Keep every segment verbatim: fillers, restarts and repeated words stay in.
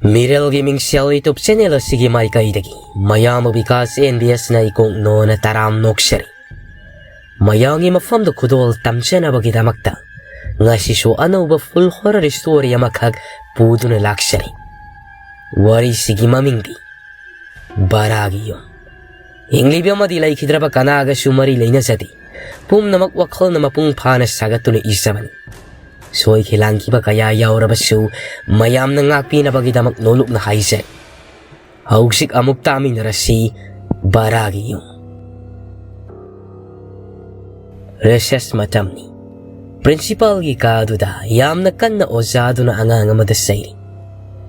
ꯃꯤꯔꯦꯜꯒꯤ ꯃꯤꯡꯁꯦꯜ YouTube channel ꯑꯁꯤꯒꯤ ꯃꯥꯏꯀꯩꯗꯒꯤ ꯃꯌꯥꯝꯕ ꯕꯤꯀꯥꯁ NBS ꯅ ꯏꯀꯣꯛ ꯅꯣꯟꯅ ꯇꯔꯥꯝ ꯅꯣꯛꯆꯔꯤ꯫ ꯃꯌꯥꯝꯒꯤ ꯃꯐꯝꯗ ꯈꯨꯗꯣꯜ ꯇꯝꯖꯅꯕꯒꯤꯗꯃꯛꯇ ꯉꯁꯤꯁꯨ ꯑꯅꯧꯕ full horror story ꯑꯃꯈꯛ ꯄꯨꯗꯨꯅ ꯂꯥꯛꯆꯔꯤ꯫ ꯋꯥꯔꯤꯁꯤꯒꯤ ꯃꯃꯤꯡꯗꯤ ꯕꯔꯥꯒꯤ ꯌꯨꯝ꯫ ꯍꯤꯡꯂꯤꯕ ꯑꯃꯗꯤ ꯂꯩꯈꯤꯗ꯭ꯔꯕ ꯀꯅꯥꯒꯁꯨ ꯃꯔꯤ ꯂꯩꯅꯖꯗꯦ꯫ ꯄꯨꯝꯅꯃꯛ ꯋꯥꯈꯜꯅ ꯃꯄꯨꯡ ꯐꯥꯅ ꯁꯥꯒꯠꯇꯨꯅ ꯏꯖꯕꯅꯤ꯫ ꯁꯣꯏꯈꯤ ꯂꯥꯟꯈꯤꯕ ꯀꯌꯥ ꯌꯥꯎꯔꯕꯁꯨ ꯃꯌꯥꯝꯅ ꯉꯥꯛꯄꯤꯅꯕꯒꯤꯗꯃꯛ ꯅꯣꯂꯨꯛꯅ ꯍꯥꯏꯖꯔꯤ꯫ ꯍꯧꯖꯤꯛ ꯑꯃꯨꯛ ꯇꯥꯃꯤꯟꯅꯔꯁꯤ ꯕꯔꯥꯒꯤ ꯌꯨꯝ꯫ Recess ꯃꯇꯝꯅꯤ꯫ Principal ꯒꯤ ꯀꯥꯗꯨꯗ ꯌꯥꯝꯅ ꯀꯟꯅ ꯑꯣꯖꯥꯗꯨꯅ ꯑꯉꯥꯡ ꯑꯃꯗ ꯆꯩꯔꯤ꯫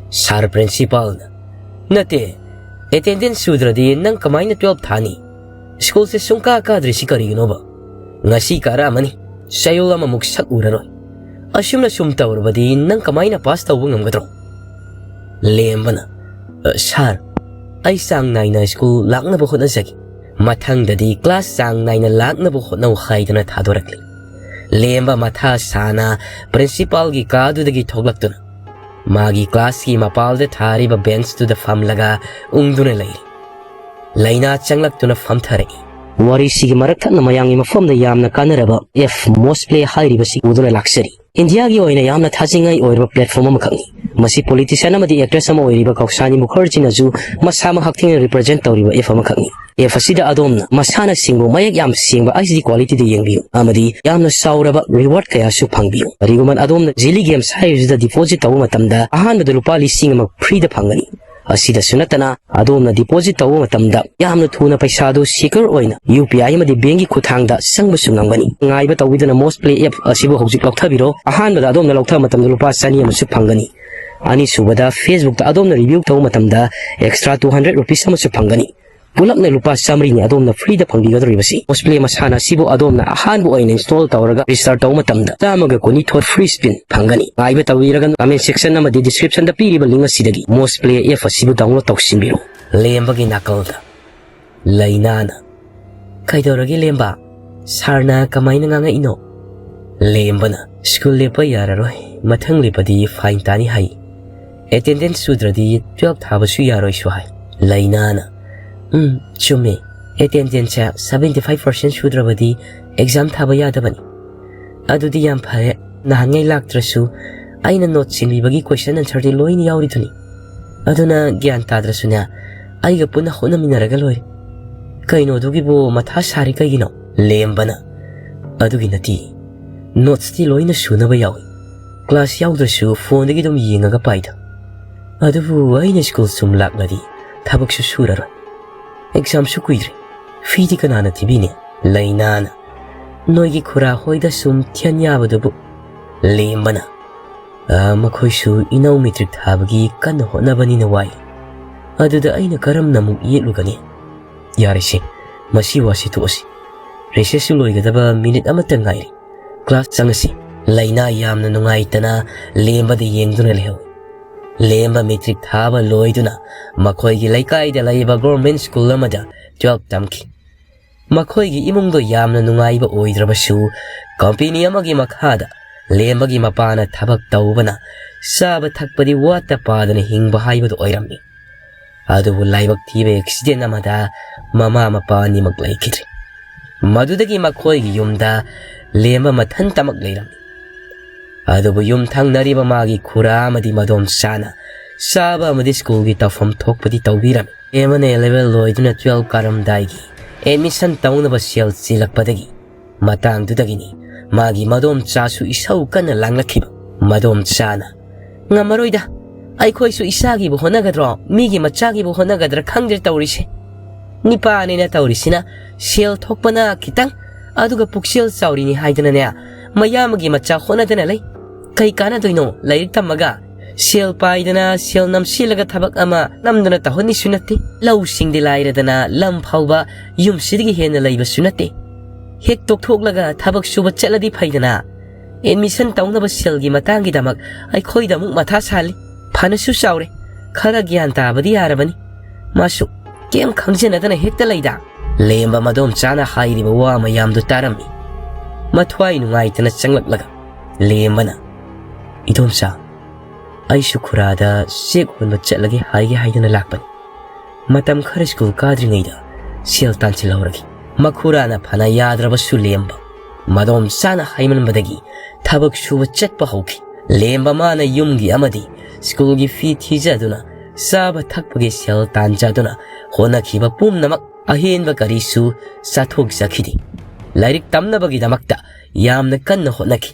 Sir Principal ꯅ, "ꯅꯠꯇꯦ, attendance ꯁꯨꯗ꯭ꯔꯗꯤ ꯅꯪ ꯀꯃꯥꯏꯅ twelve ꯊꯥꯅꯤ? ꯁ꯭ꯀꯨꯜꯁꯦ ꯁꯨꯡꯀꯥ ꯀꯥꯗ꯭ꯔꯤꯁꯤ ꯀꯔꯤꯒꯤꯅꯣꯕ? ꯉꯁꯤ ꯀꯥꯔꯛꯑꯝꯃꯅꯤ, ꯆꯌꯣꯜ ꯑꯃꯃꯨꯛ ꯁꯛ ꯎꯔꯔꯣꯏ꯫ ꯑꯁꯨꯝꯅ ꯁꯨꯝ ꯇꯧꯔꯕꯗꯤ ꯅꯪ ꯀꯃꯥꯏꯅ pass ꯇꯧꯕ ꯉꯝꯒꯗ꯭ꯔꯣ?" ꯂꯦꯝꯕꯅ, "ꯑ, Sir, ꯑꯩ ꯆꯥꯡ ꯅꯥꯏꯅ ꯁ꯭ꯀꯨꯜ ꯂꯥꯛꯅꯕ ꯍꯣꯠꯅꯖꯒꯦ꯫ ꯃꯊꯪꯗꯗꯤ class ꯆꯥꯡ ꯅꯥꯏꯅ ꯂꯥꯛꯅꯕ ꯍꯣꯠꯅꯧ" ꯍꯥꯏꯗꯨꯅ ꯊꯥꯗꯣꯔꯛꯂꯤ꯫ ꯂꯦꯝꯕ ꯃꯊꯥ ꯁꯥꯅ Principal ꯒꯤ ꯀꯥꯗꯨꯗꯒꯤ ꯊꯣꯛꯂꯛꯇꯨꯅ ꯃꯥꯒꯤ class ꯀꯤ ꯃꯄꯥꯜꯗ ꯊꯥꯔꯤꯕ bench ꯇꯨꯗ ꯐꯝꯂꯒ ꯎꯪꯗꯨꯅ ꯂꯩꯔꯤ꯫ ꯂꯩꯅꯥ ꯆꯪꯂꯛꯇꯨꯅ ꯐꯝꯊꯔꯛꯏ꯫ ꯋꯥꯔꯤꯁꯤꯒꯤ ꯃꯔꯛ ꯊꯠꯅ ꯃꯌꯥꯝꯒꯤ ꯃꯐꯝꯗ ꯌꯥꯝꯅ ꯀꯥꯟꯅꯔꯕ F Mosh Play ꯍꯥꯏꯔꯤꯕꯁꯤ ꯎꯗꯨꯅ ꯂꯥꯛꯆꯔꯤ꯫ ꯏꯟꯗꯤꯌꯥꯒꯤ ꯑꯣꯏꯅ ꯌꯥꯝꯅ ꯊꯥꯖꯅꯤꯡꯉꯥꯏ ꯑꯣꯏꯔꯕ platform ꯑꯃꯈꯛꯅꯤ꯫ ꯃꯁꯤ politician ꯑꯃꯗꯤ actress ꯑꯃ ꯑꯣꯏꯔꯤꯕ ꯀꯧꯁꯥꯅꯤ ꯃꯨꯈꯔꯖꯤꯅꯁꯨ ꯃꯁꯥꯃꯛ ꯍꯛꯊꯦꯡꯅꯅ represent ꯇꯧꯔꯤꯕ F ꯑꯃꯈꯛꯅꯤ꯫ F ꯑꯁꯤꯗ ꯑꯗꯣꯝꯅ ꯃꯁꯥꯅ ꯁꯦꯡꯕ, ꯃꯌꯦꯛ ꯌꯥꯝ ꯁꯦꯡꯕ H D quality ꯗ ꯌꯦꯡꯕꯤꯌꯨ ꯑꯃꯗꯤ ꯌꯥꯝꯅ ꯆꯥꯎꯔꯕ reward ꯀꯌꯥꯁꯨ ꯐꯪꯕꯤꯌꯨ꯫ ꯀꯔꯤꯒꯨꯝꯕ ꯑꯗꯣꯝꯅ Jelly Games ꯍꯥꯏꯔꯤꯕꯁꯤꯗ deposit ꯇꯧꯕ ꯃꯇꯝꯗ ꯑꯍꯥꯟꯕꯗ ꯂꯨꯄꯥ ꯂꯤꯁꯤꯡ ꯑꯃ free ꯗ ꯐꯪꯒꯅꯤ꯫ ꯑꯁꯤꯗꯁꯨ ꯅꯠꯇꯅ, ꯑꯗꯣꯝꯅ deposit ꯇꯧꯕ ꯃꯇꯝꯗ ꯌꯥꯝꯅ ꯊꯨꯅ ꯄꯩꯁꯥꯗꯨ secure ꯑꯣꯏꯅ U P I ꯑꯃꯗꯤ bank ꯀꯤ ꯈꯨꯠꯊꯥꯡꯗ ꯆꯪꯕꯁꯨ ꯉꯝꯒꯅꯤ꯫ ꯉꯥꯏꯕ ꯇꯧꯕꯤꯗꯨꯅ Mosh Play app ꯑꯁꯤꯕꯨ ꯍꯧꯖꯤꯛ ꯂꯧꯊꯕꯤꯔꯣ꯫ ꯑꯍꯥꯟꯕꯗ ꯑꯗꯣꯝꯅ ꯂꯧꯊꯕ ꯃꯇꯝꯗ ꯂꯨꯄꯥ ꯆꯅꯤ ꯑꯃꯁꯨ ꯐꯪꯒꯅꯤ꯫ ꯑꯅꯤꯁꯨꯕꯗ, Facebook ꯇ ꯑꯗꯣꯝꯅ review ꯇꯧꯕ ꯃꯇꯝꯗ extra two hundred rupees ꯑꯃꯁꯨ ꯐꯪꯒꯅꯤ꯫ ꯄꯨꯂꯞꯅ ꯂꯨꯄꯥ ꯆꯥꯃꯔꯤꯅꯤ ꯑꯗꯣꯝꯅ free ꯗ ꯐꯪꯕꯤꯒꯗꯧꯔꯤꯕꯁꯤ꯫ Mosh Play ꯃꯁꯥꯟꯅ ꯑꯁꯤꯕꯨ ꯑꯗꯣꯝꯅ ꯑꯍꯥꯟꯕ ꯑꯣꯏꯅ install ꯇꯧꯔꯒ register ꯇꯧꯕ ꯃꯇꯝꯗ ꯆꯥꯝꯃꯒ ꯀꯨꯟꯅꯤꯊꯣꯏ free spin ꯐꯪꯒꯅꯤ꯫ ꯉꯥꯏꯕ ꯇꯧꯕꯤꯔꯒ comment section ꯑꯃꯗꯤ description ꯗ ꯄꯤꯔꯤꯕ link ꯑꯁꯤꯗꯒꯤ Mosh Play app ꯑꯁꯤꯕꯨ download ꯇꯧꯁꯤꯟꯕꯤꯔꯣ꯫ ꯂꯦꯝꯕꯒꯤ ꯅꯥꯀꯜꯗ ꯂꯩꯅꯥꯅ, "ꯀꯩꯗꯧꯔꯒꯦ ꯂꯦꯝꯕ? Sir ꯅ ꯀꯃꯥꯏꯅ ꯉꯥꯡꯉꯛꯏꯅꯣ?" ꯂꯦꯝꯕꯅ, "ꯁ꯭ꯀꯨꯜ ꯂꯦꯞꯄ ꯌꯥꯔꯔꯣꯏ, ꯃꯊꯪ ꯂꯦꯞꯄꯗꯤ fine ꯇꯥꯅꯤ ꯍꯥꯏ꯫ ꯑꯦꯇꯦꯟꯗꯦꯟꯁ ꯁꯨꯗ꯭ꯔꯗꯤ ꯇꯨꯌꯦꯜꯐ ꯊꯥꯕꯁꯨ ꯌꯥꯔꯣꯏꯁꯨ ꯍꯥꯏ꯫ ꯂꯩꯅꯥꯅ, "ꯎꯝ, ꯆꯨꯝꯃꯦ꯫ ꯑꯦꯇꯦꯟꯗꯦꯟꯁꯁꯦ ꯁꯚꯦꯟꯇꯤ ꯐꯥꯏꯚ ꯄꯥꯔꯁꯦꯟ ꯁꯨꯗ꯭ꯔꯕꯗꯤ ꯑꯦꯛꯖꯥꯝ ꯊꯥꯕ ꯌꯥꯗꯕꯅꯤ꯫ ꯑꯗꯨꯗꯤ ꯌꯥꯝ ꯐꯔꯦ꯫ ꯅꯍꯥꯟꯉꯩ ꯂꯥꯛꯇ꯭ꯔꯁꯨ ꯑꯩꯅ ꯅꯣꯠ ꯁꯤꯟꯕꯤꯕꯒꯤ ꯀꯣꯏꯁꯟ ꯑꯟꯁꯔꯗꯤ ꯂꯣꯏꯅ ꯌꯥꯎꯔꯤꯗꯨꯅꯤ꯫ ꯑꯗꯨꯅ ꯒ꯭ꯌꯥꯟ ꯇꯥꯗ꯭ꯔꯁꯨꯅꯦ, ꯑꯩꯒ ꯄꯨꯟꯅ ꯍꯣꯠꯅꯃꯤꯟꯅꯔꯒ ꯂꯣꯏꯔꯦ꯫ ꯀꯩꯅꯣ ꯑꯗꯨꯒꯤꯕꯨ ꯃꯊꯥ ꯁꯥꯔꯤ ꯀꯩꯒꯤꯅꯣ?" ꯂꯦꯝꯕꯅ, "ꯑꯗꯨꯒꯤ ꯅꯠꯇꯦ꯫ ꯅꯣꯠꯁꯇꯤ ꯂꯣꯏꯅ ꯁꯨꯅꯕ ꯌꯥꯎꯏ꯫ ꯀ꯭ꯂꯥꯁ ꯌꯥꯎꯗ꯭ꯔꯁꯨ ꯐꯣꯟꯗꯒꯤ ꯑꯗꯨꯝ ꯌꯦꯡꯉꯒ ꯄꯥꯏꯗ꯫ ꯑꯗꯨꯕꯨ ꯑꯩꯅ ꯁ꯭ꯀꯨꯜ ꯁꯨꯝ ꯂꯥꯛꯂꯗꯤ ꯊꯕꯛꯁꯨ ꯁꯨꯔꯔꯣꯏ꯫ ꯑꯦꯛꯖꯥꯝꯁꯨ ꯀꯨꯏꯗ꯭ꯔꯦ꯫ ꯐꯤꯗꯤ ꯀꯅꯥꯅ ꯊꯤꯕꯤꯅꯤ?" ꯂꯩꯅꯥꯅ, "ꯅꯣꯏꯒꯤ ꯈꯨꯔꯥ ꯍꯣꯏꯗ ꯁꯨꯝ ꯊꯤꯍꯟ ꯌꯥꯕꯗꯨꯕꯨ?" ꯂꯦꯝꯕꯅ, "ꯑ, ꯃꯈꯣꯏꯁꯨ ꯏꯅꯧ ꯃꯦꯇ꯭ꯔꯤꯛ ꯊꯥꯕꯒꯤ ꯀꯟꯅ ꯍꯣꯠꯅꯕꯅꯤꯅ ꯋꯥꯏ꯫ ꯑꯗꯨꯗ ꯑꯩꯅ ꯀꯔꯝꯅ ꯑꯃꯨꯛ ꯌꯦꯠꯂꯨꯒꯅꯤ? ꯌꯥꯔꯦꯁꯦ, ꯃꯁꯤ ꯋꯥꯁꯤ ꯇꯣꯛꯑꯁꯤ꯫ ꯔꯤꯁꯦꯁꯁꯨ ꯂꯣꯏꯒꯗꯕ ꯃꯤꯅꯤꯠ ꯑꯃꯇ ꯉꯥꯏꯔꯦ꯫ ꯀ꯭ꯂꯥꯁ ꯆꯪꯉꯁꯤ꯫" ꯂꯩꯅꯥ ꯌꯥꯝꯅ ꯅꯨꯡꯉꯥꯏꯇꯅ ꯂꯦꯝꯕꯗ ꯌꯦꯡꯗꯨꯅ ꯂꯩꯍꯧꯏ꯫ ꯂꯦꯝꯕ ꯃꯦꯇ꯭ꯔꯤꯛ ꯊꯥꯕ ꯂꯣꯏꯗꯨꯅ ꯃꯈꯣꯏꯒꯤ ꯂꯩꯀꯥꯏꯗ ꯂꯩꯕ ꯒꯣꯔꯃꯦꯟ ꯁ꯭ꯀꯨꯜ ꯑꯃꯗ ꯇꯨꯌꯦꯜꯐ ꯇꯝꯈꯤ꯫ ꯃꯈꯣꯏꯒꯤ ꯏꯃꯨꯡꯗꯣ ꯌꯥꯝꯅ ꯅꯨꯡꯉꯥꯏꯕ ꯑꯣꯏꯗ꯭ꯔꯕꯁꯨ, ꯀꯝꯄꯦꯅꯤ ꯑꯃꯒꯤ ꯃꯈꯥꯗ ꯂꯦꯝꯕꯒꯤ ꯃꯄꯥꯅ ꯊꯕꯛ ꯇꯧꯕꯅ ꯆꯥꯕ ꯊꯛꯄꯗꯤ ꯋꯥꯠꯇ ꯄꯥꯗꯅ ꯍꯤꯡꯕ ꯍꯥꯏꯕꯗꯨ ꯑꯣꯏꯔꯝꯃꯤ꯫ ꯑꯗꯨꯕꯨ ꯂꯥꯏꯕꯛ ꯊꯤꯕ ꯑꯦꯛꯁꯤꯗꯦꯟ ꯑꯃꯗ ꯃꯃꯥ ꯃꯄꯥ ꯑꯅꯤꯃꯛ ꯂꯩꯈꯤꯗ꯭ꯔꯦ꯫ ꯃꯗꯨꯗꯒꯤ ꯃꯈꯣꯏꯒꯤ ꯌꯨꯝꯗ ꯂꯦꯝꯕ ꯃꯊꯟꯇꯃꯛ ꯂꯩꯔꯝꯃꯤ꯫ ꯑꯗꯨꯕꯨ ꯌꯨꯝ ꯊꯪꯅꯔꯤꯕ ꯃꯥꯒꯤ ꯈꯨꯔꯥ ꯑꯃꯗꯤ ꯃꯗꯣꯝꯆꯥꯅ ꯆꯥꯕ ꯑꯃꯗꯤ ꯁ꯭ꯀꯨꯜꯒꯤ ꯇꯧꯐꯝ ꯊꯣꯛꯄꯗꯤ ꯇꯧꯕꯤꯔꯝꯃꯤ꯫ ꯂꯦꯝꯕꯅ ꯑꯦꯂꯦꯚꯦꯟ ꯂꯣꯏꯗꯨꯅ ꯇꯨꯌꯦꯜꯐ ꯀꯥꯔꯝꯗꯥꯏꯒꯤ ꯑꯦꯗꯃꯤꯁꯟ ꯇꯧꯅꯕ ꯁꯦꯜ ꯆꯤꯜꯂꯛꯄꯗꯒꯤ ꯃꯇꯥꯡꯗꯨꯗꯒꯤꯅꯤ ꯃꯥꯒꯤ ꯃꯗꯣꯝꯆꯥꯁꯨ ꯏꯁꯧ ꯀꯟꯅ ꯂꯥꯡꯂꯛꯈꯤꯕ꯫ ꯃꯗꯣꯝꯆꯥꯅ, "ꯉꯝꯃꯔꯣꯏꯗ, ꯑꯩꯈꯣꯏꯁꯨ ꯏꯁꯥꯒꯤꯕꯨ ꯍꯣꯠꯅꯒꯗ꯭ꯔꯣ, ꯃꯤꯒꯤ ꯃꯆꯥꯒꯤꯕꯨ ꯍꯣꯠꯅꯒꯗ꯭ꯔꯥ ꯈꯪꯗ꯭ꯔꯦ ꯇꯧꯔꯤꯁꯦ꯫ ꯅꯤꯄꯥꯅꯦꯅ ꯇꯧꯔꯤꯁꯤꯅ ꯁꯦꯜ ꯊꯣꯛꯄꯅ ꯈꯤꯇꯪ, ꯑꯗꯨꯒ ꯄꯨꯛꯆꯦꯜ ꯆꯥꯎꯔꯤꯅꯤ ꯍꯥꯏꯗꯅꯅꯦ, ꯃꯌꯥꯝꯕꯒꯤ ꯃꯆꯥ ꯍꯣꯠꯅꯗꯅ ꯂꯩ꯫ ꯀꯩ ꯀꯥꯟꯅꯗꯣꯏꯅꯣ ꯂꯥꯏꯔꯤꯛ ꯇꯝꯃꯒ? ꯁꯦꯜ ꯄꯥꯏꯗꯅ, ꯁꯦꯜ ꯅꯝꯁꯤꯜꯂꯒ ꯊꯕꯛ ꯑꯃ ꯅꯝꯗꯅ ꯇꯧꯍꯟꯅꯤꯁꯨ ꯅꯠꯇꯦ꯫ ꯂꯧꯁꯤꯡꯗꯤ ꯂꯥꯏꯔꯗꯅ, ꯂꯝ ꯐꯥꯎꯕ ꯌꯨꯝꯁꯤꯗꯒꯤ ꯍꯦꯟꯅ ꯂꯩꯕꯁꯨ ꯅꯠꯇꯦ꯫ ꯍꯦꯛ ꯇꯣꯛꯊꯣꯛꯂꯒ ꯊꯕꯛ ꯁꯨꯕ ꯆꯠꯂꯗꯤ ꯐꯩꯗꯅ꯫ ꯑꯦꯗꯃꯤꯁꯟ ꯇꯧꯅꯕ ꯁꯦꯜꯒꯤ ꯃꯇꯥꯡꯒꯤꯗꯃꯛ ꯑꯩꯈꯣꯏꯗ ꯑꯃꯨꯛ ꯃꯊꯥ ꯁꯥꯍꯜꯂꯤ꯫ ꯐꯅꯁꯨ ꯆꯥꯎꯔꯦ, ꯈꯔ ꯒ꯭ꯌꯥꯟ ꯇꯥꯕꯗꯤ ꯌꯥꯔꯕꯅꯤ꯫ ꯃꯥꯁꯨ ꯀꯩꯝ ꯈꯪꯖꯅꯗꯅ ꯍꯦꯛꯇ ꯂꯩꯗ꯫" ꯂꯦꯝꯕ ꯃꯗꯣꯝꯆꯥꯅ ꯍꯥꯏꯔꯤꯕ ꯋꯥ ꯃꯌꯥꯝꯗꯨ ꯇꯥꯔꯝꯃꯤ꯫ ꯃꯊ꯭ꯋꯥꯏ ꯅꯨꯡꯉꯥꯏꯇꯅ ꯆꯪꯂꯛꯂꯒ ꯂꯦꯝꯕꯅ, "ꯏꯗꯣꯝꯆꯥ, ꯑꯩꯁꯨ ꯈꯨꯔꯥꯗ ꯆꯦꯛ ꯍꯣꯟꯕ ꯆꯠꯂꯒꯦ ꯍꯥꯏꯒꯦ ꯍꯥꯏꯗꯨꯅ ꯂꯥꯛꯄꯅꯤ꯫ ꯃꯇꯝ ꯈꯔ ꯁ꯭ꯀꯨꯜ ꯀꯥꯗ꯭ꯔꯤꯉꯩꯗ ꯁꯦꯜ ꯇꯥꯟꯁꯤꯜꯍꯧꯔꯒꯦ꯫ ꯃꯈꯨꯔꯥꯅ ꯐꯅ ꯌꯥꯗ꯭ꯔꯕꯁꯨ ꯂꯦꯝꯕ ꯃꯗꯣꯝ ꯆꯥꯅ ꯍꯥꯏꯃꯟꯕꯗꯒꯤ ꯊꯕꯛ ꯁꯨꯕ ꯆꯠꯄ ꯍꯧꯈꯤ꯫ ꯂꯦꯝꯕ ꯃꯥꯅ ꯌꯨꯝꯒꯤ ꯑꯃꯗꯤ ꯁ꯭ꯀꯨꯜꯒꯤ ꯐꯤ ꯊꯤꯖꯗꯨꯅ, ꯆꯥꯕ ꯊꯛꯄꯒꯤ ꯁꯦꯜ ꯇꯥꯟꯖꯗꯨꯅ ꯍꯣꯠꯅꯈꯤꯕ ꯄꯨꯝꯅꯃꯛ ꯑꯍꯦꯟꯕ ꯀꯔꯤꯁꯨ ꯆꯥꯊꯣꯛꯆꯈꯤꯗꯦ꯫ ꯂꯥꯏꯔꯤꯛ ꯇꯝꯅꯕꯒꯤꯗꯃꯛꯇ ꯌꯥꯝꯅ ꯀꯟꯅ ꯍꯣꯠꯅꯈꯤ꯫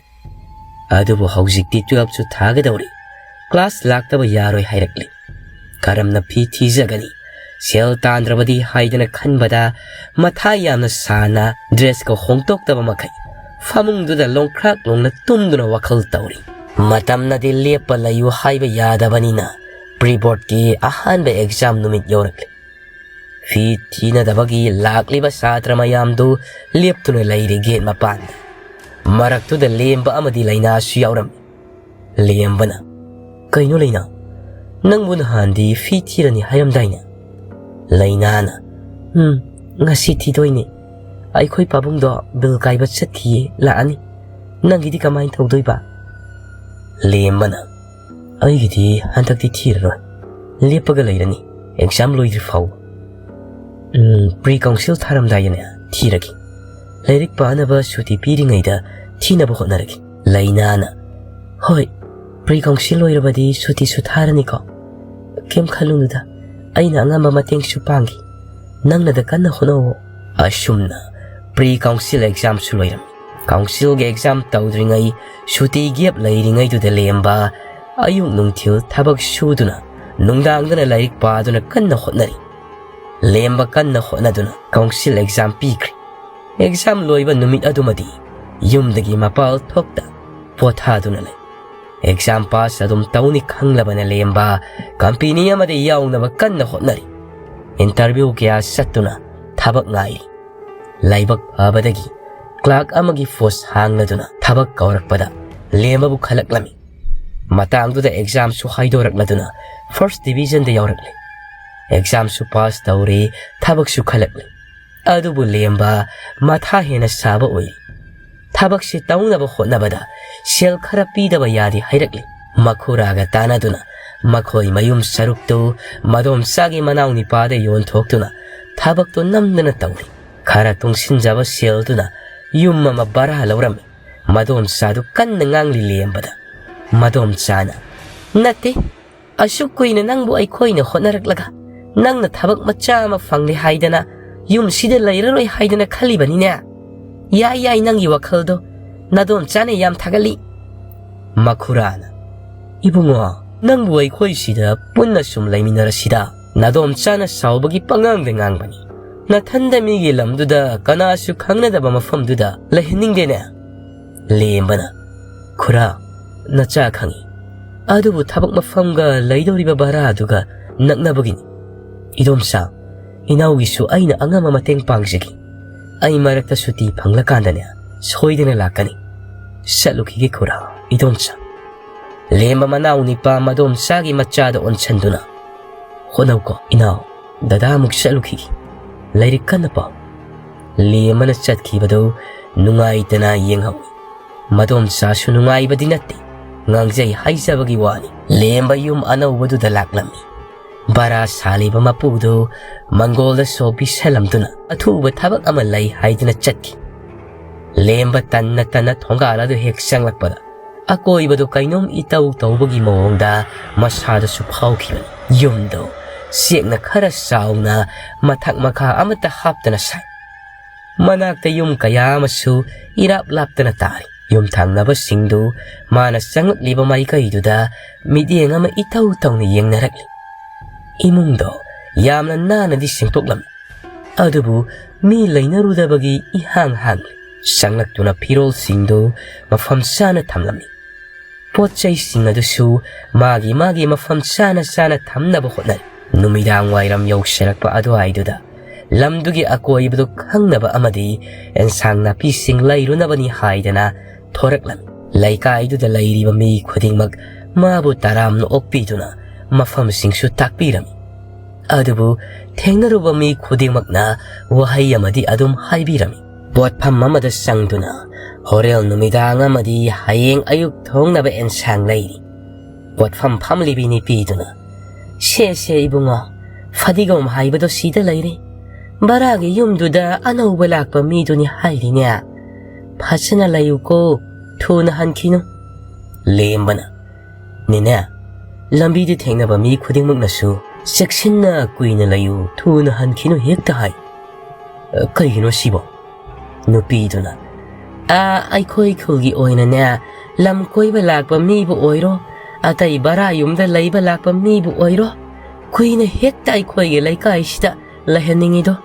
ꯑꯗꯨꯕꯨ ꯍꯧꯖꯤꯛꯇꯤ ꯇꯨꯋꯦꯜꯐꯁꯨ ꯊꯥꯒꯗꯧꯔꯤ꯫ ꯀ꯭ꯂꯥꯁ ꯂꯥꯛꯇꯕ ꯌꯥꯔꯣꯏ ꯍꯥꯏꯔꯛꯂꯤ꯫ ꯀꯔꯝꯅ ꯐꯤ ꯊꯤꯖꯒꯅꯤ? ꯁꯦꯜ ꯇꯥꯟꯗ꯭ꯔꯕꯗꯤ ꯍꯥꯏꯗꯅ ꯈꯟꯕꯗ ꯃꯊꯥ ꯌꯥꯝꯅ ꯁꯥꯅ ꯗ꯭ꯔꯦꯁꯀ ꯍꯣꯡꯗꯣꯛꯇꯕ ꯃꯈꯩ ꯐꯃꯨꯡꯗꯨꯗ ꯂꯣꯡꯈ꯭ꯔꯥꯛ ꯂꯣꯡꯅ ꯇꯨꯝꯗꯨꯅ ꯋꯥꯈꯜ ꯇꯧꯔꯤ꯫ ꯃꯇꯝꯅꯗꯤ ꯂꯦꯞꯄ ꯂꯩꯌꯨ ꯍꯥꯏꯕ ꯌꯥꯗꯕꯅꯤꯅ ꯄ꯭ꯔꯤ ꯕꯣꯔꯗꯀꯤ ꯑꯍꯥꯟꯕ ꯑꯦꯛꯖꯥꯝ ꯅꯨꯃꯤꯠ ꯌꯧꯔꯛꯂꯤ꯫ ꯐꯤ ꯊꯤꯅꯗꯕꯒꯤ ꯂꯥꯛꯂꯤꯕ ꯁꯥꯇ꯭ꯔ ꯃꯌꯥꯝꯗꯨ ꯂꯦꯞꯇꯨꯅ ꯂꯩꯔꯤ ꯒꯦꯠ ꯃꯄꯥꯟꯗ꯫ ꯃꯔꯛꯇꯨꯗ ꯂꯦꯝꯕ ꯑꯃꯗꯤ ꯂꯩꯅꯥꯁꯨ ꯌꯥꯎꯔꯝꯃꯤ꯫ ꯂꯦꯝꯕꯅ, "ꯀꯩꯅꯣ ꯂꯩꯅꯥ? ꯅꯪꯕꯨ ꯅꯍꯥꯟꯗꯤ ꯐꯤ ꯊꯤꯔꯅꯤ ꯍꯥꯏꯔꯝꯗꯥꯏꯅꯦ?" ꯂꯩꯅꯥꯅ, "ꯎꯝ, ꯉꯁꯤ ꯊꯤꯗꯣꯏꯅꯦ꯫ ꯑꯩꯈꯣꯏ ꯄꯥꯕꯨꯡꯗꯣ ꯕꯤꯜ ꯀꯥꯏꯕ ꯆꯠꯈꯤꯌꯦ, ꯂꯥꯛꯑꯅꯤ꯫ ꯅꯪꯒꯤꯗꯤ ꯀꯃꯥꯏꯅ ꯇꯧꯗꯣꯏꯕ?" ꯂꯦꯝꯕꯅ, "ꯑꯩꯒꯤꯗꯤ ꯍꯟꯗꯛꯇꯤ ꯊꯤꯔꯔꯣꯏ꯫ ꯂꯦꯞꯄꯒ ꯂꯩꯔꯅꯤ ꯑꯦꯛꯖꯥꯝ ꯂꯣꯏꯗ꯭ꯔꯤ ꯐꯥꯎꯕ꯫ ꯎꯝ, ꯄ꯭ꯔꯤ ꯀꯥꯎꯟꯁꯤꯜ ꯊꯥꯔꯝꯗꯥꯏꯗꯅꯦ ꯊꯤꯔꯒꯦ꯫ ꯂꯥꯏꯔꯤꯛ ꯄꯥꯅꯕ ꯁꯨꯇꯤ ꯄꯤꯔꯤꯉꯩꯗ ꯊꯤꯅꯕ ꯍꯣꯠꯅꯔꯒꯦ꯫" ꯂꯩꯅꯥꯅ, "ꯍꯣꯏ, ꯄ꯭ꯔꯤ ꯀꯥꯎꯟꯁꯤꯜ ꯂꯣꯏꯔꯕꯗꯤ ꯁꯨꯇꯤꯁꯨ ꯊꯥꯔꯅꯤꯀꯣ꯫ ꯀꯩꯝ ꯈꯜꯂꯨꯅꯨꯗ, ꯑꯩꯅ ꯑꯉꯝꯕ ꯃꯇꯦꯡꯁꯨ ꯄꯥꯡꯒꯦ꯫ ꯅꯪꯅꯗ ꯀꯟꯅ ꯍꯣꯠꯅꯧꯑꯣ꯫" ꯑꯁꯨꯝꯅ ꯄ꯭ꯔꯤ ꯀꯥꯎꯟꯁꯤꯜ ꯑꯦꯛꯖꯥꯝꯁꯨ ꯂꯣꯏꯔꯝꯃꯤ꯫ ꯀꯥꯎꯟꯁꯤꯜꯒꯤ ꯑꯦꯛꯖꯥꯝ ꯇꯧꯗ꯭ꯔꯤꯉꯩ ꯁꯨꯇꯤ ꯒꯦꯞ ꯂꯩꯔꯤꯉꯩꯗꯨꯗ ꯂꯦꯝꯕ ꯑꯌꯨꯛ ꯅꯨꯡꯊꯤꯜ ꯊꯕꯛ ꯁꯨꯗꯨꯅ, ꯅꯨꯡꯗꯥꯡꯗꯅ ꯂꯥꯏꯔꯤꯛ ꯄꯥꯗꯨꯅ ꯀꯟꯅ ꯍꯣꯠꯅꯔꯤ꯫ ꯂꯦꯝꯕ ꯀꯟꯅ ꯍꯣꯠꯅꯗꯨꯅ ꯀꯥꯎꯟꯁꯤꯜ ꯑꯦꯛꯖꯥꯝ ꯄꯤꯈ꯭ꯔꯦ꯫ ꯑꯦꯛꯖꯥꯝ ꯂꯣꯏꯕ ꯅꯨꯃꯤꯠ ꯑꯗꯨꯃꯗꯤ ꯌꯨꯝꯗꯒꯤ ꯃꯄꯥꯜ ꯊꯣꯛꯇ ꯄꯣꯊꯥꯗꯨꯅ ꯂꯩ꯫ ꯑꯦꯛꯖꯥꯝ ꯄꯥꯁ ꯑꯗꯨꯝ ꯇꯧꯅꯤ ꯈꯪꯂꯕꯅ ꯂꯦꯝꯕ ꯀꯝꯄꯦꯅꯤ ꯑꯃꯗ ꯌꯥꯎꯅꯕ ꯀꯟꯅ ꯍꯣꯠꯅꯔꯤ꯫ ꯏꯟꯇꯔꯚ꯭ꯌꯨ ꯀꯌꯥ ꯆꯠꯇꯨꯅ ꯊꯕꯛ ꯉꯥꯏꯔꯤ꯫ ꯂꯥꯏꯕꯛ ꯐꯕꯗꯒꯤ ꯀ꯭ꯂꯥꯔꯛ ꯑꯃꯒꯤ ꯄꯣꯁ ꯍꯥꯡꯂꯗꯨꯅ ꯊꯕꯛ ꯀꯧꯔꯛꯄꯗ ꯂꯦꯝꯕꯕꯨ ꯈꯜꯂꯛꯂꯝꯃꯤ꯫ ꯃꯇꯥꯡꯗꯨꯗ ꯑꯦꯛꯖꯥꯝꯁꯨ ꯍꯥꯏꯗꯣꯔꯛꯂꯗꯨꯅ ꯐꯥꯔꯁ ꯗꯤꯚꯤꯖꯟꯗ ꯌꯥꯎꯔꯛꯂꯦ꯫ ꯑꯦꯛꯖꯥꯝꯁꯨ ꯄꯥꯁ ꯇꯧꯔꯦ, ꯊꯕꯛꯁꯨ ꯈꯜꯂꯛꯂꯦ꯫ ꯑꯗꯨꯕꯨ ꯂꯦꯝꯕ ꯃꯊꯥ ꯍꯦꯟꯅ ꯁꯥꯕ ꯑꯣꯏꯔꯤ꯫ ꯊꯕꯛꯁꯤ ꯇꯧꯅꯕ ꯍꯣꯠꯅꯕꯗ ꯁꯦꯜ ꯈꯔ ꯄꯤꯗꯕ ꯌꯥꯗꯦ ꯍꯥꯏꯔꯛꯂꯤ꯫ ꯃꯈꯨꯔꯥꯒ ꯇꯥꯟꯅꯗꯨꯅ ꯃꯈꯣꯏ ꯃꯌꯨꯝ ꯁꯔꯨꯛꯇꯨ ꯃꯗꯣꯝꯆꯥꯒꯤ ꯃꯅꯥꯎ ꯅꯤꯄꯥꯗ ꯌꯣꯟꯊꯣꯛꯇꯨꯅ ꯊꯕꯛꯇꯨ ꯅꯝꯗꯅ ꯇꯧꯔꯤ꯫ ꯈꯔ ꯇꯨꯡꯁꯤꯟꯖꯕ ꯁꯦꯜꯗꯨꯅ ꯌꯨꯝ ꯑꯃ ꯚꯔꯥ ꯂꯧꯔꯝꯃꯤ꯫ ꯃꯗꯣꯝꯆꯥꯗꯨ ꯀꯟꯅ ꯉꯥꯡꯂꯤ ꯂꯦꯝꯕꯗ꯫ ꯃꯗꯣꯝꯆꯥꯅ, "ꯅꯠꯇꯦ, ꯑꯁꯨꯛ ꯀꯨꯏꯅ ꯅꯪꯕꯨ ꯑꯩꯈꯣꯏꯅ ꯍꯣꯠꯅꯔꯛꯂꯒ ꯅꯪꯅ ꯊꯕꯛ ꯃꯆꯥ ꯑꯃ ꯐꯪꯂꯦ ꯍꯥꯏꯗꯅ ꯌꯨꯝꯁꯤꯗ ꯂꯩꯔꯔꯣꯏ ꯍꯥꯏꯗꯅ ꯈꯜꯂꯤꯕꯅꯤꯅꯦ꯫ ꯌꯥꯏ ꯌꯥꯏ, ꯅꯪꯒꯤ ꯋꯥꯈꯜꯗꯣ꯫ ꯅꯗꯣꯝꯆꯥꯅ ꯌꯥꯝ ꯊꯥꯒꯠꯂꯤ꯫" ꯃꯈꯨꯔꯥꯅ, "ꯏꯕꯨꯡꯉꯣ, ꯅꯪꯕꯨ ꯑꯩꯈꯣꯏ ꯁꯤꯗ ꯄꯨꯟꯅ ꯁꯨꯝ ꯂꯩꯃꯤꯟꯅꯔꯁꯤꯗ꯫ ꯅꯗꯣꯝꯆꯥꯅ ꯁꯥꯎꯕꯒꯤ ꯄꯉꯥꯡꯗ ꯉꯥꯡꯕꯅꯤ꯫ ꯅꯊꯟꯗ ꯃꯤꯒꯤ ꯂꯝꯗꯨꯗ ꯀꯅꯥꯁꯨ ꯈꯪꯅꯗꯕ ꯃꯐꯝꯗꯨꯗ ꯂꯩꯍꯟꯅꯤꯡꯗꯦꯅꯦ꯫" ꯂꯦꯝꯕꯅ, "ꯈꯨꯔꯥ, ꯅꯆꯥ ꯈꯪꯏ, ꯑꯗꯨꯕꯨ ꯊꯕꯛ ꯃꯐꯝꯒ ꯂꯩꯗꯧꯔꯤꯕ ꯚꯔꯥꯗꯨꯒ ꯅꯛꯅꯕꯒꯤꯅꯤ꯫ ꯏꯗꯣꯝꯆꯥ, ꯏꯅꯥꯎꯒꯤꯁꯨ ꯑꯩꯅ ꯑꯉꯝꯕ ꯃꯇꯦꯡ ꯄꯥꯡꯖꯒꯦ꯫ ꯑꯩ ꯃꯔꯛꯇ ꯁꯨꯇꯤ ꯐꯪꯂꯀꯥꯟꯗꯅꯦ ꯁꯣꯏꯗꯅ ꯂꯥꯛꯀꯅꯤ꯫ ꯆꯠꯂꯨꯈꯤꯒꯦ ꯈꯨꯔꯥ, ꯏꯗꯣꯝꯆꯥ꯫" ꯂꯦꯝꯕ ꯃꯅꯥꯎ ꯅꯤꯄꯥ ꯃꯗꯣꯝꯆꯥꯒꯤ ꯃꯆꯥꯗ ꯑꯣꯟꯁꯟꯗꯨꯅ, "ꯍꯣꯠꯅꯧꯀꯣ ꯏꯅꯥꯎ, ꯗꯗꯥ ꯑꯃꯨꯛ ꯆꯠꯂꯨꯈꯤꯒꯦ꯫ ꯂꯥꯏꯔꯤꯛ ꯀꯟꯅ ꯄꯥꯎ꯫" ꯂꯦꯝꯕꯅ ꯆꯠꯈꯤꯕꯗꯨ ꯅꯨꯡꯉꯥꯏꯇꯅ ꯌꯦꯡꯍꯧꯏ꯫ ꯃꯗꯣꯝꯆꯥꯁꯨ ꯅꯨꯡꯉꯥꯏꯕꯗꯤ ꯅꯠꯇꯦ, ꯉꯥꯡꯖꯩ ꯍꯥꯏꯖꯕꯒꯤ ꯋꯥꯅꯤ꯫ ꯂꯦꯝꯕ ꯌꯨꯝ ꯑꯅꯧꯕꯗꯨꯗ ꯂꯥꯛꯂꯝꯃꯤ꯫ ꯚꯔꯥ ꯁꯥꯜꯂꯤꯕ ꯃꯄꯨꯗꯨ ꯃꯪꯒꯣꯜꯗ ꯁꯣ ꯄꯤꯁꯜꯂꯝꯗꯨꯅ ꯑꯊꯨꯕ ꯊꯕꯛ ꯑꯃ ꯂꯩ ꯍꯥꯏꯗꯨꯅ ꯆꯠꯈꯤ꯫ ꯂꯦꯝꯕ ꯇꯟꯅ ꯇꯟꯅ ꯊꯣꯡꯒꯥꯜ ꯑꯗꯨ ꯍꯦꯛ ꯆꯪꯂꯛꯄꯗ ꯑꯀꯣꯏꯕꯗꯨ ꯀꯩꯅꯣꯝ ꯏꯇꯧ ꯇꯧꯕꯒꯤ ꯃꯑꯣꯡꯗ ꯃꯁꯥꯗꯁꯨ ꯐꯥꯎꯈꯤꯕꯅꯤ꯫ ꯌꯨꯝꯗꯨ ꯆꯦꯛꯅ ꯈꯔ ꯆꯥꯎꯅ ꯃꯊꯛ ꯃꯈꯥ ꯑꯃꯠꯇ ꯍꯥꯞꯇꯅ ꯁꯥꯏ꯫ ꯃꯅꯥꯛꯇ ꯌꯨꯝ ꯀꯌꯥ ꯑꯃꯁꯨ ꯏꯔꯥꯞ ꯂꯥꯞꯇꯅ ꯇꯥꯔꯤ꯫ ꯌꯨꯝꯊꯪꯅꯕꯁꯤꯡꯗꯨ ꯃꯥꯅ ꯆꯪꯂꯛꯂꯤꯕ ꯃꯥꯏꯀꯩꯗꯨꯗ ꯃꯤꯠꯌꯦꯡ ꯑꯃ ꯏꯇꯧ ꯇꯧꯅ ꯌꯦꯡꯅꯔꯛꯂꯤ꯫ ꯏꯃꯨꯡꯗꯣ ꯌꯥꯝꯅ ꯅꯥꯟꯅꯗꯤ ꯁꯦꯡꯗꯣꯛꯂꯝꯃꯤ, ꯑꯗꯨꯕꯨ ꯃꯤ ꯂꯩꯅꯔꯨꯗꯕꯒꯤ ꯏꯍꯥꯡ ꯍꯥꯡꯂꯤ꯫ ꯆꯪꯂꯛꯇꯨꯅ ꯐꯤꯔꯣꯜꯁꯤꯡꯗꯨ ꯃꯐꯝ ꯆꯥꯅ ꯊꯝꯂꯝꯃꯤ꯫ ꯄꯣꯠ ꯆꯩꯁꯤꯡ ꯑꯗꯨꯁꯨ ꯃꯥꯒꯤ ꯃꯥꯒꯤ ꯃꯐꯝ ꯆꯥꯅ ꯆꯥꯅ ꯊꯝꯅꯕ ꯍꯣꯠꯅꯔꯤ꯫ ꯅꯨꯃꯤꯗꯥꯡ ꯋꯥꯏꯔꯝ ꯌꯧꯁꯤꯜꯂꯛꯄ ꯑꯗꯨꯋꯥꯏꯗꯨꯗ ꯂꯝꯗꯨꯒꯤ ꯑꯀꯣꯏꯕꯗꯨ ꯈꯪꯅꯕ ꯑꯃꯗꯤ ꯑꯦꯟꯁꯥꯡ ꯅꯥꯄꯤꯁꯤꯡ ꯂꯩꯔꯨꯅꯕꯅꯤ ꯍꯥꯏꯗꯅ ꯊꯣꯔꯛꯂꯝꯃꯤ꯫ ꯂꯩꯀꯥꯏꯗꯨꯗ ꯂꯩꯔꯤꯕ ꯃꯤ ꯈꯨꯗꯤꯡꯃꯛ ꯃꯥꯕꯨ ꯇꯔꯥꯝꯅ ꯑꯣꯛꯄꯤꯗꯨꯅ ꯃꯐꯝꯁꯤꯡꯁꯨ ꯇꯥꯛꯄꯤꯔꯝꯃꯤ꯫ ꯑꯗꯨꯕꯨ ꯊꯦꯡꯅꯔꯨꯕ ꯃꯤ ꯈꯨꯗꯤꯡꯃꯛꯅ ꯋꯥꯍꯩ ꯑꯃꯗꯤ ꯑꯗꯨꯝ ꯍꯥꯏꯕꯤꯔꯝꯃꯤ, "ꯄꯣꯠꯐꯝ ꯑꯃꯗ ꯆꯪꯗꯨꯅ ꯍꯣꯔꯦꯟ ꯅꯨꯃꯤꯗꯥꯡ ꯑꯃꯗꯤ ꯍꯌꯦꯡ ꯑꯌꯨꯛ ꯊꯣꯡꯅꯕ ꯑꯦꯟꯁꯥꯡ ꯂꯩꯔꯤ꯫ ꯄꯣꯠꯐꯝ ꯐꯝꯂꯤꯕꯤ ꯅꯨꯄꯤꯗꯨꯅ, "ꯁꯦ ꯁꯦ ꯏꯕꯨꯡꯉꯣ, ꯐꯗꯤꯒꯣꯝ ꯍꯥꯏꯕꯗꯣ ꯁꯤꯗ ꯂꯩꯔꯦ꯫ ꯕꯔꯥꯒꯤ ꯌꯨꯝꯗꯨꯗ ꯑꯅꯧꯕ ꯂꯥꯛꯄ ꯃꯤꯗꯨꯅꯤ ꯍꯥꯏꯔꯤꯅꯦ꯫ ꯐꯖꯅ ꯂꯩꯌꯨꯀꯣ, ꯊꯨꯅ ꯍꯟꯈꯤꯅꯨ꯫" ꯂꯦꯝꯕꯅ, "ꯅꯦꯅꯦ, ꯂꯝꯕꯤꯗ ꯊꯦꯡꯅꯕ ꯃꯤ ꯈꯨꯗꯤꯡꯃꯛꯅꯁꯨ ꯆꯦꯛꯁꯤꯟꯅ ꯀꯨꯏꯅ ꯂꯩꯌꯨ, ꯊꯨꯅ ꯍꯟꯈꯤꯅꯨ ꯍꯦꯛꯇ ꯍꯥꯏ꯫ ꯀꯩꯒꯤꯅꯣ ꯁꯤꯕꯣ?" ꯅꯨꯄꯤꯗꯨꯅ, "ꯑ, ꯑꯩꯈꯣꯏ ꯈꯨꯜꯒꯤ ꯑꯣꯏꯅꯅꯦ, ꯂꯝ ꯀꯣꯏꯕ ꯂꯥꯛꯄ ꯃꯤꯕꯨ ꯑꯣꯏꯔꯣ, ꯑꯇꯩ ꯕꯔꯥ ꯌꯨꯝꯗ ꯂꯩꯕ ꯂꯥꯛꯄ ꯃꯤꯕꯨ ꯑꯣꯏꯔꯣ, ꯀꯨꯏꯅ ꯍꯦꯛꯇ ꯑꯩꯈꯣꯏꯒꯤ ꯂꯩꯀꯥꯏꯁꯤꯗ ꯂꯩꯍꯟꯅꯤꯡꯉꯤꯗꯣ꯫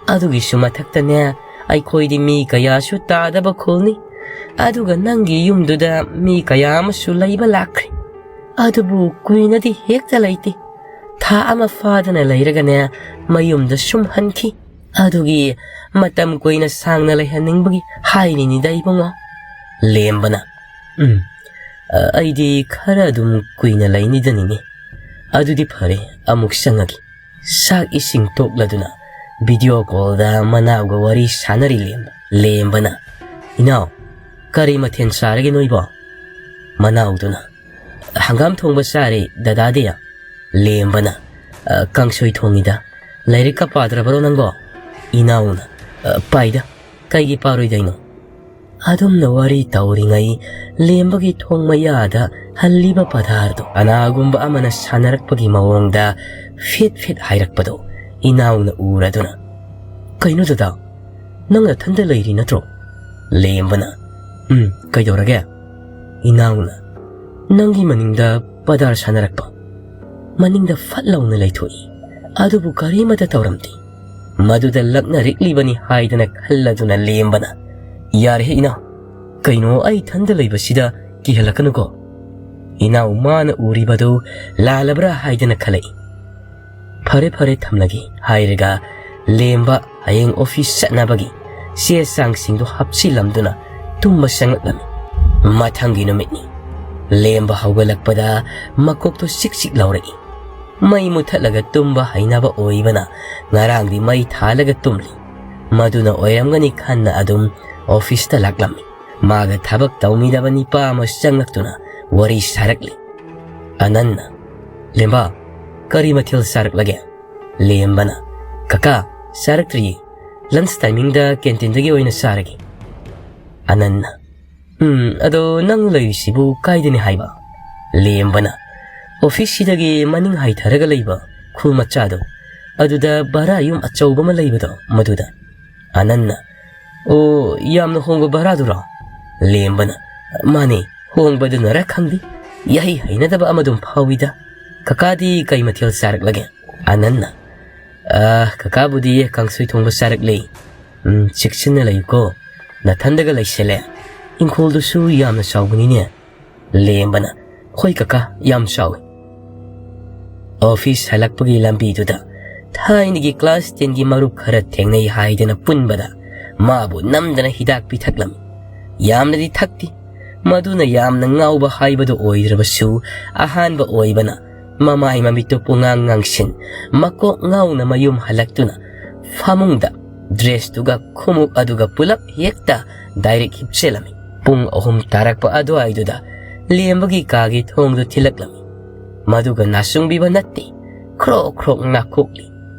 ꯑꯗꯨꯒꯤꯁꯨ ꯃꯊꯛꯇꯅꯦ, ꯑꯩꯈꯣꯏꯗꯤ ꯃꯤ ꯀꯌꯥꯁꯨ ꯇꯥꯗꯕ ꯈꯨꯜꯅꯤ꯫ ꯑꯗꯨꯒ ꯅꯪꯒꯤ ꯌꯨꯝꯗꯨꯗ ꯃꯤ ꯀꯌꯥ ꯑꯃꯁꯨ ꯂꯩꯕ ꯂꯥꯛꯈ꯭ꯔꯦ꯫ ꯑꯗꯨꯕꯨ ꯀꯨꯏꯅꯗꯤ ꯍꯦꯛꯇ ꯂꯩꯇꯦ꯫ ꯊꯥ ꯑꯃ ꯐꯥꯗꯅ ꯂꯩꯔꯒꯅꯦ, ꯃꯌꯨꯝꯗ ꯁꯨꯝ ꯍꯟꯈꯤ꯫ ꯑꯗꯨꯒꯤ ꯃꯇꯝ ꯀꯨꯏꯅ ꯁꯥꯡꯅ ꯂꯩꯍꯟꯅꯤꯡꯕꯒꯤ ꯍꯥꯏꯔꯤꯅꯤꯗ ꯏꯕꯨꯡꯉꯣ꯫" ꯂꯦꯝꯕꯅ, "ꯎꯝ, ꯑ, ꯑꯩꯗꯤ ꯈꯔ ꯑꯗꯨꯝ ꯀꯨꯏꯅ ꯂꯩꯅꯤꯗ ꯅꯤꯅꯦ꯫ ꯑꯗꯨꯗꯤ ꯐꯔꯦ, ꯑꯃꯨꯛ ꯆꯪꯉꯒꯦ꯫" ꯆꯥꯛ ꯏꯁꯤꯡ ꯇꯣꯛꯂꯗꯨꯅ ꯚꯤꯗꯤꯑꯣ ꯀꯣꯜꯗ ꯃꯅꯥꯎꯒ ꯋꯥꯔꯤ ꯁꯥꯟꯅꯔꯤ ꯂꯦꯝꯕ꯫ ꯂꯦꯝꯕꯅ, "ꯏꯅꯥꯎ, ꯀꯔꯤ ꯃꯊꯦꯜ ꯆꯥꯔꯒꯦ ꯅꯣꯏꯕꯣ?" ꯃꯅꯥꯎꯗꯨꯅ, "ꯍꯪꯒꯥꯝ ꯊꯣꯡꯕ ꯆꯥꯔꯦ ꯗꯗꯥꯗꯤ꯫" ꯂꯦꯝꯕꯅ, "ꯑ, ꯀꯥꯡꯁꯣꯏ ꯊꯣꯡꯉꯤꯗ꯫ ꯂꯥꯏꯔꯤꯛꯀ ꯄꯥꯗ꯭ꯔꯕꯔꯣ ꯅꯪꯕꯣ?" ꯏꯅꯥꯎꯅ, "ꯑ, ꯄꯥꯏꯗ, ꯀꯩꯒꯤ ꯄꯥꯔꯣꯏꯗꯩꯅꯣ?" ꯑꯗꯨꯝꯅ ꯋꯥꯔꯤ ꯇꯧꯔꯤꯉꯩ ꯂꯦꯝꯕꯒꯤ ꯊꯣꯡ ꯃꯌꯥꯗ ꯍꯜꯂꯤꯕ ꯄꯗꯥꯔꯗꯣ ꯀꯅꯥꯒꯨꯝꯕ ꯑꯃꯅ ꯁꯥꯟꯅꯔꯛꯄꯒꯤ ꯃꯑꯣꯡꯗ ꯐꯤꯠ ꯐꯤꯠ ꯍꯥꯏꯔꯛꯄꯗꯣ ꯏꯅꯥꯎꯅ ꯎꯔꯗꯨꯅ, "ꯀꯩꯅꯣ ꯗꯗꯥ, ꯅꯪ ꯅꯊꯟꯗ ꯂꯩꯔꯤ ꯅꯠꯇ꯭ꯔꯣ?" ꯂꯦꯝꯕꯅ, "ꯎꯝ, ꯀꯩꯗꯧꯔꯒꯦ?" ꯏꯅꯥꯎꯅ, "ꯅꯪꯒꯤ ꯃꯅꯤꯡꯗ ꯄꯗꯥꯔ ꯁꯥꯟꯅꯔꯛꯄ꯫ ꯃꯅꯤꯡꯗ ꯐꯠ ꯂꯥꯎꯅ ꯂꯩꯊꯣꯛꯏ꯫ ꯑꯗꯨꯕꯨ ꯀꯔꯤ ꯑꯃꯠꯇ ꯇꯧꯔꯝꯗꯦ꯫ ꯃꯗꯨꯗ ꯂꯛꯅꯔꯤꯛꯂꯤꯕꯅꯤ ꯍꯥꯏꯗꯅ ꯈꯜꯂꯗꯨꯅ ꯂꯦꯝꯕꯅ, 'ꯌꯥꯔꯦꯍꯦ ꯏꯅꯥꯎ, ꯀꯩꯅꯣ ꯑꯩ ꯏꯊꯟꯗ ꯂꯩꯕꯁꯤꯗ ꯀꯤꯍꯜꯂꯛꯀꯅꯨꯀꯣ꯫ ꯏꯅꯥꯎ ꯃꯥꯅ ꯎꯔꯤꯕꯗꯨ ꯂꯥꯜꯂꯕ꯭ꯔꯥ ꯍꯥꯏꯗꯅ ꯈꯜꯂꯛꯏ꯫ ꯐꯔꯦ ꯐꯔꯦ, ꯊꯝꯂꯒꯦ' ꯍꯥꯏꯔꯒ ꯂꯦꯝꯕ ꯍꯌꯦꯡ ꯑꯣꯐꯤꯁ ꯆꯠꯅꯕꯒꯤ ꯆꯦ ꯆꯥꯡꯁꯤꯡꯗꯨ ꯍꯥꯞꯆꯤꯜꯂꯝꯗꯨꯅ ꯇꯨꯝꯕ ꯆꯪꯂꯛꯂꯝꯃꯤ꯫ ꯃꯊꯪꯒꯤ ꯅꯨꯃꯤꯠꯅꯤ꯫ ꯂꯦꯝꯕ ꯍꯧꯒꯠꯂꯛꯄꯗ ꯃꯀꯣꯛꯇꯨ ꯆꯤꯛ ꯆꯤꯛ ꯂꯥꯎꯔꯛꯏ꯫ ꯃꯩ ꯃꯨꯊꯠꯂꯒ ꯇꯨꯝꯕ ꯍꯩꯅꯕ ꯑꯣꯏꯕꯅ ꯉꯔꯥꯡꯗꯤ ꯃꯩ ꯊꯥꯜꯂꯒ ꯇꯨꯝꯂꯤ꯫ ꯃꯗꯨꯅ ꯑꯣꯏꯔꯝꯒꯅꯤ ꯈꯟꯅ ꯑꯗꯨꯝ ꯑꯣꯐꯤꯁꯇ ꯂꯥꯛꯂꯝꯃꯤ꯫ ꯃꯥꯒ ꯊꯕꯛ ꯇꯧꯃꯤꯟꯅꯕ ꯅꯤꯄꯥ ꯑꯃ ꯆꯪꯂꯛꯇꯨꯅ ꯋꯥꯔꯤ ꯁꯥꯔꯛꯂꯤ꯫ ꯑꯅꯟꯅ, "ꯂꯦꯝꯕ, ꯀꯔꯤ ꯃꯊꯦꯜ ꯆꯥꯔꯛꯂꯒꯦ?" ꯂꯦꯝꯕꯅ, "ꯀꯀꯥ, ꯆꯥꯔꯛꯇ꯭ꯔꯤꯌꯦ꯫ ꯂꯟꯆ ꯇꯥꯏꯃꯤꯡꯗ ꯀꯦꯟꯇꯤꯟꯗꯒꯤ ꯑꯣꯏꯅ ꯆꯥꯔꯒꯦ꯫" ꯑꯅꯟꯅ, "ꯎꯝ, ꯑꯗꯣ ꯅꯪ ꯂꯩꯔꯤꯁꯤꯕꯨ ꯀꯥꯏꯗꯅꯤ ꯍꯥꯏꯕ?" ꯂꯦꯝꯕꯅ, "ꯑꯣꯐꯤꯁꯁꯤꯗꯒꯤ ꯃꯅꯤꯡ ꯍꯥꯏꯊꯔꯒ ꯂꯩꯕ ꯈꯨꯜ ꯃꯆꯥꯗꯣ, ꯑꯗꯨꯗ ꯚꯔꯥ ꯌꯨꯝ ꯑꯆꯧꯕ ꯑꯃ ꯂꯩꯕꯗꯣ, ꯃꯗꯨꯗ꯫" ꯑꯅꯟꯅ, "ꯑꯣ, ꯌꯥꯝꯅ ꯍꯣꯡꯕ ꯚꯔꯥꯗꯨꯔꯣ?" ꯂꯦꯝꯕꯅ, "ꯃꯥꯅꯦ, ꯍꯣꯡꯕꯗꯨꯅꯔ ꯈꯪꯗꯦ, ꯌꯥꯍꯩ ꯍꯩꯅꯗꯕ ꯑꯃꯗꯨꯝ ꯐꯥꯎꯏꯗ꯫ ꯀꯀꯥꯗꯤ ꯀꯩ ꯃꯊꯦꯜ ꯆꯥꯔꯛꯂꯒꯦ?" ꯑꯅꯟꯅ, "ꯑ, ꯀꯀꯥꯕꯨꯗꯤ ꯀꯥꯡꯁꯣꯏ ꯊꯣꯡꯕ ꯆꯥꯔꯛꯂꯦ꯫ ꯎꯝ, ꯆꯦꯛꯁꯤꯟꯅ ꯂꯩꯌꯨꯀꯣ, ꯅꯊꯟꯗꯒ ꯂꯩꯁꯤꯜꯂꯦ꯫ ꯏꯪꯈꯣꯜꯗꯨꯁꯨ ꯌꯥꯝꯅ ꯆꯥꯎꯕꯅꯤꯅꯦ꯫" ꯂꯦꯝꯕꯅ, "ꯍꯣꯏ ꯀꯀꯥ, ꯌꯥꯝ ꯆꯥꯎꯏ꯫" ꯑꯣꯐꯤꯁ ꯍꯜꯂꯛꯄꯒꯤ ꯂꯝꯕꯤꯗꯨꯗ ꯊꯥꯏꯅꯒꯤ ꯀ꯭ꯂꯥꯁ ꯇꯦꯟꯒꯤ ꯃꯔꯨꯞ ꯈꯔ ꯊꯦꯡꯅꯩ ꯍꯥꯏꯗꯅ ꯄꯨꯟꯕꯗ ꯃꯥꯕꯨ ꯅꯝꯗꯅ ꯍꯤꯗꯥꯛ ꯄꯤꯊꯛꯂꯝꯃꯤ꯫ ꯌꯥꯝꯅꯗꯤ ꯊꯛꯇꯦ꯫ ꯃꯗꯨꯅ ꯌꯥꯝꯅ ꯉꯥꯎꯕ ꯍꯥꯏꯕꯗꯨ ꯑꯣꯏꯗ꯭ꯔꯕꯁꯨ, ꯑꯍꯥꯟꯕ ꯑꯣꯏꯕꯅ ꯃꯃꯥꯏ ꯃꯃꯤꯠꯇꯨ ꯄꯨꯡꯉꯥꯡ ꯉꯥꯡꯁꯤꯟ, ꯃꯀꯣꯛ ꯉꯥꯎꯅ ꯃꯌꯨꯝ ꯍꯜꯂꯛꯇꯨꯅ ꯐꯃꯨꯡꯗ ꯗ꯭ꯔꯦꯁꯇꯨꯒ ꯈꯣꯡꯎꯞ ꯑꯗꯨꯒ ꯄꯨꯂꯞ ꯍꯦꯛꯇ ꯗꯥꯏꯔꯦꯛ ꯍꯤꯞꯆꯜꯂꯝꯃꯤ꯫ ꯄꯨꯡ ꯑꯍꯨꯝ ꯇꯥꯔꯛꯄ ꯑꯗꯨꯋꯥꯏꯗꯨꯗ ꯂꯦꯝꯕꯒꯤ ꯀꯥꯒꯤ ꯊꯣꯡꯗꯨ ꯊꯤꯜꯂꯛꯂꯝꯃꯤ꯫ ꯃꯗꯨꯒ ꯅꯥꯆꯨꯡꯕꯤꯕ ꯅꯠꯇꯦ, ꯈ꯭ꯔꯣꯛ ꯈ꯭ꯔꯣꯛ ꯅꯥꯈꯣꯛꯂꯤ꯫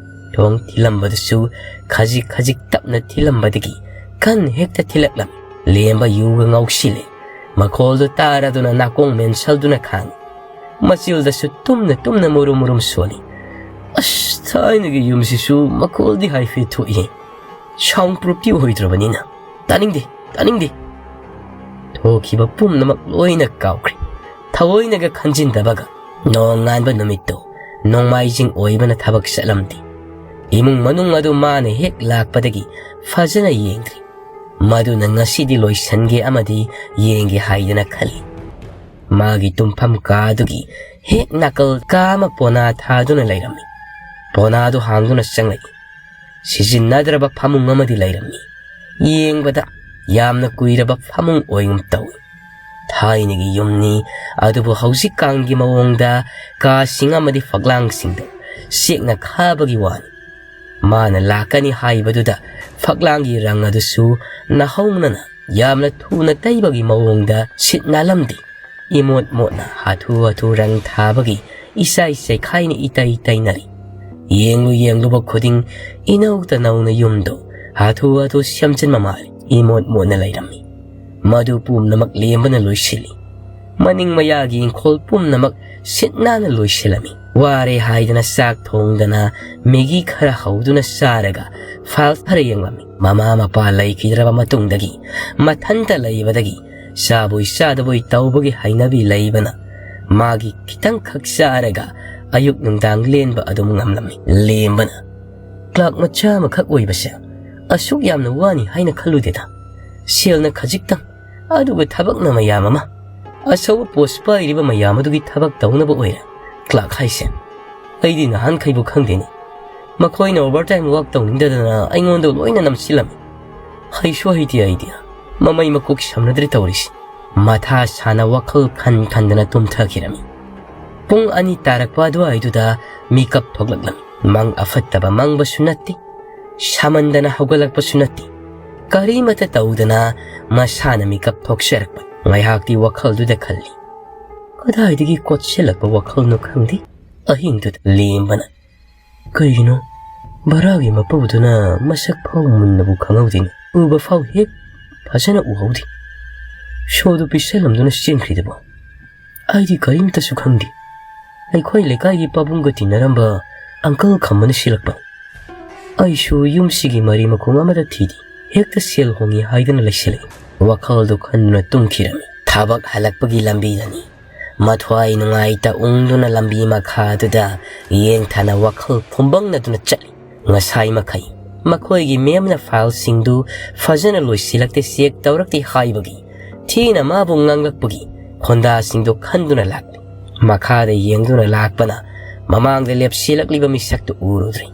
ꯊꯣꯡ ꯊꯤꯜꯂꯝꯕꯗꯨꯁꯨ ꯈꯖꯤꯛ ꯈꯖꯤꯛ ꯇꯞꯅ ꯊꯤꯜꯂꯝꯕꯗꯒꯤ ꯀꯟ ꯍꯦꯛꯇ ꯊꯤꯜꯂꯛꯂꯝꯃꯤ꯫ ꯂꯦꯝꯕ ꯌꯨꯒ ꯉꯥꯎꯁꯤꯜꯂꯦ꯫ ꯃꯈꯣꯜꯗꯨ ꯇꯥꯔꯗꯨꯅ ꯅꯥꯀꯣꯡ ꯃꯦꯟꯁꯜꯗꯨꯅ ꯈꯥꯡꯉꯤ꯫ ꯃꯆꯤꯜꯗꯁꯨ ꯇꯨꯝꯅ ꯇꯨꯝꯅ ꯃꯨꯔꯨꯝ ꯃꯨꯔꯨꯝ ꯁꯣꯜꯂꯤ꯫ "ꯑꯁ, ꯊꯥꯏꯅꯒꯤ ꯌꯨꯝꯁꯤꯁꯨ ꯃꯈꯣꯜꯗꯤ ꯍꯥꯏꯐꯦꯠ ꯊꯣꯛꯏꯍꯦ꯫ ꯁꯥꯎꯟ ꯄ꯭ꯔꯨꯐꯇꯤ ꯑꯣꯏꯗ꯭ꯔꯕꯅꯤꯅ꯫ ꯇꯥꯅꯤꯡꯗꯦ, ꯇꯥꯅꯤꯡꯗꯦ꯫" ꯊꯣꯛꯈꯤꯕ ꯄꯨꯝꯅꯃꯛ ꯂꯣꯏꯅ ꯀꯥꯎꯈ꯭ꯔꯦ꯫ ꯊꯑꯣꯏꯅꯒ ꯈꯟꯖꯤꯟꯗꯕꯒ꯫ ꯅꯣꯡꯉꯥꯟꯕ ꯅꯨꯃꯤꯠꯇꯣ ꯅꯣꯡꯃꯥꯏꯖꯤꯡ ꯑꯣꯏꯕꯅ ꯊꯕꯛ ꯆꯠꯂꯝꯗꯦ꯫ ꯏꯃꯨꯡ ꯃꯅꯨꯡ ꯑꯗꯨ ꯃꯥꯅ ꯍꯦꯛ ꯂꯥꯛꯄꯗꯒꯤ ꯐꯖꯅ ꯌꯦꯡꯗ꯭ꯔꯤ꯫ ꯃꯗꯨꯅ ꯉꯁꯤꯗꯤ ꯂꯣꯏꯁꯟꯒꯦ ꯑꯃꯗꯤ ꯌꯦꯡꯒꯦ ꯍꯥꯏꯗꯅ ꯈꯜꯂꯤ꯫ ꯃꯥꯒꯤ ꯇꯨꯝꯐꯝ ꯀꯥꯗꯨꯒꯤ ꯍꯦꯛ ꯅꯥꯀꯜ ꯀꯥ ꯑꯃ ꯄꯣꯅꯥ ꯊꯥꯗꯨꯅ ꯂꯩꯔꯝꯃꯤ꯫ ꯄꯣꯅꯥꯗꯨ ꯍꯥꯡꯗꯨꯅ ꯆꯪꯂꯛꯏ꯫ ꯁꯤꯖꯤꯟꯅꯗ꯭ꯔꯕ ꯐꯃꯨꯡ ꯑꯃꯗꯤ ꯂꯩꯔꯝꯃꯤ꯫ ꯌꯦꯡꯕꯗ ꯌꯥꯝꯅ ꯀꯨꯏꯔꯕ ꯐꯃꯨꯡ ꯑꯣꯏꯒꯨꯝ ꯇꯧꯏ꯫ ꯊꯥꯏꯅꯒꯤ ꯌꯨꯝꯅꯤ, ꯑꯗꯨꯕꯨ ꯍꯧꯖꯤꯛꯀꯥꯟꯒꯤ ꯃꯑꯣꯡꯗ ꯀꯥꯁꯤꯡ ꯑꯃꯗꯤ ꯐꯛꯂꯥꯡꯁꯤꯡꯗ ꯆꯦꯛꯅ ꯈꯥꯕꯒꯤ ꯋꯥꯅꯤ꯫ ꯃꯥꯅ ꯂꯥꯛꯀꯅꯤ ꯍꯥꯏꯕꯗꯨꯗ ꯐꯛꯂꯥꯡꯒꯤ ꯔꯪ ꯑꯗꯨꯁꯨ ꯅꯥꯍꯧꯅꯅ ꯌꯥꯝꯅ ꯊꯨꯅ ꯇꯩꯕꯒꯤ ꯃꯑꯣꯡꯗ ꯁꯤꯠ ꯅꯥꯜꯂꯝꯗꯦ꯫ ꯏꯃꯣꯠ ꯃꯣꯠꯅ ꯍꯥꯊꯨ ꯍꯥꯊꯨ ꯔꯪ ꯊꯥꯕꯒꯤ ꯏꯁꯥꯏ ꯆꯩꯈꯥꯏꯅ ꯏꯇꯩ ꯇꯩꯅꯔꯤ꯫ ꯌꯦꯡꯂꯨ ꯌꯦꯡꯂꯨꯕ ꯈꯨꯗꯤꯡ ꯏꯅꯧꯇ ꯅꯧꯅ ꯌꯨꯝꯗꯣ ꯍꯥꯊꯨ ꯍꯥꯊꯨ ꯁꯦꯝꯖꯤꯟꯕ ꯃꯥꯜꯂꯤ꯫ ꯏꯃꯣꯠ ꯃꯣꯠꯅ ꯂꯩꯔꯝꯃꯤ꯫ ꯃꯗꯨ ꯄꯨꯝꯅꯃꯛ ꯂꯦꯝꯕꯅ ꯂꯣꯏꯁꯤꯜꯂꯤ꯫ ꯃꯅꯤꯡ ꯃꯌꯥꯒꯤ ꯏꯪꯈꯣꯜ ꯄꯨꯝꯅꯃꯛ ꯁꯤꯠ ꯅꯥꯟꯅ ꯂꯣꯏꯁꯤꯜꯂꯝꯃꯤ꯫ ꯋꯥꯔꯦ ꯍꯥꯏꯗꯅ ꯆꯥꯛ ꯊꯣꯡꯗꯅ ꯃꯦꯒꯤ ꯈꯔ ꯍꯧꯗꯨꯅ ꯆꯥꯔꯒ ꯐꯥꯏꯜ ꯈꯔ ꯌꯦꯡꯂꯝꯃꯤ꯫ ꯃꯃꯥ ꯃꯄꯥ ꯂꯩꯈꯤꯗ꯭ꯔꯕ ꯃꯇꯨꯡꯗꯒꯤ ꯃꯊꯟꯇ ꯂꯩꯕꯗꯒꯤ ꯆꯥꯕꯣꯏ ꯆꯥꯗꯕꯣꯏ ꯇꯧꯕꯒꯤ ꯍꯩꯅꯕꯤ ꯂꯩꯕꯅ ꯃꯥꯒꯤ ꯈꯤꯇꯪꯈꯛ ꯆꯥꯔꯒ ꯑꯌꯨꯛ ꯅꯨꯡꯗꯥꯡ ꯂꯦꯟꯕ ꯑꯗꯨꯝ ꯉꯝꯂꯝꯃꯤ꯫ ꯂꯦꯝꯕꯅ ꯀ꯭ꯂꯥꯛ ꯃꯆꯥ ꯑꯃꯈꯛ ꯑꯣꯏꯕꯁꯦ ꯑꯁꯨꯛ ꯌꯥꯝꯅ ꯋꯥꯅꯤ ꯍꯥꯏꯅ ꯈꯜꯂꯨꯗꯦꯗ꯫ ꯁꯦꯜꯅ ꯈꯖꯤꯛꯇꯪ, ꯑꯗꯨꯒ ꯊꯕꯛꯅ ꯃꯌꯥꯝ ꯑꯃ꯫ ꯑꯆꯧꯕ ꯄꯣꯁ ꯄꯥꯏꯔꯤꯕ ꯃꯌꯥꯝ ꯑꯗꯨꯒꯤ ꯊꯕꯛ ꯇꯧꯅꯕ ꯑꯣꯏꯔꯦ ꯀ꯭ꯂꯥꯛ ꯍꯥꯏꯁꯦ꯫ ꯑꯩꯗꯤ ꯅꯍꯥꯟꯈꯩꯕꯨ ꯈꯪꯗꯦꯅꯦ꯫ ꯃꯈꯣꯏꯅ ꯑꯣꯚꯔ ꯇꯥꯏꯝ ꯋꯥꯛ ꯇꯧꯅꯤꯡꯗꯗꯅ ꯑꯩꯉꯣꯟꯗ ꯂꯣꯏꯅ ꯅꯝꯁꯤꯜꯂꯝꯃꯤ꯫ ꯍꯩꯁꯨ ꯍꯩꯇꯦ ꯑꯩꯗꯤ꯫ ꯃꯃꯩ ꯃꯀꯣꯛ ꯁꯝꯅꯗ꯭ꯔꯦ ꯇꯧꯔꯤꯁꯤ꯫ ꯃꯊꯥ ꯁꯥꯅ ꯋꯥꯈꯜ ꯈꯟ ꯈꯟꯗꯅ ꯇꯨꯝꯊꯈꯤꯔꯝꯃꯤ꯫ ꯄꯨꯡ ꯑꯅꯤ ꯇꯥꯔꯛꯄ ꯑꯗꯨꯋꯥꯏꯗꯨꯗ ꯃꯤꯀꯞ ꯊꯣꯛꯂꯛꯂꯝꯃꯤ꯫ ꯃꯪ ꯑꯐꯠꯇꯕ ꯃꯪꯕꯁꯨ ꯅꯠꯇꯦ, ꯁꯥꯃꯟꯗꯅ ꯍꯧꯒꯠꯂꯛꯄꯁꯨ ꯅꯠꯇꯦ꯫ ꯀꯔꯤꯃꯠꯇ ꯇꯧꯗꯅ ꯃꯁꯥꯅ ꯃꯤꯀꯞ ꯊꯣꯛꯆꯔꯛꯄ꯫ ꯉꯥꯏꯍꯥꯛꯇꯤ ꯋꯥꯈꯜꯗꯨꯗ ꯈꯜꯂꯤ꯫ ꯀꯗꯥꯏꯗꯒꯤ ꯀꯣꯠꯁꯤꯜꯂꯛꯄ ꯋꯥꯈꯜꯅꯣ ꯈꯪꯗꯦ꯫ ꯑꯍꯤꯡꯗꯨꯗ ꯂꯦꯝꯕꯅ꯫ ꯀꯩꯒꯤꯅꯣ ꯚꯔꯥꯒꯤ ꯃꯄꯨꯗꯨꯅ ꯃꯁꯛ ꯐꯥꯎ ꯃꯨꯟꯅꯕꯨ ꯈꯪꯍꯧꯗꯦꯅꯦ꯫ ꯎꯕ ꯐꯥꯎ ꯍꯦꯛ ꯐꯖꯅ ꯎꯍꯧꯗꯦ꯫ ꯁꯣꯗꯨ ꯄꯤꯁꯜꯂꯝꯗꯨꯅ ꯆꯦꯟꯈ꯭ꯔꯤꯗꯨꯕꯣ? ꯑꯩꯗꯤ ꯀꯔꯤꯝꯇꯁꯨ ꯈꯪꯗꯦ꯫ ꯑꯩꯈꯣꯏ ꯂꯩꯀꯥꯏꯒꯤ ꯄꯥꯕꯨꯡꯒ ꯇꯤꯟꯅꯔꯝꯕ ꯑꯪꯀꯜ ꯈꯝꯕꯅ ꯁꯤꯜꯂꯛꯄ꯫ ꯑꯩꯁꯨ ꯌꯨꯝꯁꯤꯒꯤ ꯃꯔꯤ ꯃꯈꯣꯡ ꯑꯃꯗ ꯊꯤꯗꯦ꯫ ꯍꯦꯛꯇ ꯁꯦꯜ ꯍꯣꯡꯉꯤ ꯍꯥꯏꯗꯨꯅ ꯂꯩꯁꯤꯜꯂꯛꯏ꯫ ꯋꯥꯈꯜꯗꯨ ꯈꯟꯗꯨꯅ ꯇꯨꯝꯈꯤꯔꯝꯃꯤ꯫ ꯊꯕꯛ ꯍꯜꯂꯛꯄꯒꯤ ꯂꯝꯕꯤꯗꯅꯤ꯫ ꯃꯊ꯭ꯋꯥꯏ ꯅꯨꯡꯉꯥꯏꯇ ꯎꯪꯗꯨꯅ ꯂꯝꯕꯤ ꯃꯈꯥꯗꯨꯗ ꯌꯦꯡꯊꯅ ꯋꯥꯈꯜ ꯐꯨꯝꯕꯪꯅꯗꯨꯅ ꯆꯠꯂꯤ꯫ ꯉꯁꯥꯏ ꯃꯈꯩ ꯃꯈꯣꯏꯒꯤ ꯃꯦꯝꯅ ꯐꯥꯏꯜꯁꯤꯡꯗꯨ ꯐꯖꯅ ꯂꯣꯏꯁꯤꯜꯂꯛꯇꯦ, ꯆꯦꯛ ꯇꯧꯔꯛꯇꯦ ꯍꯥꯏꯕꯒꯤ ꯊꯤꯅ ꯃꯥꯕꯨ ꯉꯥꯡꯂꯛꯄꯒꯤ ꯈꯣꯟꯗꯥꯁꯤꯡꯗꯨ ꯈꯟꯗꯨꯅ ꯂꯥꯛꯂꯤ꯫ ꯃꯈꯥꯗ ꯌꯦꯡꯗꯨꯅ ꯂꯥꯛꯄꯅ ꯃꯃꯥꯡꯗ ꯂꯦꯞꯁꯤꯜꯂꯛꯂꯤꯕ ꯃꯤꯁꯛꯇꯨ ꯎꯔꯨꯗ꯭ꯔꯦ꯫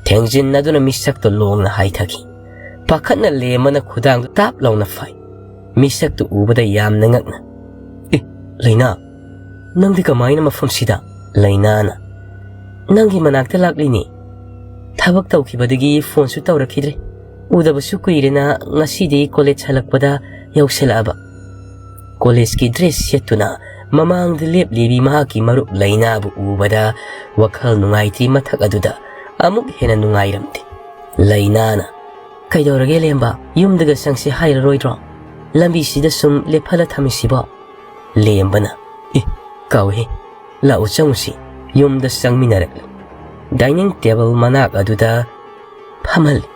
ꯊꯦꯡꯖꯤꯟꯅꯗꯨꯅ ꯃꯤꯁꯛꯇꯨ ꯂꯣꯡꯅ ꯍꯥꯏꯊꯈꯤ꯫ ꯄꯥꯈꯠꯅ ꯂꯦꯝꯕꯅ ꯈꯨꯗꯥꯡꯗꯨ ꯇꯥꯞ ꯂꯥꯎꯅ ꯐꯥꯏ꯫ ꯃꯤꯁꯛꯇꯨ ꯎꯕꯗ ꯌꯥꯝꯅ ꯉꯛꯅ, "ꯑꯦ, ꯂꯩꯅꯥ, ꯅꯪꯗꯤ ꯀꯃꯥꯏꯅ ꯃꯐꯝꯁꯤꯗ?" ꯂꯩꯅꯥꯅ, "ꯅꯪꯒꯤ ꯃꯅꯥꯛꯇ ꯂꯥꯛꯂꯤꯅꯦ꯫ ꯊꯕꯛ ꯇꯧꯈꯤꯕꯗꯒꯤ ꯐꯣꯟꯁꯨ ꯇꯧꯔꯛꯈꯤꯗ꯭ꯔꯦ꯫ ꯎꯗꯕꯁꯨ ꯀꯨꯏꯔꯦꯅ ꯉꯁꯤꯗꯤ ꯀꯣꯂꯦꯖ ꯍꯜꯂꯛꯄꯗ ꯌꯧꯁꯤꯜꯂꯛꯑꯕ꯫" ꯀꯣꯂꯦꯖꯀꯤ ꯗ꯭ꯔꯦꯁ ꯁꯦꯠꯇꯨꯅ ꯃꯃꯥꯡꯗ ꯂꯦꯞꯂꯤꯕꯤ ꯃꯍꯥꯛꯀꯤ ꯃꯔꯨꯞ ꯂꯩꯅꯥꯕꯨ ꯎꯕꯗ ꯋꯥꯈꯜ ꯅꯨꯡꯉꯥꯏꯇ꯭ꯔꯤ ꯃꯊꯛ ꯑꯗꯨꯗ ꯑꯃꯨꯛ ꯍꯦꯟꯅ ꯅꯨꯡꯉꯥꯏꯔꯝꯗꯦ꯫ ꯂꯩꯅꯥꯅ, "ꯀꯩꯗꯧꯔꯒꯦ ꯂꯦꯝꯕ? ꯌꯨꯝꯗꯒ ꯆꯪꯁꯤ ꯍꯥꯏꯔꯔꯣꯏꯗ꯭ꯔꯣ? ꯂꯝꯕꯤꯁꯤꯗ ꯁꯨꯝ ꯂꯦꯞꯍꯜꯂ ꯊꯝꯃꯤꯁꯤꯕꯣ?" ꯂꯦꯝꯕꯅ, "ꯑꯦ, ꯀꯥꯎꯏꯍꯦ, ꯂꯥꯛꯎ ꯆꯪꯉꯨꯁꯤ, ꯌꯨꯝꯗ ꯆꯪꯃꯤꯟꯅꯔꯛꯂꯦ꯫" ꯗꯥꯏꯅꯤꯡ ꯇꯦꯕꯜ ꯃꯅꯥꯛ ꯑꯗꯨꯗ ꯐꯝꯍꯜꯂꯤ꯫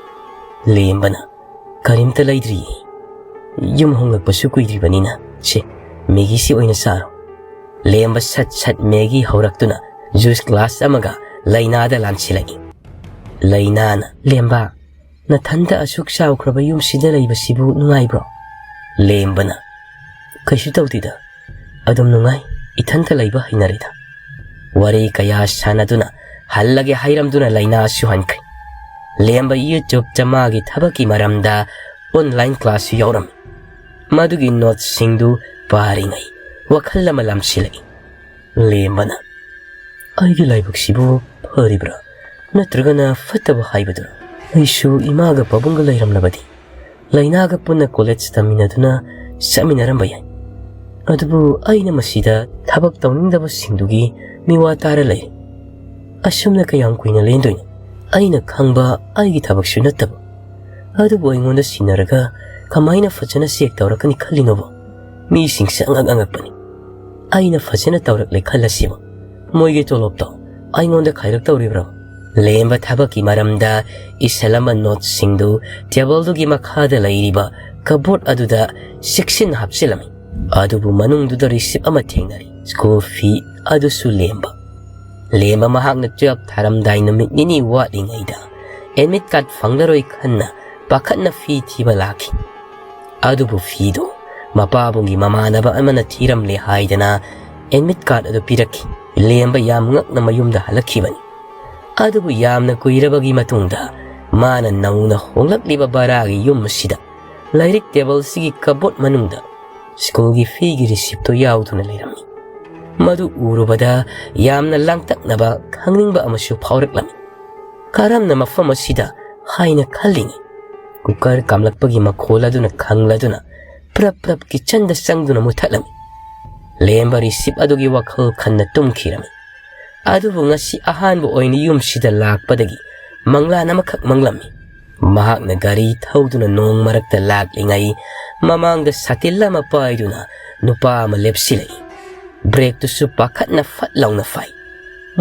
ꯂꯦꯝꯕꯅ, "ꯀꯔꯤꯝꯇ ꯂꯩꯗ꯭ꯔꯤꯌꯦ, ꯌꯨꯝ ꯍꯣꯡꯂꯛꯄꯁꯨ ꯀꯨꯏꯗ꯭ꯔꯤꯕꯅꯤꯅ꯫ ꯁꯦ, ꯃꯦꯒꯤꯁꯤ ꯑꯣꯏꯅ ꯆꯥꯔꯣ꯫" ꯂꯦꯝꯕ ꯁꯠ ꯁꯠ ꯃꯦꯒꯤ ꯍꯧꯔꯛꯇꯨꯅ ꯖꯨꯁ ꯒ꯭ꯂꯥꯁ ꯑꯃꯒ ꯂꯩꯅꯥꯗ ꯂꯥꯟꯁꯤꯜꯂꯛꯏ꯫ ꯂꯩꯅꯥꯅ, "ꯂꯦꯝꯕ, ꯅꯊꯟꯗ ꯑꯁꯨꯛ ꯆꯥꯎꯈ꯭ꯔꯕ ꯌꯨꯝꯁꯤꯗ ꯂꯩꯕꯁꯤꯕꯨ ꯅꯨꯡꯉꯥꯏꯕ꯭ꯔꯣ?" ꯂꯦꯝꯕꯅ, "ꯀꯩꯁꯨ ꯇꯧꯗꯦꯗ, ꯑꯗꯨꯝ ꯅꯨꯡꯉꯥꯏ, ꯏꯊꯟꯇ ꯂꯩꯕ ꯍꯩꯅꯔꯦꯗ꯫" ꯋꯥꯔꯤ ꯀꯌꯥ ꯁꯥꯟꯅꯗꯨꯅ ꯍꯜꯂꯒꯦ ꯍꯥꯏꯔꯝꯗꯨꯅ ꯂꯩꯅꯥꯁꯨ ꯍꯟꯈ꯭ꯔꯦ꯫ ꯂꯦꯝꯕ YouTubeꯇ ꯃꯥꯒꯤ ꯊꯕꯛꯀꯤ ꯃꯔꯝꯗ online classꯁꯨ ꯌꯥꯎꯔꯝꯃꯤ꯫ ꯃꯗꯨꯒꯤ ꯅꯣꯠꯁꯤꯡꯗꯨ ꯄꯥꯔꯤꯉꯩ ꯋꯥꯈꯜ ꯑꯃ ꯂꯥꯝꯁꯤꯜꯂꯛꯏ꯫ ꯂꯦꯝꯕꯅ, "ꯑꯩꯒꯤ ꯂꯥꯏꯕꯛꯁꯤꯕꯨ ꯐꯔꯤꯕ꯭ꯔꯥ, ꯅꯠꯇ꯭ꯔꯒꯅ ꯐꯠꯇꯕ ꯍꯥꯏꯕꯗꯨꯔꯥ? ꯑꯩꯁꯨ ꯏꯃꯥꯒ ꯄꯥꯕꯨꯡꯒ ꯂꯩꯔꯝꯂꯕꯗꯤ ꯂꯩꯅꯥꯒ ꯄꯨꯟꯅ ꯀꯣꯂꯦꯖ ꯇꯝꯃꯤꯟꯅꯗꯨꯅ ꯆꯠꯃꯤꯟꯅꯔꯝꯕ ꯌꯥꯏ꯫ ꯑꯗꯨꯕꯨ ꯑꯩꯅ ꯃꯁꯤꯗ ꯊꯕꯛ ꯇꯧꯅꯤꯡꯗꯕꯁꯤꯡꯗꯨꯒꯤ ꯃꯤꯋꯥ ꯇꯥꯔ ꯂꯩꯔꯦ꯫ ꯑꯁꯨꯝꯅ ꯀꯌꯥꯝ ꯀꯨꯏꯅ ꯂꯦꯟꯗꯣꯏꯅꯣ? ꯑꯩꯅ ꯈꯪꯕ ꯑꯩꯒꯤ ꯊꯕꯛꯁꯨ ꯅꯠꯇꯕ꯫ ꯑꯗꯨꯕꯨ ꯑꯩꯉꯣꯟꯗ ꯁꯤꯟꯅꯔꯒ ꯀꯃꯥꯏꯅ ꯐꯖꯅ ꯆꯦꯛ ꯇꯧꯔꯛꯀꯅꯤ ꯈꯜꯂꯤꯅꯣꯕ? ꯃꯤꯁꯤꯡꯁꯦ ꯑꯉꯛ ꯑꯉꯛꯄꯅꯤ꯫ ꯑꯩꯅ ꯐꯖꯅ ꯇꯧꯔꯛꯂꯦ ꯈꯜꯂꯁꯤꯕ, ꯃꯣꯏꯒꯤ ꯇꯣꯂꯣꯞꯇꯣ ꯑꯩꯉꯣꯟꯗ ꯈꯥꯏꯔꯛꯇꯧꯔꯤꯕ꯭ꯔꯣ?" ꯂꯦꯝꯕ ꯊꯕꯛꯀꯤ ꯃꯔꯝꯗ ꯏꯁꯜꯂꯝꯕ ꯅꯣꯠꯁꯤꯡꯗꯨ ꯇꯦꯕꯜꯗꯨꯒꯤ ꯃꯈꯥꯗ ꯂꯩꯔꯤꯕ ꯀꯕꯣꯔꯗ ꯑꯗꯨꯗ ꯆꯦꯛꯁꯤꯟꯅ ꯍꯥꯞꯆꯤꯜꯂꯝꯃꯤ꯫ ꯑꯗꯨꯕꯨ ꯃꯅꯨꯡꯗꯨꯗ ꯔꯤꯁꯤꯞ ꯑꯃ ꯊꯦꯡꯅꯔꯤ꯫ ꯁ꯭ꯀꯨꯜ ꯐꯤ ꯑꯗꯨꯁꯨ ꯂꯦꯝꯕ꯫ ꯂꯦꯝꯕ ꯃꯍꯥꯛꯅ ꯇꯨꯌꯦꯜꯐ ꯊꯥꯔꯝꯗꯥꯏ ꯅꯨꯃꯤꯠ ꯅꯤꯅꯤ ꯋꯥꯠꯂꯤꯉꯩꯗ ꯑꯦꯗꯃꯤꯠ ꯀꯥꯔꯗ ꯐꯪꯂꯔꯣꯏ ꯈꯟꯅ ꯄꯥꯈꯠꯅ ꯐꯤ ꯊꯤꯕ ꯂꯥꯛꯈꯤ꯫ ꯑꯗꯨꯕꯨ ꯐꯤꯗꯨ ꯃꯄꯥꯕꯨꯡꯒꯤ ꯃꯃꯥꯟꯅꯕ ꯑꯃꯅ ꯊꯤꯔꯝꯂꯦ ꯍꯥꯏꯗꯅ ꯑꯦꯗꯃꯤꯠ ꯀꯥꯔꯗ ꯑꯗꯨ ꯄꯤꯔꯛꯈꯤ꯫ ꯂꯦꯝꯕ ꯌꯥꯝ ꯉꯛꯅ ꯃꯌꯨꯝꯗ ꯍꯜꯂꯛꯈꯤꯕꯅꯤ꯫ ꯑꯗꯨꯕꯨ ꯌꯥꯝꯅ ꯀꯨꯏꯔꯕꯒꯤ ꯃꯇꯨꯡꯗ ꯃꯥꯅ ꯅꯧꯅ ꯍꯣꯡꯂꯛꯂꯤꯕ ꯕꯔꯥꯒꯤ ꯌꯨꯝ ꯑꯁꯤꯗ ꯂꯥꯏꯔꯤꯛ ꯇꯦꯕꯜꯁꯤꯒꯤ ꯀꯕꯣꯔꯗ ꯃꯅꯨꯡꯗ ꯁ꯭ꯀꯨꯜꯒꯤ ꯐꯤꯒꯤ ꯔꯤꯁꯤꯞꯇꯨ ꯌꯥꯎꯗꯨꯅ ꯂꯩꯔꯝꯃꯤ꯫ ꯃꯗꯨ ꯎꯔꯨꯕꯗ ꯌꯥꯝꯅ ꯂꯥꯡꯇꯛꯅꯕ ꯈꯪꯅꯤꯡꯕ ꯑꯃꯁꯨ ꯐꯥꯎꯔꯛꯂꯝꯃꯤ꯫ "ꯀꯔꯝꯅ ꯃꯐꯝ ꯑꯁꯤꯗ?" ꯍꯥꯏꯅ ꯈꯜꯂꯤꯉꯩ ꯀꯨꯀꯔ ꯀꯥꯝꯂꯛꯄꯒꯤ ꯃꯈꯣꯜ ꯑꯗꯨꯅ ꯈꯪꯂꯗꯨꯅ ꯄ꯭ꯔꯞ ꯄ꯭ꯔꯞ ꯀꯤꯆꯟꯗ ꯆꯪꯗꯨꯅ ꯃꯨꯊꯠꯂꯝꯃꯤ꯫ ꯂꯦꯝꯕ ꯔꯤꯁꯤꯞ ꯑꯗꯨꯒꯤ ꯋꯥꯈꯜ ꯈꯟꯅ ꯇꯨꯝꯈꯤꯔꯝꯃꯤ꯫ ꯑꯗꯨꯕꯨ ꯉꯁꯤ ꯑꯍꯥꯟꯕ ꯑꯣꯏꯅ ꯌꯨꯝꯁꯤꯗ ꯂꯥꯛꯄꯗꯒꯤ ꯃꯪꯂꯥꯟ ꯑꯃꯈꯛ ꯃꯪꯂꯝꯃꯤ꯫ ꯃꯍꯥꯛꯅ ꯒꯥꯔꯤ ꯊꯧꯗꯨꯅ ꯅꯣꯡ ꯃꯔꯛꯇ ꯂꯥꯛꯂꯤꯉꯩ ꯃꯃꯥꯡꯗ ꯁꯥꯇꯤꯜ ꯑꯃ ꯄꯥꯏꯗꯨꯅ ꯅꯨꯄꯥ ꯑꯃ ꯂꯦꯞꯁꯤꯜꯂꯛꯏ꯫ ꯕ꯭ꯔꯦꯛꯇꯨꯁꯨ ꯄꯥꯈꯠꯅ ꯐꯠ ꯂꯥꯎꯅ ꯐꯥꯏ꯫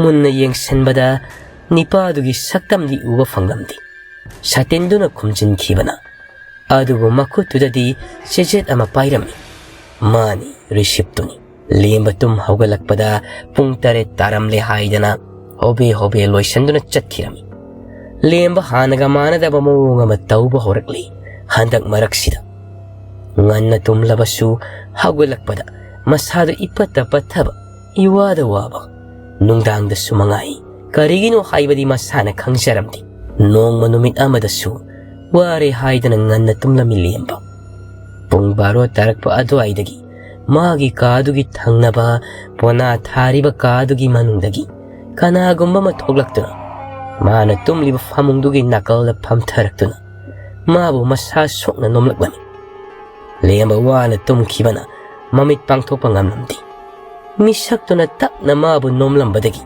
ꯃꯨꯟꯅ ꯌꯦꯡꯁꯤꯟꯕꯗ ꯅꯤꯄꯥꯗꯨꯒꯤ ꯁꯛꯇꯝꯗꯤ ꯎꯕ ꯐꯪꯂꯝꯗꯦ꯫ ꯁꯥꯇꯤꯟꯗꯨꯅ ꯈꯨꯝꯖꯤꯟꯈꯤꯕꯅ꯫ ꯑꯗꯨꯕꯨ ꯃꯈꯨꯠꯇꯨꯗꯗꯤ ꯆꯦꯆꯦꯠ ꯑꯃ ꯄꯥꯏꯔꯝꯃꯤ꯫ ꯃꯥꯅꯤ, ꯔꯤꯁꯤꯞꯇꯨꯅꯤ꯫ ꯂꯦꯝꯕ ꯇꯨꯝ ꯍꯧꯒꯠꯂꯛꯄꯗ ꯄꯨꯡ ꯇꯔꯦꯠ ꯇꯥꯔꯝꯂꯦ ꯍꯥꯏꯗꯅ ꯍꯣꯕꯦ ꯍꯣꯕꯦ ꯂꯣꯏꯁꯟꯗꯨꯅ ꯆꯠꯈꯤꯔꯝꯃꯤ꯫ ꯂꯦꯝꯕ ꯍꯥꯟꯅꯒ ꯃꯥꯟꯅꯗꯕ ꯃꯑꯣꯡ ꯑꯃ ꯇꯧꯕ ꯍꯧꯔꯛꯂꯤ ꯍꯟꯗꯛ ꯃꯔꯛꯁꯤꯗ꯫ ꯉꯟꯅ ꯇꯨꯝꯂꯕꯁꯨ ꯍꯧꯒꯠꯂꯛꯄꯗ ꯃꯁꯥꯗꯨ ꯏꯄꯠꯇ ꯄꯠꯊꯕ, ꯏꯋꯥꯗ ꯋꯥꯕ꯫ ꯅꯨꯡꯗꯥꯡꯗꯁꯨ ꯃꯉꯥꯏ꯫ ꯀꯔꯤꯒꯤꯅꯣ ꯍꯥꯏꯕꯗꯤ ꯃꯁꯥꯅ ꯈꯪꯖꯔꯝꯗꯦ꯫ ꯅꯣꯡꯃ ꯅꯨꯃꯤꯠ ꯑꯃꯗꯁꯨ ꯋꯥꯔꯦ ꯍꯥꯏꯗꯅ ꯉꯟꯅ ꯇꯨꯝꯂꯝꯃꯤ ꯂꯦꯝꯕ꯫ ꯄꯨꯡ ꯕꯥꯔꯣ ꯇꯥꯔꯛꯄ ꯑꯗꯨꯋꯥꯏꯗꯒꯤ ꯃꯥꯒꯤ ꯀꯥꯗꯨꯒꯤ ꯊꯪꯅꯕ ꯄꯣꯅꯥ ꯊꯥꯔꯤꯕ ꯀꯥꯗꯨꯒꯤ ꯃꯅꯨꯡꯗꯒꯤ ꯀꯅꯥꯒꯨꯝꯕ ꯑꯃ ꯊꯣꯛꯂꯛꯇꯨꯅ ꯃꯥꯅ ꯇꯨꯝꯂꯤꯕ ꯐꯃꯨꯡꯗꯨꯒꯤ ꯅꯥꯀꯜꯗ ꯐꯝꯊꯔꯛꯇꯨꯅ ꯃꯥꯕꯨ ꯃꯁꯥ ꯁꯣꯛꯅ ꯅꯣꯝꯂꯛꯂꯝꯃꯤ꯫ ꯂꯦꯝꯕ ꯋꯥꯅ ꯇꯨꯝꯈꯤꯕꯅ ꯃꯃꯤꯠ ꯄꯥꯡꯊꯣꯛꯄ ꯉꯝꯂꯝꯗꯦ꯫ ꯃꯤꯁꯛꯇꯨꯅ ꯇꯞꯅ ꯃꯥꯕꯨ ꯅꯣꯝꯂꯝꯕꯗꯒꯤ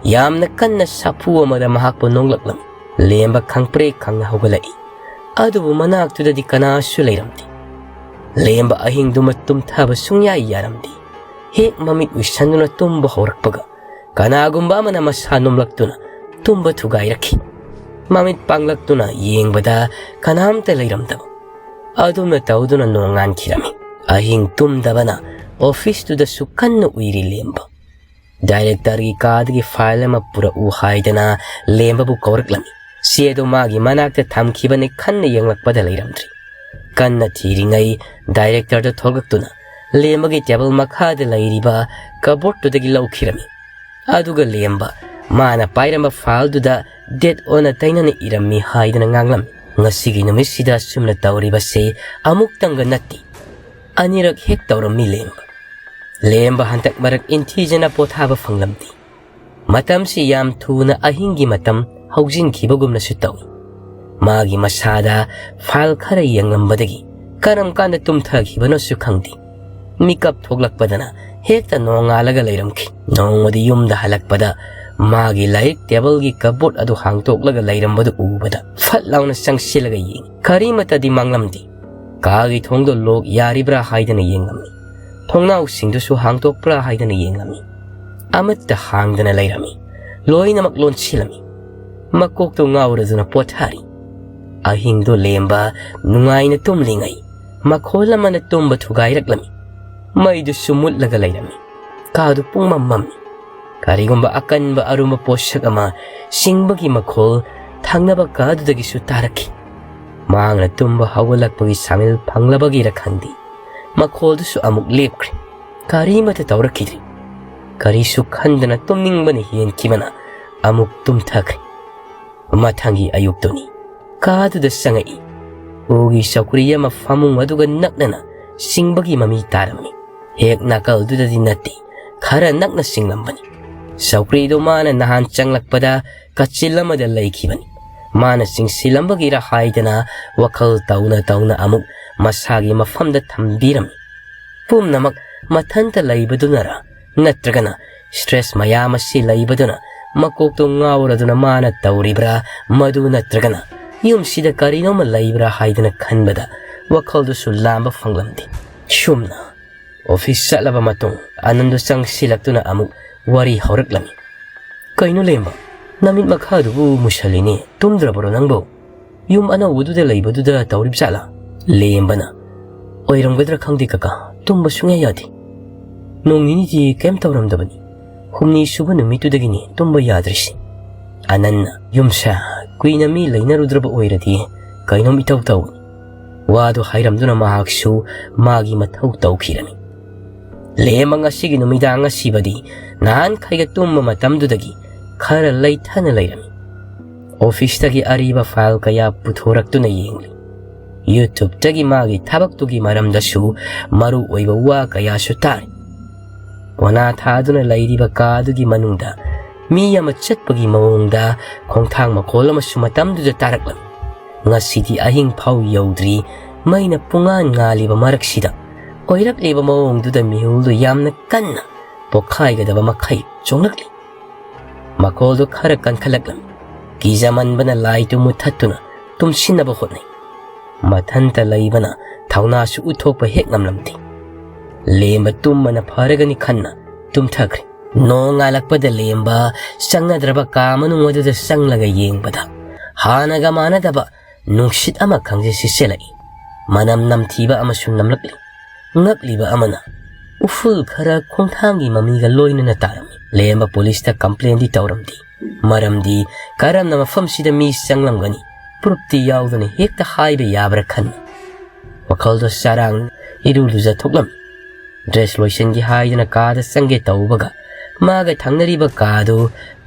ꯌꯥꯝꯅ ꯀꯟꯅ ꯁꯥꯐꯨ ꯑꯃꯗ ꯃꯍꯥꯛꯄꯨ ꯅꯣꯝꯂꯛꯂꯝꯃꯤ꯫ ꯂꯦꯝꯕ ꯈꯪꯄ꯭ꯔꯦꯛ ꯈꯪꯅ ꯍꯧꯒꯠꯂꯛꯏ꯫ ꯑꯗꯨꯕꯨ ꯃꯅꯥꯛꯇꯨꯗꯗꯤ ꯀꯅꯥꯁꯨ ꯂꯩꯔꯝꯗꯦ꯫ ꯂꯦꯝꯕ ꯑꯍꯤꯡꯗꯨꯃ ꯇꯨꯝꯊꯕ ꯁꯨꯡꯌꯥ ꯌꯥꯔꯝꯗꯦ꯫ ꯍꯦꯛ ꯃꯃꯤꯠ ꯎꯏꯁꯟꯗꯨꯅ ꯇꯨꯝꯕ ꯍꯧꯔꯛꯄꯒ ꯀꯅꯥꯒꯨꯝꯕ ꯑꯃꯅ ꯃꯁꯥ ꯅꯣꯝꯂꯛꯇꯨꯅ ꯇꯨꯝꯕ ꯊꯨꯒꯥꯏꯔꯛꯈꯤ꯫ ꯃꯃꯤꯠ ꯄꯥꯡꯂꯛꯇꯨꯅ ꯌꯦꯡꯕꯗ ꯀꯅꯥꯝꯇ ꯂꯩꯔꯝꯗꯕ꯫ ꯑꯗꯨꯝꯅ ꯇꯧꯗꯨꯅ ꯅꯣꯡꯉꯥꯟꯈꯤꯔꯝꯃꯤ꯫ ꯑꯍꯤꯡ ꯇꯨꯝꯗꯕꯅ ꯑꯣꯐꯤꯁꯇꯨꯗꯁꯨ ꯀꯟꯅ ꯎꯏꯔꯤ ꯂꯦꯝꯕ꯫ ꯗꯥꯏꯔꯦꯛꯇꯔꯒꯤ ꯀꯥꯗꯒꯤ ꯐꯥꯏꯜ ꯑꯃ ꯄꯨꯔꯛꯎ ꯍꯥꯏꯗꯅ ꯂꯦꯝꯕꯕꯨ ꯀꯧꯔꯛꯂꯝꯃꯤ꯫ ꯆꯦꯗꯨ ꯃꯥꯒꯤ ꯃꯅꯥꯛꯇ ꯊꯝꯈꯤꯕꯅꯤ, ꯈꯟꯅ ꯌꯦꯡꯂꯛꯄꯗ ꯂꯩꯔꯝꯗ꯭ꯔꯤ꯫ ꯀꯟꯅ ꯊꯤꯔꯤꯉꯩ ꯗꯥꯏꯔꯦꯛꯇꯔꯗ ꯊꯣꯛꯂꯛꯇꯨꯅ ꯂꯦꯝꯕꯒꯤ ꯇꯦꯕꯜ ꯃꯈꯥꯗ ꯂꯩꯔꯤꯕ ꯀꯕꯣꯔꯗꯇꯨꯗꯒꯤ ꯂꯧꯈꯤꯔꯝꯃꯤ꯫ ꯑꯗꯨꯒ ꯂꯦꯝꯕ ꯃꯥꯅ ꯄꯥꯏꯔꯝꯕ ꯐꯥꯏꯜꯗꯨꯗ ꯗꯦꯠ ꯑꯣꯟꯅ ꯇꯩꯅꯅ ꯏꯔꯝꯃꯤ ꯍꯥꯏꯗꯅ ꯉꯥꯡꯂꯝꯃꯤ꯫ ꯉꯁꯤꯒꯤ ꯅꯨꯃꯤꯠꯁꯤꯗ ꯑꯁꯨꯝꯅ ꯇꯧꯔꯤꯕꯁꯤ ꯑꯃꯨꯛꯇꯪꯒ ꯅꯠꯇꯦ, ꯑꯅꯤꯔꯛ ꯍꯦꯛ ꯇꯧꯔꯝꯃꯤ ꯂꯦꯝꯕ꯫ ꯂꯦꯝꯕ ꯍꯟꯗꯛ ꯃꯔꯛ ꯏꯟꯊꯤꯖꯅ ꯄꯣꯊꯥꯕ ꯐꯪꯂꯝꯗꯦ꯫ ꯃꯇꯝꯁꯤ ꯌꯥꯝ ꯊꯨꯅ ꯑꯍꯤꯡꯒꯤ ꯃꯇꯝ ꯍꯧꯖꯤꯟꯈꯤꯕꯒꯨꯝꯅꯁꯨ ꯇꯧꯏ꯫ ꯃꯥꯒꯤ ꯃꯁꯥꯗ ꯐꯥꯏꯜ ꯈꯔ ꯌꯦꯡꯂꯝꯕꯗꯒꯤ ꯀꯔꯝ ꯀꯥꯟꯗ ꯇꯨꯝꯊꯈꯤꯕꯅꯣꯁꯨ ꯈꯪꯗꯦ꯫ ꯃꯤꯀꯞ ꯊꯣꯛꯂꯛꯄꯗꯅ ꯍꯦꯛꯇ ꯅꯣꯡꯉꯥꯜꯂꯒ ꯂꯩꯔꯝꯈꯤ꯫ ꯅꯣꯡꯃꯗꯤ ꯌꯨꯝꯗ ꯍꯜꯂꯛꯄꯗ ꯃꯥꯒꯤ ꯂꯥꯏꯔꯤꯛ ꯇꯦꯕꯜꯒꯤ ꯀꯕꯣꯔꯗ ꯑꯗꯨ ꯍꯥꯡꯇꯣꯛꯂꯒ ꯂꯩꯔꯝꯕꯗꯨ ꯎꯕꯗ ꯐꯠ ꯂꯥꯎꯅ ꯆꯪꯁꯤꯜꯂꯒ ꯌꯦꯡꯉꯤ꯫ ꯀꯔꯤꯃꯠꯇꯗꯤ ꯃꯥꯡꯂꯝꯗꯦ꯫ ꯀꯥꯒꯤ ꯊꯣꯡꯗꯣ ꯂꯣꯛ ꯌꯥꯔꯤꯕ꯭ꯔꯥ ꯍꯥꯏꯗꯅ ꯌꯦꯡꯂꯝꯃꯤ꯫ ꯊꯣꯡꯅꯥꯎꯁꯤꯡꯗꯨꯁꯨ ꯍꯥꯡꯇꯣꯛꯄ꯭ꯔꯥ ꯍꯥꯏꯗꯅ ꯌꯦꯡꯂꯝꯃꯤ꯫ ꯑꯃꯠꯇ ꯍꯥꯡꯗꯅ ꯂꯩꯔꯝꯃꯤ꯫ ꯂꯣꯏꯅꯃꯛ ꯂꯣꯟꯁꯤꯜꯂꯝꯃꯤ꯫ ꯃꯀꯣꯛꯇꯨ ꯉꯥꯎꯔꯗꯨꯅ ꯄꯣꯊꯥꯔꯤ꯫ ꯑꯍꯤꯡꯗꯨ ꯂꯦꯝꯕ ꯅꯨꯡꯉꯥꯏꯅ ꯇꯨꯝꯂꯤꯉꯩ ꯃꯈꯣꯜ ꯑꯃꯅ ꯇꯨꯝꯕ ꯊꯨꯒꯥꯏꯔꯛꯂꯝꯃꯤ꯫ ꯃꯩꯗꯨꯁꯨ ꯃꯨꯠꯂꯒ ꯂꯩꯔꯝꯃꯤ꯫ ꯀꯥꯗꯨ ꯄꯨꯡꯃꯝ ꯃꯝꯃꯤ꯫ ꯀꯔꯤꯒꯨꯝꯕ ꯑꯀꯟꯕ ꯑꯔꯨꯝꯕ ꯄꯣꯠꯁꯛ ꯑꯃ ꯁꯤꯡꯕꯒꯤ ꯃꯈꯣꯜ ꯊꯪꯅꯕ ꯀꯥꯗꯨꯗꯒꯤꯁꯨ ꯇꯥꯔꯛꯈꯤ꯫ ꯃꯍꯥꯛꯅ ꯇꯨꯝꯕ ꯍꯧꯒꯠꯂꯛꯄꯒꯤ ꯁꯥꯃꯤꯜ ꯐꯪꯂꯕꯒꯤꯔ ꯈꯪꯗꯦ, ꯃꯈꯣꯜꯗꯨꯁꯨ ꯑꯃꯨꯛ ꯂꯦꯞꯈ꯭ꯔꯦ꯫ ꯀꯔꯤꯃꯠꯇ ꯇꯧꯔꯛꯈꯤꯗ꯭ꯔꯤ꯫ ꯀꯔꯤꯁꯨ ꯈꯟꯗꯅ ꯇꯨꯝꯅꯤꯡꯕꯅ ꯍꯦꯟꯈꯤꯕꯅ ꯑꯃꯨꯛ ꯇꯨꯝꯊꯈ꯭ꯔꯦ꯫ ꯃꯊꯪꯒꯤ ꯑꯌꯨꯛꯇꯨꯅꯤ꯫ ꯀꯥꯗꯨꯗ ꯆꯪꯉꯛꯏ꯫ ꯎꯒꯤ ꯆꯧꯀ꯭ꯔꯤ ꯑꯃ ꯐꯃꯨꯡ ꯑꯗꯨꯒ ꯅꯛꯅꯅ ꯆꯤꯡꯕꯒꯤ ꯃꯃꯤ ꯇꯥꯔꯝꯃꯤ꯫ ꯍꯦꯛ ꯅꯥꯀꯜꯗꯨꯗꯗꯤ ꯅꯠꯇꯦ, ꯈꯔ ꯅꯛꯅ ꯆꯤꯡꯂꯝꯕꯅꯤ꯫ ꯆꯧꯀ꯭ꯔꯤꯗꯨ ꯃꯥꯅ ꯅꯍꯥꯟ ꯆꯪꯂꯛꯄꯗ ꯀꯥꯆꯤꯜ ꯑꯃꯗ ꯂꯩꯈꯤꯕꯅꯤ꯫ ꯃꯥꯅ ꯆꯤꯡꯁꯤꯜꯂꯝꯕꯒꯤꯔ ꯍꯥꯏꯗꯅ ꯋꯥꯈꯜ ꯇꯧꯅ ꯇꯧꯅ ꯑꯃꯨꯛ ꯃꯁꯥꯒꯤ ꯃꯐꯝꯗ ꯊꯝꯕꯤꯔꯝꯃꯤ꯫ ꯄꯨꯝꯅꯃꯛ ꯃꯊꯟꯇ ꯂꯩꯕꯗꯨꯅꯔ ꯅꯠꯇ꯭ꯔꯒꯅ ꯁ꯭ꯇ꯭ꯔꯦꯁ ꯃꯌꯥꯝ ꯑꯁꯤ ꯂꯩꯕꯗꯨꯅ ꯃꯀꯣꯛꯇꯣ ꯉꯥꯎꯔꯗꯨꯅ ꯃꯥꯅ ꯇꯧꯔꯤꯕ꯭ꯔꯥ, ꯃꯗꯨ ꯅꯠꯇ꯭ꯔꯒꯅ ꯌꯨꯝꯁꯤꯗ ꯀꯔꯤꯅꯣꯃ ꯂꯩꯕ꯭ꯔꯥ ꯍꯥꯏꯗꯅ ꯈꯟꯕꯗ ꯋꯥꯈꯜꯗꯨꯁꯨ ꯂꯥꯝꯕ ꯐꯪꯂꯝꯗꯦ꯫ ꯁꯨꯝꯅ ꯑꯣꯐꯤꯁ ꯆꯠꯂꯕ ꯃꯇꯨꯡ ꯑꯅꯟꯗꯨ ꯆꯪꯁꯤꯜꯂꯛꯇꯨꯅ ꯑꯃꯨꯛ ꯋꯥꯔꯤ ꯍꯧꯔꯛꯂꯝꯃꯤ꯫ "ꯀꯩꯅꯣ ꯂꯦꯝꯕ, ꯅꯃꯤꯠ ꯃꯈꯥꯗꯨꯕꯨ ꯃꯨꯁꯜꯂꯤꯅꯦ, ꯇꯨꯝꯗ꯭ꯔꯕꯔꯣ ꯅꯪꯕꯨ? ꯌꯨꯝ ꯑꯅꯧꯕꯗꯨꯗ ꯂꯩꯕꯗꯨꯗ ꯇꯧꯔꯤꯕ ꯖꯥꯠꯂꯥ?" ꯂꯦꯝꯕꯅ, "ꯑꯣꯏꯔꯝꯒꯗ꯭ꯔꯥ ꯈꯪꯗꯦ ꯀꯀꯥ, ꯇꯨꯝꯕ ꯁꯨꯡꯌꯥ ꯌꯥꯗꯦ꯫ ꯅꯣꯡ ꯅꯤꯅꯤꯗꯤ ꯀꯩꯝ ꯇꯧꯔꯝꯗꯕꯅꯤ꯫ ꯍꯨꯝꯅꯤ ꯁꯨꯕ ꯅꯨꯃꯤꯠꯇꯨꯗꯒꯤꯅꯤ ꯇꯨꯝꯕ ꯌꯥꯗ꯭ꯔꯤꯁꯤ꯫" ꯑꯅꯟꯅ, "ꯌꯨꯝꯁꯥ, ꯀꯨꯏꯅ ꯃꯤ ꯂꯩꯅꯔꯨꯗ꯭ꯔꯕ ꯑꯣꯏꯔꯗꯤ ꯀꯩꯅꯣꯝ ꯏꯇꯧ ꯇꯧꯒꯅꯤ꯫" ꯋꯥꯗꯨ ꯍꯥꯏꯔꯝꯗꯨꯅ ꯃꯍꯥꯛꯁꯨ ꯃꯥꯒꯤ ꯃꯊꯧ ꯇꯧꯈꯤꯔꯝꯃꯤ꯫ ꯂꯦꯝꯕ ꯉꯁꯤꯒꯤ ꯅꯨꯃꯤꯗꯥꯡ ꯑꯁꯤꯕꯗꯤ ꯅꯍꯥꯟꯈꯩꯒ ꯇꯨꯝꯕ ꯃꯇꯝꯗꯨꯗꯒꯤ ꯈꯔ ꯂꯩꯊꯅ ꯂꯩꯔꯝꯃꯤ꯫ ꯑꯣꯐꯤꯁꯇꯒꯤ ꯑꯔꯤꯕ ꯐꯥꯏꯜ ꯀꯌꯥ ꯄꯨꯊꯣꯔꯛꯇꯨꯅ ꯌꯦꯡꯂꯤ꯫ YouTubeꯇꯒꯤ ꯃꯥꯒꯤ ꯊꯕꯛꯇꯨꯒꯤ ꯃꯔꯝꯗꯁꯨ ꯃꯔꯨ ꯑꯣꯏꯕ ꯋꯥ ꯀꯌꯥꯁꯨ ꯇꯥꯔꯤ꯫ ꯀꯣꯅꯥ ꯊꯥꯗꯨꯅ ꯂꯩꯔꯤꯕ ꯀꯥ ꯑꯗꯨꯒꯤ ꯃꯅꯨꯡꯗ ꯃꯤ ꯑꯃ ꯆꯠꯄꯒꯤ ꯃꯑꯣꯡꯗ ꯈꯣꯡꯊꯥꯡ ꯃꯈꯣꯜ ꯑꯃꯁꯨ ꯃꯇꯝꯗꯨꯗ ꯇꯥꯔꯛꯂꯝꯃꯤ꯫ ꯉꯁꯤꯗꯤ ꯑꯍꯤꯡ ꯐꯥꯎ ꯌꯧꯗ꯭ꯔꯤ, ꯃꯩꯅ ꯄꯨꯡꯉꯥꯟ ꯉꯥꯜꯂꯤꯕ ꯃꯔꯛꯁꯤꯗ ꯑꯣꯏꯔꯛꯂꯤꯕ ꯃꯑꯣꯡꯗꯨꯗ ꯃꯤꯍꯨꯜꯗꯨ ꯌꯥꯝꯅ ꯀꯟꯅ ꯄꯣꯛꯈꯥꯏꯒꯗꯕ ꯃꯈꯩ ꯆꯣꯡꯂꯛꯂꯤ꯫ ꯃꯈꯣꯜꯗꯨ ꯈꯔ ꯀꯟꯈꯠꯂꯛꯂꯝꯃꯤ꯫ ꯀꯤꯖꯃꯟꯕꯅ ꯂꯥꯏꯠꯇꯨ ꯃꯨꯊꯠꯇꯨꯅ ꯇꯨꯝꯁꯤꯟꯅꯕ ꯍꯣꯠꯅꯩ꯫ ꯃꯊꯟꯇ ꯂꯩꯕꯅ ꯊꯧꯅꯥꯁꯨ ꯎꯠꯊꯣꯛꯄ ꯍꯦꯛ ꯉꯝꯂꯝꯗꯦ꯫ ꯂꯦꯝꯕ ꯇꯨꯝꯕꯅ ꯐꯔꯒꯅꯤ ꯈꯟꯅ ꯇꯨꯝꯊꯈ꯭ꯔꯦ꯫ ꯅꯣꯡ ꯉꯥꯜꯂꯛꯄꯗ ꯂꯦꯝꯕ ꯆꯪꯅꯗ꯭ꯔꯕ ꯀꯥ ꯃꯅꯨꯡ ꯑꯗꯨꯗ ꯆꯪꯂꯒ ꯌꯦꯡꯕꯗ ꯍꯥꯟꯅꯒ ꯃꯥꯟꯅꯗꯕ ꯅꯨꯡꯁꯤꯠ ꯑꯃ ꯈꯪꯁꯤꯠ ꯁꯤꯠꯆꯤꯜꯂꯛꯏ꯫ ꯃꯅꯝ ꯅꯝꯊꯤꯕ ꯑꯃꯁꯨ ꯅꯝꯂꯛꯂꯤ꯫ ꯉꯛꯂꯤꯕ ꯑꯃꯅ ꯎꯐꯨꯜ ꯈꯔ ꯈꯣꯡꯊꯥꯡꯒꯤ ꯃꯃꯤꯒ ꯂꯣꯏꯅꯅ ꯇꯥꯔꯝꯃꯤ꯫ ꯂꯦꯝꯕ ꯄꯨꯂꯤꯁꯇ ꯀꯝꯄ꯭ꯂꯦꯟꯗꯤ ꯇꯧꯔꯝꯗꯦ꯫ ꯃꯔꯝꯗꯤ ꯀꯔꯝꯅ ꯃꯐꯝꯁꯤꯗ ꯃꯤ ꯆꯪꯂꯝꯒꯅꯤ? ꯄ꯭ꯔꯨꯞꯇꯤ ꯌꯥꯎꯗꯅ ꯍꯦꯛꯇ ꯍꯥꯏꯕ ꯌꯥꯕ꯭ꯔꯥ ꯈꯟꯅ ꯋꯥꯈꯜꯗꯣ ꯆꯔꯥꯡ ꯏꯔꯨ ꯂꯨꯖꯊꯣꯛꯂꯝꯃꯤ꯫ ꯗ꯭ꯔꯦꯁ ꯂꯣꯏꯁꯤꯟꯒꯦ ꯍꯥꯏꯗꯅ ꯀꯥꯗ ꯆꯪꯒꯦ ꯇꯧꯕꯒ ꯃꯥꯒ ꯊꯪꯅꯔꯤꯕ ꯀꯥꯗꯨ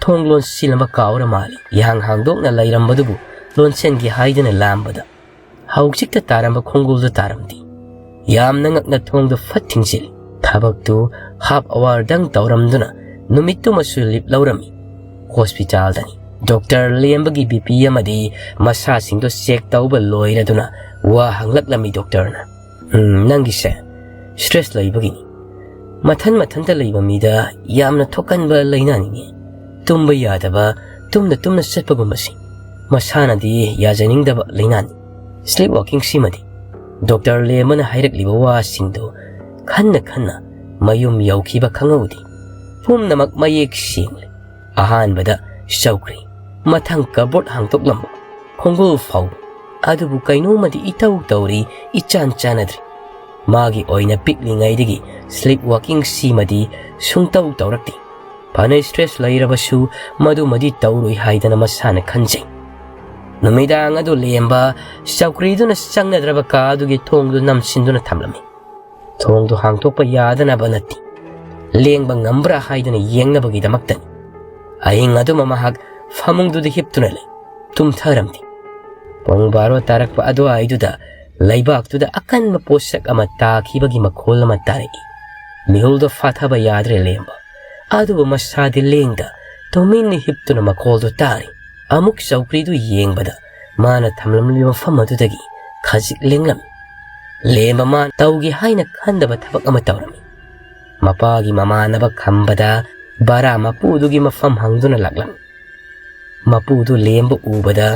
ꯊꯣꯡ ꯂꯣꯟꯁꯤꯜꯂꯝꯕ ꯀꯥꯎꯔ ꯃꯥꯜꯂꯦ꯫ ꯏꯍꯥꯡ ꯍꯥꯡꯗꯣꯛꯅ ꯂꯩꯔꯝꯕꯗꯨꯕꯨ ꯂꯣꯟꯁꯤꯟꯒꯦ ꯍꯥꯏꯗꯨꯅ ꯂꯥꯝꯕꯗ ꯍꯧꯖꯤꯛꯇ ꯇꯥꯔꯝꯕ ꯈꯣꯡꯒꯨꯜꯗꯨ ꯇꯥꯔꯝꯗꯦ꯫ ꯌꯥꯝꯅ ꯉꯛꯅ ꯊꯣꯡꯗꯨ ꯐꯠ ꯊꯤꯡꯖꯤꯜꯂꯤ꯫ ꯊꯕꯛꯇꯨ ꯍꯥꯐ ꯑꯋꯥꯔꯗꯪ ꯇꯧꯔꯝꯗꯨꯅ ꯅꯨꯃꯤꯠꯇꯨꯃꯁꯨ ꯂꯤꯞ ꯂꯧꯔꯝꯃꯤ꯫ ꯍꯣꯁꯄꯤꯇꯥꯜꯗꯅꯤ꯫ ꯗꯣꯛꯇꯔ ꯂꯦꯝꯕꯒꯤ ꯕꯤ ꯄꯤ ꯑꯃꯗꯤ ꯃꯁꯥꯁꯤꯡꯗꯨ ꯆꯦꯛ ꯇꯧꯕ ꯂꯣꯏꯔꯗꯨꯅ ꯋꯥ ꯍꯪꯂꯛꯂꯝꯃꯤ ꯗꯣꯛꯇꯔꯅ꯫ "ꯎꯝ, ꯅꯪꯒꯤꯁꯦ ꯁ꯭ꯇ꯭ꯔꯦꯁ ꯂꯩꯕꯒꯤꯅꯤ꯫ ꯃꯊꯟ ꯃꯊꯟꯇ ꯂꯩꯕ ꯃꯤꯗ ꯌꯥꯝꯅ ꯊꯣꯛꯀꯟꯕ ꯂꯥꯏꯅꯥꯅꯤꯅꯦ꯫ ꯇꯨꯝꯕ ꯌꯥꯗꯕ, ꯇꯨꯝꯅ ꯇꯨꯝꯅ ꯆꯠꯄꯒꯨꯝꯕꯁꯤ ꯃꯁꯥꯅꯗꯤ ꯌꯥꯖꯅꯤꯡꯗꯕ ꯂꯥꯏꯅꯥꯅꯤ꯫ ꯁ꯭ꯂꯤꯞ ꯋꯥꯀꯤꯡꯁꯤꯃꯗꯤ"꯫ ꯗꯣꯛꯇꯔ ꯂꯦꯝꯕꯅ ꯍꯥꯏꯔꯛꯂꯤꯕ ꯋꯥꯁꯤꯡꯗꯨ ꯈꯟꯅ ꯈꯟꯅ ꯃꯌꯨꯝ ꯌꯧꯈꯤꯕ ꯈꯪꯍꯧꯗꯦ꯫ ꯄꯨꯝꯅꯃꯛ ꯃꯌꯦꯛ ꯁꯦꯡꯂꯦ꯫ ꯑꯍꯥꯟꯕꯗ ꯆꯧꯀ꯭ꯔꯤ, ꯃꯊꯪ ꯀꯕꯣꯔꯗ ꯍꯥꯡꯗꯣꯛꯂꯝꯕ, ꯈꯣꯡꯒꯨꯜ ꯐꯥꯎꯕ꯫ ꯑꯗꯨꯕꯨ ꯀꯩꯅꯣꯝꯃꯗꯤ ꯏꯇꯧ ꯇꯧꯔꯤ, ꯏꯆꯥꯟ ꯆꯥꯟꯅꯗ꯭ꯔꯤ꯫ ꯃꯥꯒꯤ ꯑꯣꯏꯅ ꯄꯤꯛꯂꯤꯉꯩꯗꯒꯤ ꯁ꯭ꯂꯤꯞ ꯋꯥꯀꯤꯡ ꯁꯤꯃꯗꯤ ꯁꯨꯡꯇꯧ ꯇꯧꯔꯛꯇꯦ꯫ ꯐꯅ ꯁ꯭ꯇ꯭ꯔꯦꯁ ꯂꯩꯔꯕꯁꯨ ꯃꯗꯨꯃꯗꯤ ꯇꯧꯔꯣꯏ ꯍꯥꯏꯗꯅ ꯃꯁꯥꯅ ꯈꯟꯖꯩ꯫ ꯅꯨꯃꯤꯗꯥꯡ ꯑꯗꯨ ꯂꯦꯝꯕ ꯆꯧꯀ꯭ꯔꯤꯗꯨꯅ ꯆꯪꯅꯗ꯭ꯔꯕ ꯀꯥ ꯑꯗꯨꯒꯤ ꯊꯣꯡꯗꯨ ꯅꯝꯁꯤꯟꯗꯨꯅ ꯊꯝꯂꯝꯃꯤ꯫ ꯊꯣꯡꯗꯨ ꯍꯥꯡꯗꯣꯛꯄ ꯌꯥꯗꯅꯕ ꯅꯠꯇꯦ, ꯂꯦꯡꯕ ꯉꯝꯕ꯭ꯔꯥ ꯍꯥꯏꯗꯨꯅ ꯌꯦꯡꯅꯕꯒꯤꯗꯃꯛꯇꯅꯤ꯫ ꯑꯍꯤꯡ ꯑꯗꯨꯃ ꯃꯍꯥꯛ ꯐꯃꯨꯡꯗꯨꯗ ꯍꯤꯞꯇꯨꯅ ꯂꯩ, ꯇꯨꯝꯊꯔꯝꯗꯦ꯫ ꯄꯨꯡ ꯕꯥꯔꯣ ꯇꯥꯔꯛꯄ ꯑꯗꯨꯋꯥꯏꯗꯨꯗ ꯂꯩꯕꯥꯛꯇꯨꯗ ꯑꯀꯟꯕ ꯄꯣꯠꯁꯛ ꯑꯃ ꯇꯥꯈꯤꯕꯒꯤ ꯃꯈꯣꯜ ꯑꯃ ꯇꯥꯔꯛꯏ꯫ ꯃꯤꯍꯨꯜꯗꯣ ꯐꯥꯊꯕ ꯌꯥꯗ꯭ꯔꯦ ꯂꯦꯝꯕ꯫ ꯑꯗꯨꯕꯨ ꯃꯁꯥꯗꯤ ꯂꯦꯡꯗ ꯇꯨꯃꯤꯟꯅ ꯍꯤꯞꯇꯨꯅ ꯃꯈꯣꯜꯗꯣ ꯇꯥꯔꯤ꯫ ꯑꯃꯨꯛ ꯆꯧꯀ꯭ꯔꯤꯗꯨ ꯌꯦꯡꯕꯗ ꯃꯥꯅ ꯊꯝꯂꯝꯂꯤꯕ ꯃꯐꯝ ꯑꯗꯨꯗꯒꯤ ꯈꯖꯤꯛ ꯂꯦꯡꯂꯝꯃꯤ꯫ ꯂꯦꯝꯕ ꯃꯥ ꯇꯧꯒꯦ ꯍꯥꯏꯅ ꯈꯟꯗꯕ ꯊꯕꯛ ꯑꯃ ꯇꯧꯔꯝꯃꯤ꯫ ꯃꯄꯥꯒꯤ ꯃꯃꯥꯟꯅꯕ ꯈꯝꯕꯗ ꯚꯔꯥ ꯃꯄꯨꯗꯨꯒꯤ ꯃꯐꯝ ꯍꯪꯗꯨꯅ ꯂꯥꯛꯂꯝꯃꯤ꯫ ꯃꯄꯨꯗꯨ ꯂꯦꯝꯕ ꯎꯕꯗ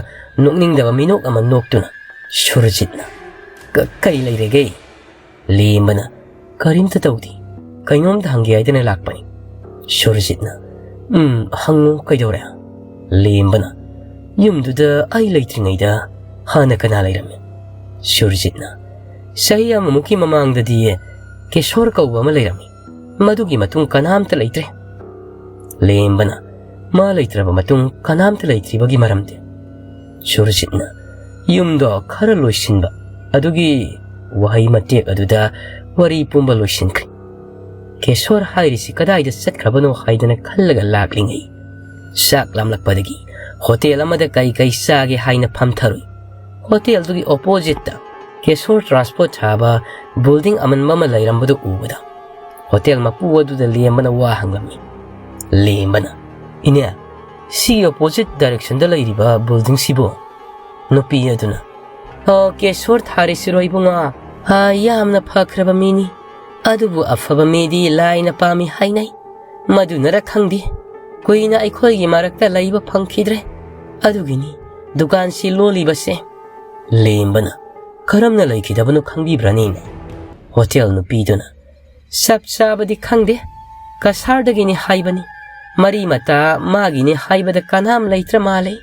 ꯅꯣꯛꯅꯤꯡꯗꯕ ꯃꯤꯅꯣꯛ ꯑꯃ ꯅꯣꯛꯇꯨꯅ ꯁꯨꯔꯖꯤꯠꯅ, "ꯀ-, ꯀꯔꯤ ꯂꯩꯔꯒꯦ?" ꯂꯦꯝꯕꯅ, "ꯀꯔꯤꯝꯇ ꯇꯧꯗꯦ꯫ ꯀꯩꯅꯣꯝꯇ ꯍꯪꯒꯦ ꯍꯥꯏꯗꯅ ꯂꯥꯛꯄꯅꯤ꯫" ꯁꯨꯔꯖꯤꯠꯅ, "ꯎꯝ, ꯍꯪꯉꯨ, ꯀꯩꯗꯧꯔꯦ?" ꯂꯦꯝꯕꯅ, "ꯌꯨꯝꯗꯨꯗ ꯑꯩ ꯂꯩꯇ꯭ꯔꯤꯉꯩꯗ ꯍꯥꯟꯅ ꯀꯅꯥ ꯂꯩꯔꯝꯃꯤ?" ꯁꯨꯔꯖꯤꯠꯅ, "ꯆꯍꯤ ꯑꯃꯃꯨꯛꯀꯤ ꯃꯃꯥꯡꯗꯗꯤ ꯀꯦꯁꯣꯔ ꯀꯧꯕ ꯑꯃ ꯂꯩꯔꯝꯃꯤ꯫ ꯃꯗꯨꯒꯤ ꯃꯇꯨꯡ ꯀꯅꯥꯝꯇ ꯂꯩꯇ꯭ꯔꯦ꯫" ꯂꯦꯝꯕꯅ, "ꯃꯥ ꯂꯩꯇ꯭ꯔꯕ ꯃꯇꯨꯡ ꯀꯅꯥꯝꯇ ꯂꯩꯇ꯭ꯔꯤꯕꯒꯤ ꯃꯔꯝꯗꯤ?" ꯁꯨꯔꯖꯤꯠꯅ, "ꯌꯨꯝꯗꯣ ꯈꯔ ꯂꯣꯏꯁꯤꯟꯕ ꯑꯗꯨꯒꯤ ꯋꯥꯍꯩ ꯃꯇꯦꯛ ꯑꯗꯨꯗ ꯋꯥꯔꯤ ꯄꯨꯝꯕ ꯂꯣꯏꯁꯤꯟꯈ꯭ꯔꯦ꯫" ꯀꯦꯁꯣꯔ ꯍꯥꯏꯔꯤꯁꯤ ꯀꯗꯥꯏꯗ ꯆꯠꯈ꯭ꯔꯕꯅꯣ ꯍꯥꯏꯗꯅ ꯈꯜꯂꯒ ꯂꯥꯛꯂꯤꯉꯩ, ꯆꯥꯛ ꯂꯥꯝꯂꯛꯄꯗꯒꯤ ꯍꯣꯇꯦꯜ ꯑꯃꯗ ꯀꯩ ꯀꯩ ꯆꯥꯒꯦ ꯍꯥꯏꯅ ꯐꯝꯊꯔꯨꯏ꯫ ꯍꯣꯇꯦꯜꯗꯨꯒꯤ ꯑꯣꯄꯣꯖꯤꯠꯇ ꯀꯦꯁꯣꯔ ꯇ꯭ꯔꯥꯟꯁꯄꯣꯔꯠ ꯊꯥꯕ ꯕꯤꯜꯗꯤꯡ ꯑꯃꯟꯕ ꯑꯃ ꯂꯩꯔꯝꯕꯗꯨ ꯎꯕꯗ, ꯍꯣꯇꯦꯜ ꯃꯄꯨ ꯑꯗꯨꯗ ꯂꯦꯝꯕꯅ ꯋꯥ ꯍꯪꯂꯝꯃꯤ꯫ ꯂꯦꯝꯕꯅ, "ꯏꯅꯦ, ꯁꯤꯒꯤ ꯑꯣꯄꯣꯖꯤꯠ ꯗꯥꯏꯔꯦꯛꯁꯟꯗ ꯂꯩꯔꯤꯕ ꯕꯤꯜꯗꯤꯡꯁꯤꯕꯨ?" ꯅꯨꯄꯤ ꯑꯗꯨꯅ, "ꯑꯣ, ꯀꯦꯁꯣꯔ ꯊꯥꯔꯤꯁꯤꯔꯣ ꯏꯕꯨꯡꯉꯣ? ꯑꯥ, ꯌꯥꯝꯅ ꯐꯈ꯭ꯔꯕ ꯃꯤꯅꯤ꯫ ꯑꯗꯨꯕꯨ ꯑꯐꯕ ꯃꯤꯗꯤ ꯂꯥꯏꯅ ꯄꯥꯝꯃꯤ ꯍꯥꯏꯅꯩ꯫ ꯃꯗꯨꯅꯔ ꯈꯪꯗꯦ, ꯀꯨꯏꯅ ꯑꯩꯈꯣꯏꯒꯤ ꯃꯔꯛꯇ ꯂꯩꯕ ꯐꯪꯈꯤꯗ꯭ꯔꯦ꯫ ꯑꯗꯨꯒꯤꯅꯤ ꯗꯨꯀꯥꯟꯁꯤ ꯂꯣꯜꯂꯤꯕꯁꯦ꯫" ꯂꯦꯝꯕꯅ, "ꯀꯔꯝꯅ ꯂꯩꯈꯤꯗꯕꯅꯣ ꯈꯪꯕꯤꯕ꯭ꯔꯥꯅꯦ?" ꯍꯣꯇꯦꯜ ꯅꯨꯄꯤꯗꯨꯅ, "ꯆꯞ ꯆꯥꯕꯗꯤ ꯈꯪꯗꯦ, ꯀꯁꯥꯔꯗꯒꯤꯅꯤ ꯍꯥꯏꯕꯅꯤ꯫ ꯃꯔꯤ ꯃꯇꯥ ꯃꯥꯒꯤꯅꯤ ꯍꯥꯏꯕꯗ ꯀꯅꯥꯝ ꯂꯩꯇ꯭ꯔ ꯃꯥꯜꯂꯦ꯫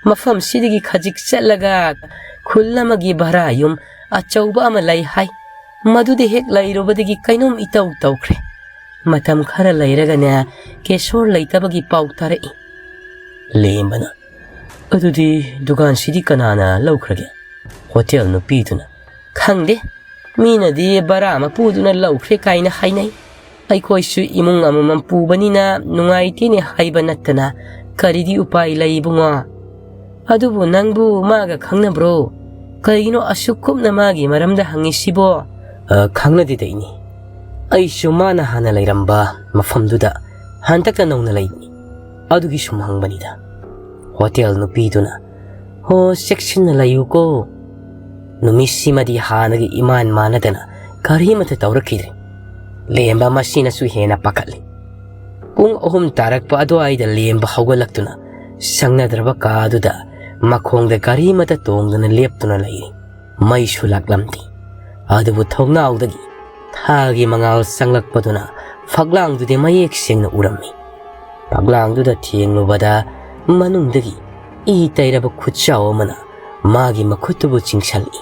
ꯃꯐꯝꯁꯤꯗꯒꯤ ꯈꯖꯤꯛ ꯆꯠꯂꯒ ꯈꯨꯜ ꯑꯃꯒꯤ ꯚꯔꯥ ꯌꯨꯝ ꯑꯆꯧꯕ ꯑꯃ ꯂꯩ ꯍꯥꯏ꯫ ꯃꯗꯨꯗ ꯍꯦꯛ ꯂꯩꯔꯨꯕꯗꯒꯤ ꯀꯩꯅꯣꯝ ꯏꯇꯧ ꯇꯧꯈ꯭ꯔꯦ꯫ ꯃꯇꯝ ꯈꯔ ꯂꯩꯔꯒꯅꯦ, ꯀꯦꯁꯣꯔ ꯂꯩꯇꯕꯒꯤ ꯄꯥꯎ ꯇꯥꯔꯛꯏ꯫" ꯂꯦꯝꯕꯅ, "ꯑꯗꯨꯗꯤ ꯗꯨꯀꯥꯟꯁꯤꯗꯤ ꯀꯅꯥꯅ ꯂꯧꯈ꯭ꯔꯒꯦ?" ꯍꯣꯇꯦꯜ ꯅꯨꯄꯤꯗꯨꯅ, "ꯈꯪꯗꯦ, ꯃꯤꯅꯗꯤ ꯚꯔꯥ ꯃꯄꯨꯗꯨꯅ ꯂꯧꯈ꯭ꯔꯦ ꯀꯥꯏꯅ ꯍꯥꯏꯅꯩ꯫ ꯑꯩꯈꯣꯏꯁꯨ ꯏꯃꯨꯡ ꯑꯃꯃꯝ ꯄꯨꯕꯅꯤꯅ ꯅꯨꯡꯉꯥꯏꯇꯦꯅꯦ ꯍꯥꯏꯕ ꯅꯠꯇꯅ ꯀꯔꯤꯗꯤ ꯎꯄꯥꯏ ꯂꯩ ꯏꯕꯨꯡꯉꯣ? ꯑꯗꯨꯕꯨ ꯅꯪꯕꯨ ꯃꯥꯒ ꯈꯪꯅꯕ꯭ꯔꯣ? ꯀꯩꯒꯤꯅꯣ ꯑꯁꯨꯛ ꯀꯨꯞꯅ ꯃꯥꯒꯤ ꯃꯔꯝꯗ ꯍꯪꯉꯤꯁꯤꯕꯣ?" "ꯑ, ꯈꯪꯅꯗꯦꯗ ꯏꯅꯦ꯫ ꯑꯩꯁꯨ ꯃꯥꯅ ꯍꯥꯟꯅ ꯂꯩꯔꯝꯕ ꯃꯐꯝꯗꯨꯗ ꯍꯟꯗꯛꯇ ꯅꯧꯅ ꯂꯩꯕꯅꯤ꯫ ꯑꯗꯨꯒꯤ ꯁꯨꯝ ꯍꯪꯕꯅꯤꯗ꯫" ꯍꯣꯇꯦꯜ ꯅꯨꯄꯤꯗꯨꯅ, "ꯍꯣ, ꯆꯦꯛꯁꯤꯟꯅ ꯂꯩꯌꯨꯀꯣ꯫ ꯅꯨꯃꯤꯠꯁꯤꯃꯗꯤ ꯍꯥꯟꯅꯒꯤ ꯏꯃꯥꯟ ꯃꯥꯟꯅꯗꯅ ꯀꯔꯤꯃꯠꯇ ꯇꯧꯔꯛꯈꯤꯗ꯭ꯔꯦ꯫ ꯂꯦꯝꯕ ꯃꯁꯤꯅꯁꯨ ꯍꯦꯟꯅ ꯄꯥꯈꯠꯂꯤ꯫ ꯄꯨꯡ ꯑꯍꯨꯝ ꯇꯥꯔꯛꯄ ꯑꯗꯨꯋꯥꯏꯗ ꯂꯦꯝꯕ ꯍꯧꯒꯠꯂꯛꯇꯨꯅ ꯁꯪꯅꯗ꯭ꯔꯕ ꯀꯥꯗꯨꯗ ꯃꯈꯣꯡꯗ ꯒꯥꯔꯤ ꯑꯃꯗ ꯇꯣꯡꯗꯨꯅ ꯂꯦꯞꯇꯨꯅ ꯂꯩꯔꯤ꯫ ꯃꯩꯁꯨ ꯂꯥꯛꯂꯝꯗꯦ꯫ ꯑꯗꯨꯕꯨ ꯊꯣꯡꯅꯥꯎꯗꯒꯤ ꯊꯥꯒꯤ ꯃꯉꯥꯜ ꯆꯪꯂꯛꯄꯗꯨꯅ ꯐꯛꯂꯥꯡꯗꯨꯗꯤ ꯃꯌꯦꯛ ꯁꯦꯡꯅ ꯎꯔꯝꯃꯤ꯫ ꯐꯛꯂꯥꯡꯗꯨꯗ ꯊꯦꯡꯂꯨꯕꯗ ꯃꯅꯨꯡꯗꯒꯤ ꯏ ꯇꯩꯔꯕ ꯈꯨꯠꯆꯥꯎ ꯑꯃꯅ ꯃꯥꯒꯤ ꯃꯈꯨꯠꯇꯨꯕꯨ ꯆꯤꯡꯁꯤꯜꯂꯤ꯫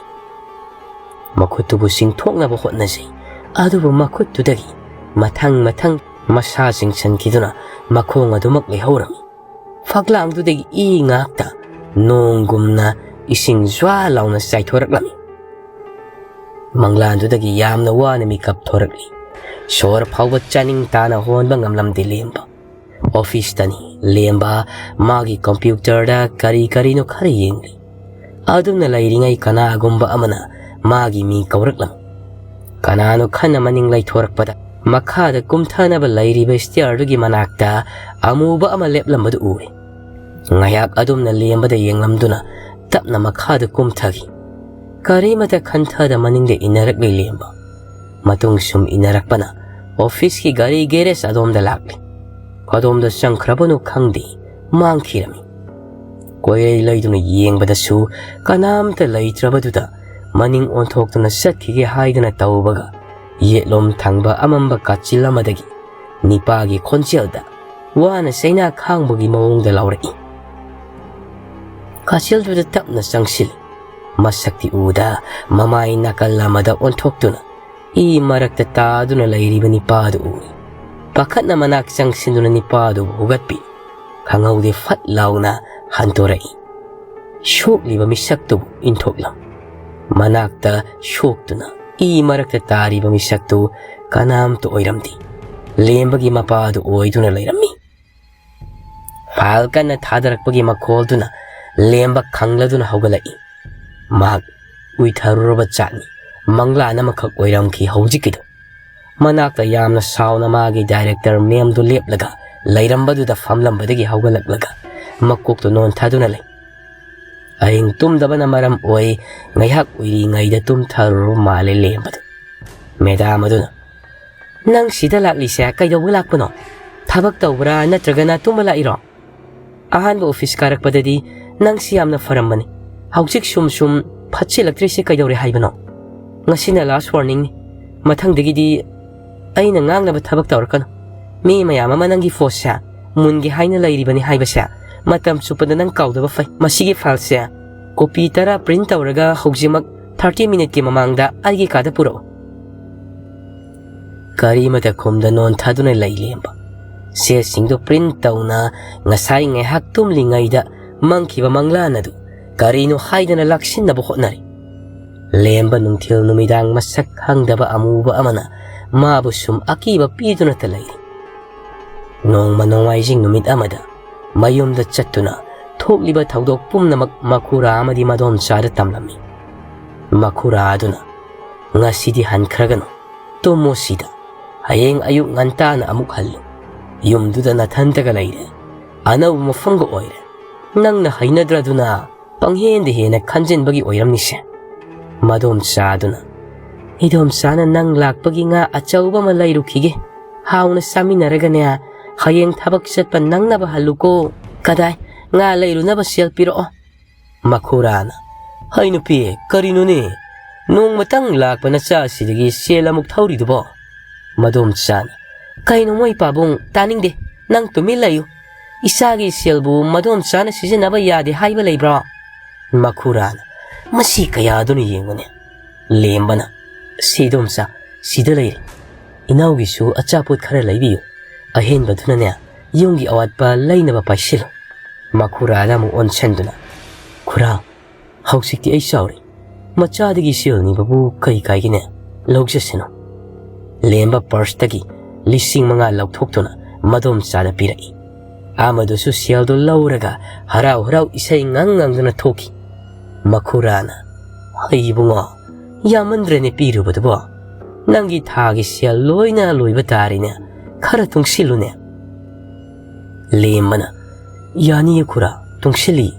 ꯃꯈꯨꯠꯇꯨꯕꯨ ꯆꯤꯡꯊꯣꯛꯅꯕ ꯍꯣꯠꯅꯖꯩ꯫ ꯑꯗꯨꯕꯨ ꯃꯈꯨꯠꯇꯨꯗꯒꯤ ꯃꯊꯪ ꯃꯊꯪ ꯃꯁꯥ ꯆꯤꯡꯁꯤꯟꯈꯤꯗꯨꯅ ꯃꯈꯣꯡ ꯑꯗꯨꯃꯛ ꯂꯩꯍꯧꯔꯝꯃꯤ꯫ ꯐꯛꯂꯥꯡꯗꯨꯗꯒꯤ ꯏ ꯉꯥꯛꯇ ꯅꯣꯡꯒꯨꯝꯅ ꯏꯁꯤꯡ ꯖ꯭ꯋꯥ ꯂꯥꯎꯅ ꯆꯥꯏꯊꯣꯔꯛꯂꯝꯃꯤ꯫ ꯃꯪꯂꯥꯟꯗꯨꯗꯒꯤ ꯌꯥꯝꯅ ꯋꯥꯅ ꯃꯤꯀꯞ ꯊꯣꯔꯛꯂꯤ꯫ ꯁꯣꯔ ꯐꯥꯎꯕ ꯆꯥꯅꯤꯡ ꯇꯥꯅ ꯍꯣꯟꯕ ꯉꯝꯂꯝꯗꯦ ꯂꯦꯝꯕ꯫ ꯑꯣꯐꯤꯁꯇꯅꯤ ꯂꯦꯝꯕ ꯃꯥꯒꯤ ꯀꯝꯄ꯭ꯌꯨꯇꯔꯗ ꯀꯔꯤ ꯀꯔꯤꯅꯣ ꯈꯔ ꯌꯦꯡꯂꯤ꯫ ꯑꯗꯨꯝꯅ ꯂꯩꯔꯤꯉꯩ ꯀꯅꯥꯒꯨꯝꯕ ꯑꯃꯅ ꯃꯥꯒꯤ ꯃꯤꯡ ꯀꯧꯔꯛꯂꯝꯃꯤ꯫ ꯀꯅꯥꯅꯣ ꯈꯟꯅ ꯃꯅꯤꯡ ꯂꯩꯊꯣꯔꯛꯄꯗ ꯃꯈꯥꯗ ꯀꯨꯝꯊꯅꯕ ꯂꯩꯔꯤꯕ ꯁ꯭ꯇꯤꯌꯔꯗꯨꯒꯤ ꯃꯅꯥꯛꯇ ꯑꯃꯨꯕ ꯑꯃ ꯂꯦꯞꯂꯝꯕꯗꯨ ꯎꯔꯦ꯫ ꯉꯥꯏꯍꯥꯛ ꯑꯗꯨꯝꯅ ꯂꯦꯝꯕꯗ ꯌꯦꯡꯂꯝꯗꯨꯅ ꯇꯞꯅ ꯃꯈꯥꯗ ꯀꯨꯝꯊꯈꯤ꯫ ꯀꯔꯤꯃꯇ ꯈꯟꯊꯗ ꯃꯅꯤꯡꯗ ꯏꯟꯅꯔꯛꯂꯤ ꯂꯦꯝꯕ꯫ ꯃꯇꯨꯡ ꯁꯨꯝ ꯏꯟꯅꯔꯛꯄꯅ ꯑꯣꯐꯤꯁꯀꯤ ꯒꯥꯔꯤ ꯒꯦꯔꯦꯖ ꯑꯗꯣꯝꯗ ꯂꯥꯛꯂꯤ꯫ ꯀꯗꯣꯝꯗ ꯆꯪꯈ꯭ꯔꯕꯅꯣ ꯈꯪꯗꯦ, ꯃꯥꯡꯈꯤꯔꯝꯃꯤ꯫ ꯀꯣꯏꯂꯩ ꯂꯩꯗꯨꯅ ꯌꯦꯡꯕꯗꯁꯨ ꯀꯅꯥꯝꯇ ꯂꯩꯇ꯭ꯔꯕꯗꯨꯗ ꯃꯅꯤꯡ ꯑꯣꯟꯊꯣꯛꯇꯨꯅ ꯆꯠꯈꯤꯒꯦ ꯍꯥꯏꯗꯨꯅ ꯇꯧꯕꯒ ꯌꯦꯠꯂꯣꯝ ꯊꯪꯕ ꯑꯃꯝꯕ ꯀꯥꯆꯤꯜ ꯑꯃꯗꯒꯤ ꯅꯤꯄꯥꯒꯤ ꯈꯣꯟꯖꯦꯜꯗ ꯋꯥꯅ ꯆꯩꯅꯥ ꯈꯥꯡꯕꯒꯤ ꯃꯑꯣꯡꯗ ꯂꯥꯎꯔꯛꯏ꯫ ꯀꯥꯆꯤꯜꯗꯨꯗ ꯇꯞꯅ ꯆꯪꯁꯤꯜꯂꯤ꯫ ꯃꯁꯛꯇꯤ ꯎꯗ ꯃꯃꯥꯏ ꯅꯥꯀꯜ ꯑꯃꯗ ꯑꯣꯟꯊꯣꯛꯇꯨꯅ ꯏ ꯃꯔꯛꯇ ꯇꯥꯗꯨꯅ ꯂꯩꯔꯤꯕ ꯅꯤꯄꯥꯗꯨ ꯎꯏ꯫ ꯄꯥꯈꯠꯅ ꯃꯅꯥꯛ ꯆꯪꯁꯤꯟꯗꯨꯅ ꯅꯤꯄꯥꯗꯨꯕꯨ ꯍꯧꯒꯠꯄꯤ꯫ ꯈꯪꯍꯧꯗꯦ ꯐꯠ ꯂꯥꯎꯅ ꯍꯟꯗꯣꯔꯛꯏ꯫ ꯁꯣꯛꯂꯤꯕ ꯃꯤꯁꯛꯇꯨꯕꯨ ꯏꯟꯊꯣꯛꯂꯝ꯫ ꯃꯅꯥꯛꯇ ꯁꯣꯛꯇꯨꯅ ꯏ ꯃꯔꯛꯇ ꯇꯥꯔꯤꯕ ꯃꯤꯁꯛꯇꯨ ꯀꯅꯥꯝꯇ ꯑꯣꯏꯔꯝꯗꯦ꯫ ꯂꯦꯝꯕꯒꯤ ꯃꯄꯥꯗꯨ ꯑꯣꯏꯗꯨꯅ ꯂꯩꯔꯝꯃꯤ꯫ ꯐꯥꯏꯜ ꯀꯟꯅ ꯊꯥꯗꯔꯛꯄꯒꯤ ꯃꯈꯣꯜꯗꯨꯅ ꯂꯦꯝꯕ ꯈꯪꯂꯗꯨꯅ ꯍꯧꯒꯠꯂꯛꯏ꯫ ꯃꯍꯥꯛ ꯎꯏꯊꯔꯨꯔꯕ ꯖꯥꯠꯅꯤ꯫ ꯃꯪꯂꯥꯟ ꯑꯃꯈꯛ ꯑꯣꯏꯔꯝꯈꯤ ꯍꯧꯖꯤꯛꯀꯤꯗꯨ꯫ ꯃꯅꯥꯛꯇ ꯌꯥꯝꯅ ꯁꯥꯎꯅ ꯃꯥꯒꯤ ꯗꯥꯏꯔꯦꯛꯇꯔ ꯃꯦꯝꯗꯨ ꯂꯦꯞꯂꯒ ꯂꯩꯔꯝꯕꯗꯨꯗ ꯐꯝꯂꯝꯕꯗꯒꯤ ꯍꯧꯒꯠꯂꯛꯂꯒ ꯃꯀꯣꯛꯇꯨ ꯅꯣꯟꯊꯗꯨꯅ ꯂꯩ꯫ ꯑꯍꯤꯡ ꯇꯨꯝꯗꯕꯅ ꯃꯔꯝ ꯑꯣꯏ ꯉꯥꯏꯍꯥꯛ ꯎꯏꯔꯤꯉꯩꯗ ꯇꯨꯝꯊꯔꯨꯔꯕ ꯃꯥꯜꯂꯦ ꯂꯦꯝꯕꯗꯨ꯫ ꯃꯦꯗꯥꯝ ꯑꯗꯨꯅ, "ꯅꯪ ꯁꯤꯗ ꯂꯥꯛꯂꯤꯁꯦ ꯀꯩꯗꯧꯕ ꯂꯥꯛꯄꯅꯣ? ꯊꯕꯛ ꯇꯧꯕ꯭ꯔꯥ ꯅꯠꯇ꯭ꯔꯒꯅ ꯇꯨꯝꯕ ꯂꯥꯛꯏꯔꯣ? ꯑꯍꯥꯟꯕ ꯑꯣꯐꯤꯁ ꯀꯥꯔꯛꯄꯗꯗꯤ ꯅꯪꯁꯤ ꯌꯥꯝꯅ ꯐꯔꯝꯕꯅꯤ꯫ ꯍꯧꯖꯤꯛ ꯁꯨꯝ ꯁꯨꯝ ꯐꯠꯁꯤꯜꯂꯛꯇ꯭ꯔꯤꯁꯦ ꯀꯩꯗꯧꯔꯦ ꯍꯥꯏꯕꯅꯣ? ꯉꯁꯤꯅ ꯂꯥꯁ ꯋꯥꯔꯅꯤꯡꯅꯤ꯫ ꯃꯊꯪꯗꯒꯤꯗꯤ ꯑꯩꯅ ꯉꯥꯡꯅꯕ ꯊꯕꯛ ꯇꯧꯔꯛꯀꯅꯨ꯫ ꯃꯤ ꯃꯌꯥꯝ ꯑꯃ ꯅꯪꯒꯤ ꯄꯣꯁꯁꯦ ꯃꯨꯟꯒꯦ ꯍꯥꯏꯅ ꯂꯩꯔꯤꯕꯅꯤ ꯍꯥꯏꯕꯁꯦ ꯃꯇꯝ ꯆꯨꯞꯄꯗ ꯅꯪ ꯀꯥꯎꯗꯕ ꯐꯩ꯫ ꯃꯁꯤꯒꯤ ꯐꯥꯏꯜꯁꯦ ꯀꯣꯄꯤ ꯇꯔꯥ ꯄ꯭ꯔꯤꯟ ꯇꯧꯔꯒ ꯍꯧꯖꯤꯛꯃꯛ ꯊꯥꯔꯇꯤ ꯃꯤꯅꯤꯠꯀꯤ ꯃꯃꯥꯡꯗ ꯑꯩꯒꯤ ꯀꯥꯗ ꯄꯨꯔꯛꯎ꯫" ꯀꯔꯤꯃꯇ ꯈꯨꯝꯗ ꯅꯣꯟꯊꯗꯨꯅ ꯂꯩ ꯂꯦꯝꯕ꯫ ꯆꯦꯁꯤꯡꯗꯨ ꯄ꯭ꯔꯤꯟ ꯇꯧꯅ ꯉꯁꯥꯏ ꯉꯥꯏꯍꯥꯛ ꯇꯨꯝꯂꯤꯉꯩꯗ ꯃꯪꯈꯤꯕ ꯃꯪꯂꯥꯟ ꯑꯗꯨ ꯀꯔꯤꯅꯣ ꯍꯥꯏꯗꯅ ꯂꯥꯛꯁꯤꯟꯅꯕ ꯍꯣꯠꯅꯔꯤ꯫ ꯂꯦꯝꯕ ꯅꯨꯡꯊꯤꯜ ꯅꯨꯃꯤꯗꯥꯡ ꯃꯁꯛ ꯈꯪꯗꯕ ꯑꯃꯨꯕ ꯑꯃꯅ ꯃꯥꯕꯨ ꯁꯨꯝ ꯑꯀꯤꯕ ꯄꯤꯗꯨꯅꯇ ꯂꯩꯔꯤ꯫ ꯅꯣꯡꯃ ꯅꯣꯡꯃꯥꯏꯖꯤꯡ ꯅꯨꯃꯤꯠ ꯑꯃꯗ ꯃꯌꯨꯝꯗ ꯆꯠꯇꯨꯅ ꯊꯣꯛꯂꯤꯕ ꯊꯧꯗꯣꯛ ꯄꯨꯝꯅꯃꯛ ꯃꯈꯨꯔꯥ ꯑꯃꯗꯤ ꯃꯗꯣꯝꯆꯥꯗ ꯇꯝꯂꯝꯃꯤ꯫ ꯃꯈꯨꯔꯥ ꯑꯗꯨꯅ, "ꯉꯁꯤꯗꯤ ꯍꯟꯈ꯭ꯔꯒꯅꯨ, ꯇꯨꯝꯃꯣ ꯁꯤꯗ, ꯍꯌꯦꯡ ꯑꯌꯨꯛ ꯉꯟꯇꯥꯅ ꯑꯃꯨꯛ ꯍꯜꯂꯨ꯫ ꯌꯨꯝꯗꯨꯗ ꯅꯊꯟꯇꯒ ꯂꯩꯔꯦ, ꯑꯅꯧꯕ ꯃꯐꯝꯒ ꯑꯣꯏꯔꯦ꯫ ꯅꯪꯅ ꯍꯩꯅꯗ꯭ꯔꯗꯨꯅ ꯄꯪꯍꯦꯟꯗ ꯍꯦꯟꯅ ꯈꯟꯖꯤꯟꯕꯒꯤ ꯑꯣꯏꯔꯝꯅꯤꯁꯦ꯫" ꯃꯗꯣꯝꯆꯥꯗꯨꯅ, "ꯏꯗꯣꯝꯆꯥꯅ ꯅꯪ ꯂꯥꯛꯄꯒꯤ ꯉꯥ ꯑꯆꯧꯕ ꯑꯃ ꯂꯩꯔꯨꯈꯤꯒꯦ꯫ ꯍꯥꯎꯅ ꯆꯥꯃꯤꯟꯅꯔꯒꯅꯦ, ꯍꯌꯦꯡ ꯊꯕꯛ ꯆꯠꯄ ꯅꯪꯅꯕ ꯍꯜꯂꯨꯀꯣ꯫ ꯀꯗꯥꯏ, ꯉꯥ ꯂꯩꯔꯨꯅꯕ ꯁꯦꯜ ꯄꯤꯔꯛꯑꯣ꯫" ꯃꯈꯨꯔꯥꯅ, "ꯍꯩ ꯅꯨꯄꯤ, ꯀꯔꯤꯅꯣꯅꯦ? ꯅꯣꯡꯃꯇꯪ ꯂꯥꯛꯄ ꯅꯆꯥꯁꯤꯗꯒꯤ ꯁꯦꯜ ꯑꯃꯨꯛ ꯊꯧꯔꯤꯗꯨꯕꯣ?" ꯃꯗꯣꯝꯆꯥꯅ, "ꯀꯩꯅꯣ ꯃꯣꯏ ꯄꯥꯕꯨꯡ, ꯇꯥꯅꯤꯡꯗꯦ꯫ ꯅꯪ ꯇꯨꯃꯤꯟ ꯂꯩꯌꯨ꯫ ꯏꯆꯥꯒꯤ ꯁꯦꯜꯕꯨ ꯃꯗꯣꯝꯆꯥꯅ ꯁꯤꯖꯤꯟꯅꯕ ꯌꯥꯗꯦ ꯍꯥꯏꯕ ꯂꯩꯕ꯭ꯔꯣ?" ꯃꯈꯨꯔꯥꯅ, "ꯃꯁꯤ ꯀꯌꯥꯗꯨꯅ ꯌꯦꯡꯉꯨꯅꯦ꯫" ꯂꯦꯝꯕꯅ, "ꯁꯤ ꯏꯗꯣꯝꯆꯥ, ꯁꯤꯗ ꯂꯩꯔꯦ꯫ ꯏꯅꯥꯎꯒꯤꯁꯨ ꯑꯆꯥꯄꯣꯠ ꯈꯔ ꯂꯩꯕꯤꯌꯨ꯫ ꯑꯍꯦꯟꯕꯗꯨꯅꯅꯦ, ꯌꯨꯝꯒꯤ ꯑꯋꯥꯠꯄ ꯂꯩꯅꯕ ꯄꯥꯏꯁꯤꯜꯂꯨ꯫" ꯃꯈꯨꯔꯥꯗ ꯑꯃꯨꯛ ꯑꯣꯟꯁꯤꯟꯗꯨꯅ, "ꯈꯨꯔꯥ, ꯍꯧꯖꯤꯛꯇꯤ ꯑꯩ ꯆꯥꯎꯔꯦ꯫ ꯃꯆꯥꯗꯒꯤ ꯁꯦꯜ ꯅꯤꯕꯕꯨ ꯀꯔꯤ ꯀꯥꯏꯒꯦꯅꯦ? ꯂꯧꯖꯁꯅꯨ꯫" ꯂꯦꯝꯕ ꯄꯔꯁꯇꯒꯤ ꯂꯤꯁꯤꯡ ꯃꯉꯥ ꯂꯧꯊꯣꯛꯇꯨꯅ ꯃꯗꯣꯝꯆꯥꯗ ꯄꯤꯔꯛꯏ꯫ ꯑꯃꯗꯨꯁꯨ ꯁꯦꯜꯗꯨ ꯂꯧꯔꯒ ꯍꯔꯥꯎ ꯍꯔꯥꯎ ꯏꯁꯩ ꯉꯪ ꯉꯪꯗꯨꯅ ꯊꯣꯛꯈꯤ꯫ ꯃꯈꯨꯔꯥꯅ, "ꯍꯩ ꯏꯕꯨꯡꯉꯣ, ꯌꯥꯝꯃꯟꯗ꯭ꯔꯦꯅꯦ ꯄꯤꯔꯨꯕꯗꯨꯕꯣ꯫ ꯅꯪꯒꯤ ꯊꯥꯒꯤ ꯁꯦꯜ ꯂꯣꯏꯅ ꯂꯣꯏꯕ ꯇꯥꯔꯦꯅꯦ꯫ ꯈꯔ ꯇꯨꯡꯁꯤꯜꯂꯨꯅꯦ꯫" ꯂꯦꯝꯕꯅ, "ꯌꯥꯅꯤꯌꯦ ꯈꯨꯔꯥ, ꯇꯨꯡꯁꯤꯜꯂꯤ꯫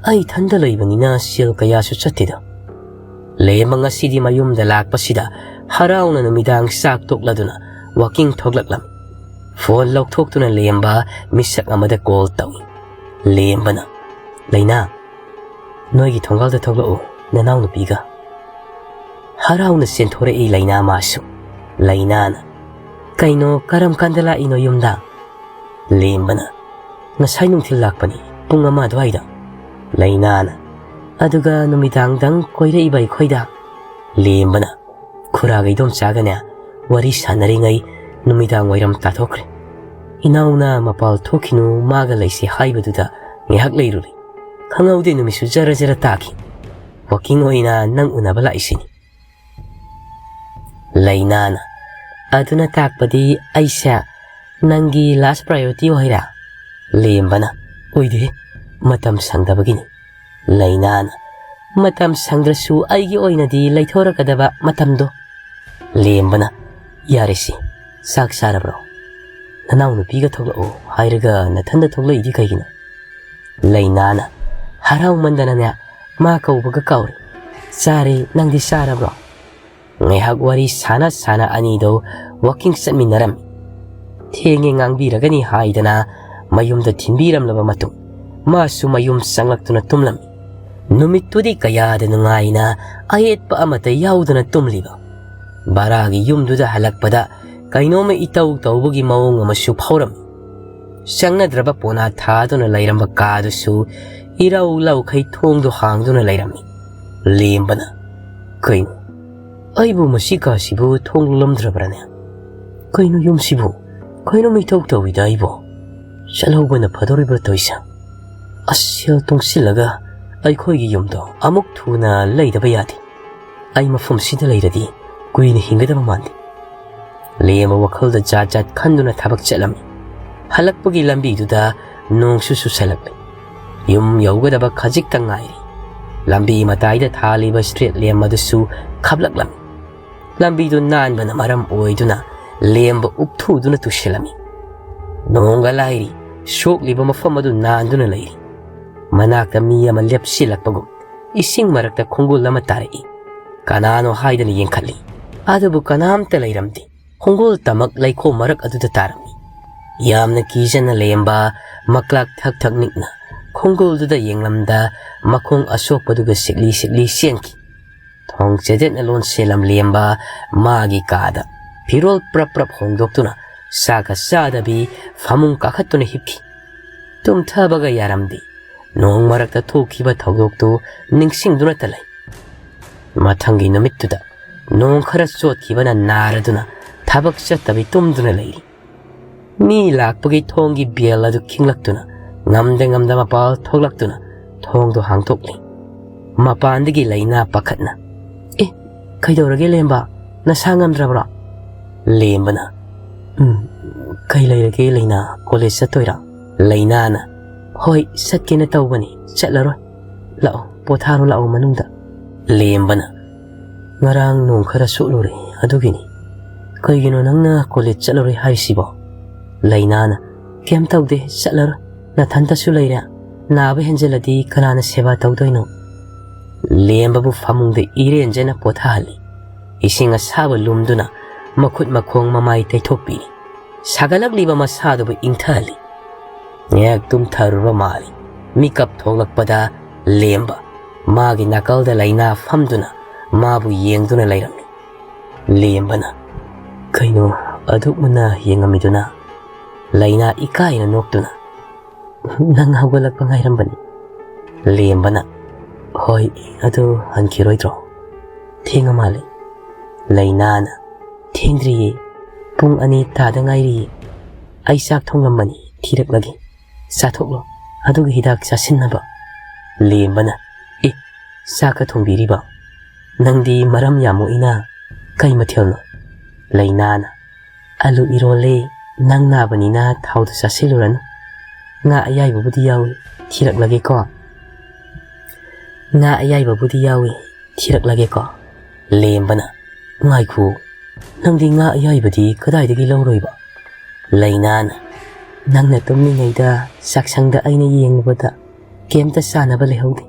ꯑꯩ ꯏꯊꯟꯗ ꯂꯩꯕꯅꯤꯅ ꯁꯦꯜ ꯀꯌꯥꯁꯨ ꯆꯠꯇꯦꯗ꯫ ꯂꯦꯝꯕ ꯉꯁꯤꯗꯤ ꯃꯌꯨꯝꯗ ꯂꯥꯛꯄꯁꯤꯗ ꯍꯔꯥꯎꯅ ꯅꯨꯃꯤꯗꯥꯡ ꯆꯥꯛ ꯇꯣꯛꯂꯗꯨꯅ ꯋꯥꯀꯤꯡ ꯊꯣꯛꯂꯛꯂꯝꯃꯤ꯫ ꯐꯣꯟ ꯂꯧꯊꯣꯛꯇꯨꯅ ꯂꯦꯝꯕ ꯃꯤꯁꯛ ꯑꯃꯗ ꯀꯣꯜ ꯇꯧꯏ꯫ ꯂꯦꯝꯕꯅ, "ꯂꯩꯅꯥ, ꯅꯣꯏꯒꯤ ꯊꯣꯡꯒꯥꯜꯗ ꯊꯣꯛꯂꯛꯎ, ꯅꯅꯥꯎꯅꯨꯄꯤꯒ꯫" ꯍꯔꯥꯎꯅ ꯆꯦꯟꯊꯣꯔꯛꯏ ꯂꯩꯅꯥ ꯃꯥꯁꯨ꯫ ꯂꯩꯅꯥꯅ, "ꯀꯩꯅꯣ, ꯀꯔꯝ ꯀꯥꯟꯗ ꯂꯥꯛꯏꯅꯣ ꯌꯨꯝꯗ?" ꯂꯦꯝꯕꯅ, "ꯉꯁꯥꯏ ꯅꯨꯡꯊꯤꯜ ꯂꯥꯛꯄꯅꯤ, ꯄꯨꯡ ꯑꯃ ꯑꯗꯨꯋꯥꯏꯗ꯫" ꯂꯩꯅꯥꯅ, "ꯑꯗꯨꯒ ꯅꯨꯃꯤꯗꯥꯡꯗꯪ ꯀꯣꯏꯔꯛꯏꯕ ꯑꯩꯈꯣꯏꯗ?" ꯂꯦꯝꯕꯅ, "ꯈꯨꯔꯥꯒ ꯏꯗꯣꯝꯆꯥꯒꯅꯦ ꯋꯥꯔꯤ ꯁꯥꯟꯅꯔꯤꯉꯩ ꯅꯨꯃꯤꯗꯥꯡ ꯋꯥꯏꯔꯝ ꯇꯥꯊꯣꯛꯈ꯭ꯔꯦ꯫ ꯏꯅꯥꯎꯅ ꯃꯄꯥꯜ ꯊꯣꯛꯈꯤꯅꯨ, ꯃꯥꯒ ꯂꯩꯁꯦ ꯍꯥꯏꯕꯗꯨꯗ ꯉꯥꯏꯍꯥꯛ ꯂꯩꯔꯨꯔꯦ꯫ ꯈꯪꯍꯧꯗꯦ, ꯅꯨꯃꯤꯠꯁꯨ ꯖꯔ ꯖꯔ ꯇꯥꯈꯤ꯫ ꯋꯥꯀꯤꯡ ꯑꯣꯏꯅ ꯅꯪ ꯎꯅꯕ ꯂꯥꯛꯏꯁꯤꯅꯤ꯫" ꯂꯩꯅꯥꯅ, "ꯑꯗꯨꯅ ꯇꯥꯛꯄꯗꯤ ꯑꯩꯁꯦ ꯅꯪꯒꯤ ꯂꯥꯁ ꯄ꯭ꯔꯥꯏꯌꯣꯔꯤꯇꯤ ꯑꯣꯏꯔꯦ?" ꯂꯦꯝꯕꯅ, "ꯑꯣꯏꯗꯦ, ꯃꯇꯝ ꯁꯪꯗꯕꯒꯤꯅꯤ꯫" ꯂꯩꯅꯥꯅ, "ꯃꯇꯝ ꯁꯪꯗ꯭ꯔꯁꯨ ꯑꯩꯒꯤ ꯑꯣꯏꯅꯗꯤ ꯂꯩꯊꯣꯔꯛꯀꯗꯕ ꯃꯇꯝꯗꯣ꯫" ꯂꯦꯝꯕꯅ, "ꯌꯥꯔꯦꯁꯦ, ꯆꯥꯛ ꯆꯥꯔꯕ꯭ꯔꯣ? ꯅꯅꯥꯎꯅꯨꯄꯤꯒ ꯊꯣꯛꯂꯛꯑꯣ ꯍꯥꯏꯔꯒ ꯅꯊꯟꯗ ꯊꯣꯛꯂꯛꯏꯗꯤ ꯀꯩꯒꯤꯅꯣ?" ꯂꯩꯅꯥꯅ ꯍꯔꯥꯎꯃꯟꯗꯅꯅꯦ ꯃꯥ ꯀꯧꯕꯒ ꯀꯥꯎꯔꯦ꯫ "ꯆꯥꯔꯦ, ꯅꯪꯗꯤ ꯆꯥꯔꯕ꯭ꯔꯣ?" ꯉꯥꯏꯍꯥꯛ ꯋꯥꯔꯤ ꯁꯥꯟꯅ ꯁꯥꯟꯅ ꯑꯅꯤꯗꯣ ꯋꯥꯀꯤꯡ ꯆꯠꯃꯤꯟꯅꯔꯝꯃꯤ꯫ ꯊꯦꯡꯉꯦ ꯉꯥꯡꯕꯤꯔꯒꯅꯤ ꯍꯥꯏꯗꯅ ꯃꯌꯨꯝꯗ ꯊꯤꯟꯕꯤꯔꯝꯂꯕ ꯃꯇꯨꯡ ꯃꯥꯁꯨ ꯃꯌꯨꯝ ꯆꯪꯂꯛꯇꯨꯅ ꯇꯨꯝꯂꯝꯃꯤ꯫ ꯅꯨꯃꯤꯠꯇꯨꯗꯤ ꯀꯌꯥꯗ ꯅꯨꯡꯉꯥꯏꯅ ꯑꯌꯦꯠꯄ ꯑꯃꯠꯇ ꯌꯥꯎꯗꯅ ꯇꯨꯝꯂꯤꯕ꯫ ꯚꯔꯥꯒꯤ ꯌꯨꯝꯗꯨꯗ ꯍꯜꯂꯛꯄꯗ ꯀꯩꯅꯣꯝꯃ ꯏꯇꯧ ꯇꯧꯕꯒꯤ ꯃꯑꯣꯡ ꯑꯃꯁꯨ ꯐꯥꯎꯔꯝꯃꯤ꯫ ꯆꯪꯅꯗ꯭ꯔꯕ ꯄꯣꯅꯥ ꯊꯥꯗꯨꯅ ꯂꯩꯔꯝꯕ ꯀꯥꯗꯨꯁꯨ ꯏꯔꯧ ꯂꯧꯈꯩ ꯊꯣꯡꯗꯨ ꯍꯥꯡꯗꯨꯅ ꯂꯩꯔꯝꯃꯤ꯫ ꯂꯦꯝꯕꯅ, "ꯀꯩꯅꯣ? ꯑꯩꯕꯨ ꯃꯁꯤ ꯀꯥꯁꯤꯕꯨ ꯊꯣꯡ ꯂꯣꯜꯂꯝꯗ꯭ꯔꯕ꯭ꯔꯅꯦ? ꯀꯩꯅꯣ ꯌꯨꯝꯁꯤꯕꯨ? ꯀꯩꯅꯣ ꯃꯤꯊꯧ ꯇꯧꯏꯗ ꯑꯩꯕꯨ? ꯆꯠꯍꯧꯕꯅ ꯐꯗꯧꯔꯤꯕ꯭ꯔꯥ ꯇꯧꯏꯁꯦ? ꯑꯁ, ꯁꯦꯜ ꯇꯨꯡꯁꯤꯜꯂꯒ ꯑꯩꯈꯣꯏꯒꯤ ꯌꯨꯝꯗꯣ ꯑꯃꯨꯛ ꯊꯨꯅ ꯂꯩꯗꯕ ꯌꯥꯗꯦ꯫ ꯑꯩ ꯃꯐꯝꯁꯤꯗ ꯂꯩꯔꯗꯤ ꯀꯨꯏꯅ ꯍꯤꯡꯒꯗꯕ ꯃꯥꯟꯗꯦ꯫" ꯂꯦꯝꯕ ꯋꯥꯈꯜꯗ ꯖꯥꯠ ꯖꯥꯠ ꯈꯟꯗꯨꯅ ꯊꯕꯛ ꯆꯠꯂꯝꯃꯤ꯫ ꯍꯜꯂꯛꯄꯒꯤ ꯂꯝꯕꯤꯗꯨꯗ ꯅꯣꯡꯁꯨ ꯆꯨꯁꯜꯂꯛꯂꯦ꯫ ꯌꯨꯝ ꯌꯧꯒꯗꯕ ꯈꯖꯤꯛꯇ ꯉꯥꯏꯔꯤ꯫ ꯂꯝꯕꯤ ꯃꯇꯥꯏꯗ ꯊꯥꯜꯂꯤꯕ ꯁ꯭ꯇ꯭ꯔꯤꯠ ꯂꯦꯝꯞ ꯑꯗꯨꯁꯨ ꯈꯞꯂꯛꯂꯝꯃꯤ꯫ ꯂꯝꯕꯤꯗꯨ ꯅꯥꯟꯕꯅ ꯃꯔꯝ ꯑꯣꯏꯗꯨꯅ ꯂꯦꯝꯕ ꯎꯞꯊꯨꯗꯨꯅ ꯇꯨꯁꯤꯜꯂꯝꯃꯤ꯫ ꯅꯣꯡꯒ ꯂꯥꯏꯔꯤ, ꯁꯣꯛꯂꯤꯕ ꯃꯐꯝ ꯑꯗꯨ ꯅꯥꯟꯗꯨꯅ ꯂꯩꯔꯤ꯫ ꯃꯅꯥꯛꯇ ꯃꯤ ꯑꯃ ꯂꯦꯞꯁꯤꯜꯂꯛꯄꯒꯨꯝ ꯏꯁꯤꯡ ꯃꯔꯛꯇ ꯈꯣꯡꯒꯨꯜ ꯑꯃ ꯇꯥꯔꯛꯏ꯫ ꯀꯅꯥꯅꯣ ꯍꯥꯏꯗꯅ ꯌꯦꯡꯈꯠꯂꯤ꯫ ꯑꯗꯨꯕꯨ ꯀꯅꯥꯝꯇ ꯂꯩꯔꯝꯗꯦ꯫ ꯈꯣꯡꯒꯨꯜ ꯇꯃꯛ ꯂꯩꯈꯣꯝ ꯃꯔꯛ ꯑꯗꯨꯗ ꯇꯥꯔꯝꯃꯤ꯫ ꯌꯥꯝꯅ ꯀꯤꯖꯅ ꯂꯩꯔꯝꯕ ꯃꯀ꯭ꯂꯥꯛ ꯊꯛ ꯊꯛ ꯅꯤꯛꯅ ꯈꯣꯡꯒꯨꯜꯗꯨꯗ ꯌꯦꯡꯂꯝꯗ ꯃꯈꯣꯡ ꯑꯁꯣꯛꯄꯗꯨꯒ ꯁꯤꯛꯂꯤ ꯁꯤꯛꯂꯤ ꯆꯦꯟꯈꯤ꯫ ꯊꯣꯡ ꯆꯦꯗꯦꯠꯅ ꯂꯣꯟꯁꯦꯜꯂꯝ ꯂꯦꯝꯕ ꯃꯥꯒꯤ ꯀꯥꯗ ꯐꯤꯔꯣꯜ ꯄ꯭ꯔꯞ ꯄ꯭ꯔꯞ ꯍꯣꯡꯗꯣꯛꯇꯨꯅ ꯆꯥꯒ ꯆꯥꯗꯕꯤ ꯐꯃꯨꯡ ꯀꯥꯈꯠꯇꯨꯅ ꯍꯤꯞꯈꯤ꯫ ꯇꯨꯝꯊꯕꯒ ꯌꯥꯔꯝꯗꯦ꯫ ꯅꯣꯡ ꯃꯔꯛꯇ ꯊꯣꯛꯈꯤꯕ ꯊꯧꯗꯣꯛꯇꯨ ꯅꯤꯡꯁꯤꯡꯗꯨꯅꯇ ꯂꯩ꯫ ꯃꯊꯪꯒꯤ ꯅꯨꯃꯤꯠꯇꯨꯗ ꯅꯣꯡ ꯈꯔ ꯆꯣꯠꯈꯤꯕꯅ ꯅꯥꯔꯗꯨꯅ ꯊꯕꯛ ꯆꯠꯇꯕꯤ ꯇꯨꯝꯗꯨꯅ ꯂꯩꯔꯤ꯫ ꯃꯤ ꯂꯥꯛꯄꯒꯤ ꯊꯣꯡꯒꯤ ꯕꯦꯜ ꯑꯗꯨ ꯈꯤꯡꯂꯛꯇꯨꯅ ꯉꯝꯗ ꯉꯝꯗ ꯃꯄꯥꯜ ꯊꯣꯛꯂꯛꯇꯨꯅ ꯊꯣꯡꯗꯨ ꯍꯥꯡꯗꯣꯛꯂꯤ꯫ ꯃꯄꯥꯟꯗꯒꯤ ꯂꯩꯅꯥ ꯄꯥꯈꯠꯅ, "ꯑꯦ, ꯀꯩꯗꯧꯔꯒꯦ ꯂꯦꯝꯕ? ꯅꯁꯥ ꯉꯝꯗ꯭ꯔꯕ꯭ꯔꯣ?" ꯂꯦꯝꯕꯅ, "ꯎꯝ, ꯀꯩ ꯂꯩꯔꯒꯦ ꯂꯩꯅꯥ? ꯀꯣꯂꯦꯖ ꯆꯠꯇꯣꯏꯔꯥ?" ꯂꯩꯅꯥꯅ, "ꯍꯣꯏ, ꯆꯠꯀꯦꯅ ꯇꯧꯕꯅꯤ, ꯆꯠꯂꯔꯣꯏ꯫ ꯂꯥꯛꯑꯣ, ꯄꯣꯊꯥꯔꯣ ꯂꯥꯛꯑꯣ ꯃꯅꯨꯡꯗ꯫" ꯂꯦꯝꯕꯅ, "ꯉꯔꯥꯡ ꯅꯣꯡ ꯈꯔ ꯆꯣꯠꯂꯨꯔꯦ, ꯑꯗꯨꯒꯤꯅꯤ꯫ ꯀꯩꯒꯤꯅꯣ ꯅꯪꯅ ꯀꯣꯂꯦꯖ ꯆꯠꯂꯔꯣꯏ ꯍꯥꯏꯔꯤꯁꯤꯕꯣ?" ꯂꯩꯅꯥꯅ, "ꯀꯩꯝ ꯇꯧꯗꯦ, ꯆꯠꯂꯔꯣꯏ꯫ ꯅꯊꯟꯇꯁꯨ ꯂꯩꯔꯦ꯫ ꯅꯥꯕ ꯍꯦꯟꯖꯜꯂꯗꯤ ꯀꯅꯥꯅ ꯁꯦꯕꯥ ꯇꯧꯗꯣꯏꯅꯣ?" ꯂꯦꯝꯕꯕꯨ ꯐꯃꯨꯡꯗ ꯏꯔꯦꯟꯖꯅ ꯄꯣꯊꯥꯍꯜꯂꯤ꯫ ꯏꯁꯤꯡ ꯑꯁꯥꯕ ꯂꯨꯝꯗꯨꯅ ꯃꯈꯨꯠ ꯃꯈꯣꯡ ꯃꯃꯥꯏ ꯇꯩꯊꯣꯛꯄꯤꯔꯤ꯫ ꯁꯥꯒꯠꯂꯛꯂꯤꯕ ꯃꯁꯥꯗꯨꯕꯨ ꯏꯪꯊꯍꯜꯂꯤ꯫ ꯉꯥꯏꯍꯥꯛ ꯇꯨꯝꯊꯔꯨꯔ ꯃꯥꯜꯂꯤ꯫ ꯃꯤꯀꯞ ꯊꯣꯛꯂꯛꯄꯗ ꯂꯦꯝꯕ ꯃꯥꯒꯤ ꯅꯥꯀꯜꯗ ꯂꯩꯅꯥ ꯐꯝꯗꯨꯅ ꯃꯥꯕꯨ ꯌꯦꯡꯗꯨꯅ ꯂꯩꯔꯝꯃꯤ꯫ ꯂꯦꯝꯕꯅ, "ꯀꯩꯅꯣ ꯑꯗꯨꯛ ꯃꯨꯟꯅ ꯌꯦꯡꯉꯝꯃꯤꯗꯨꯅ?" ꯂꯩꯅꯥ ꯏꯀꯥꯏꯅ ꯅꯣꯛꯇꯨꯅ, "ꯅꯪ ꯍꯧꯒꯠꯂꯛꯄ ꯉꯥꯏꯔꯝꯕꯅꯤ꯫" ꯂꯦꯝꯕꯅ, "ꯍꯣꯏ, ꯑꯗꯨ ꯍꯟꯈꯤꯔꯣꯏꯗ꯭ꯔꯣ? ꯊꯦꯡꯉ ꯃꯥꯜꯂꯦ꯫" ꯂꯩꯅꯥꯅ, "ꯊꯦꯡꯗ꯭ꯔꯤꯌꯦ, ꯄꯨꯡ ꯑꯅꯤ ꯇꯥꯗ ꯉꯥꯏꯔꯤꯌꯦ꯫ ꯑꯩ ꯆꯥꯛ ꯊꯣꯡꯂꯝꯕꯅꯤ, ꯊꯤꯔꯛꯂꯒꯦ꯫ ꯆꯥꯊꯣꯛꯂꯣ, ꯑꯗꯨꯒ ꯍꯤꯗꯥꯛ ꯆꯥꯁꯤꯟꯅꯕ꯫" ꯂꯦꯝꯕꯅ, "ꯑꯦ, ꯆꯥꯛꯀ ꯊꯣꯡꯕꯤꯔꯤꯕ? ꯅꯪꯗꯤ ꯃꯔꯝ ꯌꯥꯝ ꯃꯣꯛꯏꯅ꯫ ꯀꯩ ꯃꯊꯦꯜꯅꯣ?" ꯂꯩꯅꯥꯅ, "ꯑꯂꯨ ꯏꯔꯣꯜꯂꯦ, ꯅꯪ ꯅꯥꯕꯅꯤꯅ ꯊꯥꯎꯗꯨ ꯆꯥꯁꯤꯜꯂꯨꯔꯅꯨ꯫ ꯉꯥ ꯑꯌꯥꯏꯕꯕꯨꯗꯤ ꯌꯥꯎꯏ, ꯊꯤꯔꯛꯂꯒꯦꯀꯣ꯫ ꯉꯥ ꯑꯌꯥꯏꯕꯕꯨꯗꯤ ꯌꯥꯎꯏ, ꯊꯤꯔꯛꯂꯒꯦꯀꯣ꯫" ꯂꯦꯝꯕꯅ, "ꯉꯥꯏꯈꯣ, ꯅꯪꯗꯤ ꯉꯥ ꯑꯌꯥꯏꯕꯗꯤ ꯀꯗꯥꯏꯗꯒꯤ ꯂꯧꯔꯣꯏꯕ?" ꯂꯩꯅꯥꯅ, "ꯅꯪꯅ ꯇꯨꯝꯂꯤꯉꯩꯗ ꯆꯥꯛꯁꯪꯗ ꯑꯩꯅ ꯌꯦꯡꯂꯨꯕꯗ ꯀꯩꯝꯇ ꯆꯥꯅꯕ ꯂꯩꯍꯧꯗꯦ꯫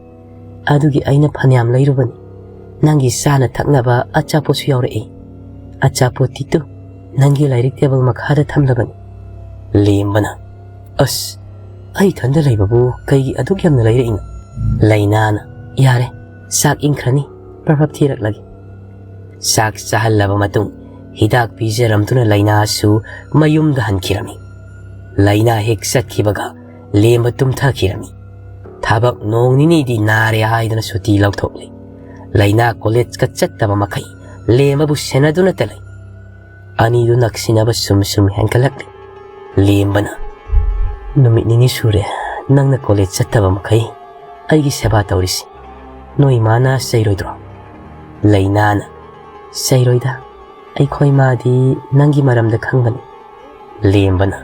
ꯑꯗꯨꯒꯤ ꯑꯩꯅ ꯐꯅꯌꯥꯝ ꯂꯩꯔꯨꯕꯅꯤ꯫ ꯅꯪꯒꯤ ꯆꯥꯅ ꯊꯛꯅꯕ ꯑꯆꯥꯄꯣꯠꯁꯨ ꯌꯥꯎꯔꯛꯏ꯫ ꯑꯆꯥꯄꯣꯠꯇꯤ ꯇꯨ, ꯅꯪꯒꯤ ꯂꯥꯏꯔꯤꯛ ꯇꯦꯕꯜ ꯃꯈꯥꯗ ꯊꯝꯂꯕꯅꯤ꯫ ꯂꯦꯝꯕꯅ, "ꯑꯁ, ꯑꯩ ꯏꯊꯟꯗ ꯂꯩꯕꯕꯨ ꯀꯩꯒꯤ ꯑꯗꯨꯛ ꯌꯥꯝꯅ ꯂꯩꯔꯛꯏꯅꯣ?" ꯂꯩꯅꯥꯅ, "ꯌꯥꯔꯦ, ꯆꯥꯛ ꯏꯪꯈ꯭ꯔꯅꯤ, ꯄ꯭ꯔꯞ ꯄ꯭ꯔꯞ ꯊꯤꯔꯛꯂꯒꯦ"꯫ ꯆꯥꯛ ꯆꯥꯍꯜꯂꯕ ꯃꯇꯨꯡ ꯍꯤꯗꯥꯛ ꯄꯤꯖꯔꯝꯗꯨꯅ ꯂꯩꯅꯥꯁꯨ ꯃꯌꯨꯝꯗ ꯍꯟꯈꯤꯔꯝꯃꯤ꯫ ꯂꯩꯅꯥ ꯍꯦꯛ ꯆꯠꯈꯤꯕꯒ ꯂꯦꯝꯕ ꯇꯨꯝꯊꯈꯤꯔꯝꯃꯤ꯫ ꯊꯕꯛ ꯅꯣꯡ ꯅꯤꯅꯤꯗꯤ ꯅꯥꯔꯦ ꯍꯥꯏꯗꯨꯅ ꯁꯨꯇꯤ ꯂꯧꯊꯣꯛꯂꯤ꯫ ꯂꯩꯅꯥ ꯀꯣꯂꯦꯖꯀ ꯆꯠꯇꯕ ꯃꯈꯩ ꯂꯦꯝꯕꯕꯨ ꯁꯦꯟꯅꯗꯨꯅꯇ ꯂꯩ꯫ ꯑꯅꯤꯗꯨ ꯅꯛꯁꯤꯟꯅꯕ ꯁꯨꯝ ꯁꯨꯝ ꯍꯦꯟꯒꯠꯂꯛꯂꯤ꯫ ꯂꯦꯝꯕꯅ, "ꯅꯨꯃꯤꯠ ꯅꯤꯅꯤ ꯁꯨꯔꯦ ꯅꯪꯅ ꯀꯣꯂꯦꯖ ꯆꯠꯇꯕ ꯃꯈꯩ ꯑꯩꯒꯤ ꯁꯦꯕꯥ ꯇꯧꯔꯤꯁꯤ꯫ ꯅꯣꯏ ꯏꯃꯥꯅ ꯆꯩꯔꯣꯏꯗ꯭ꯔꯣ?" ꯂꯩꯅꯥꯅ, "ꯆꯩꯔꯣꯏꯗ, ꯑꯩꯈꯣꯏ ꯃꯥꯗꯤ ꯅꯪꯒꯤ ꯃꯔꯝꯗ ꯈꯪꯕꯅꯤ"꯫ ꯂꯦꯝꯕꯅ,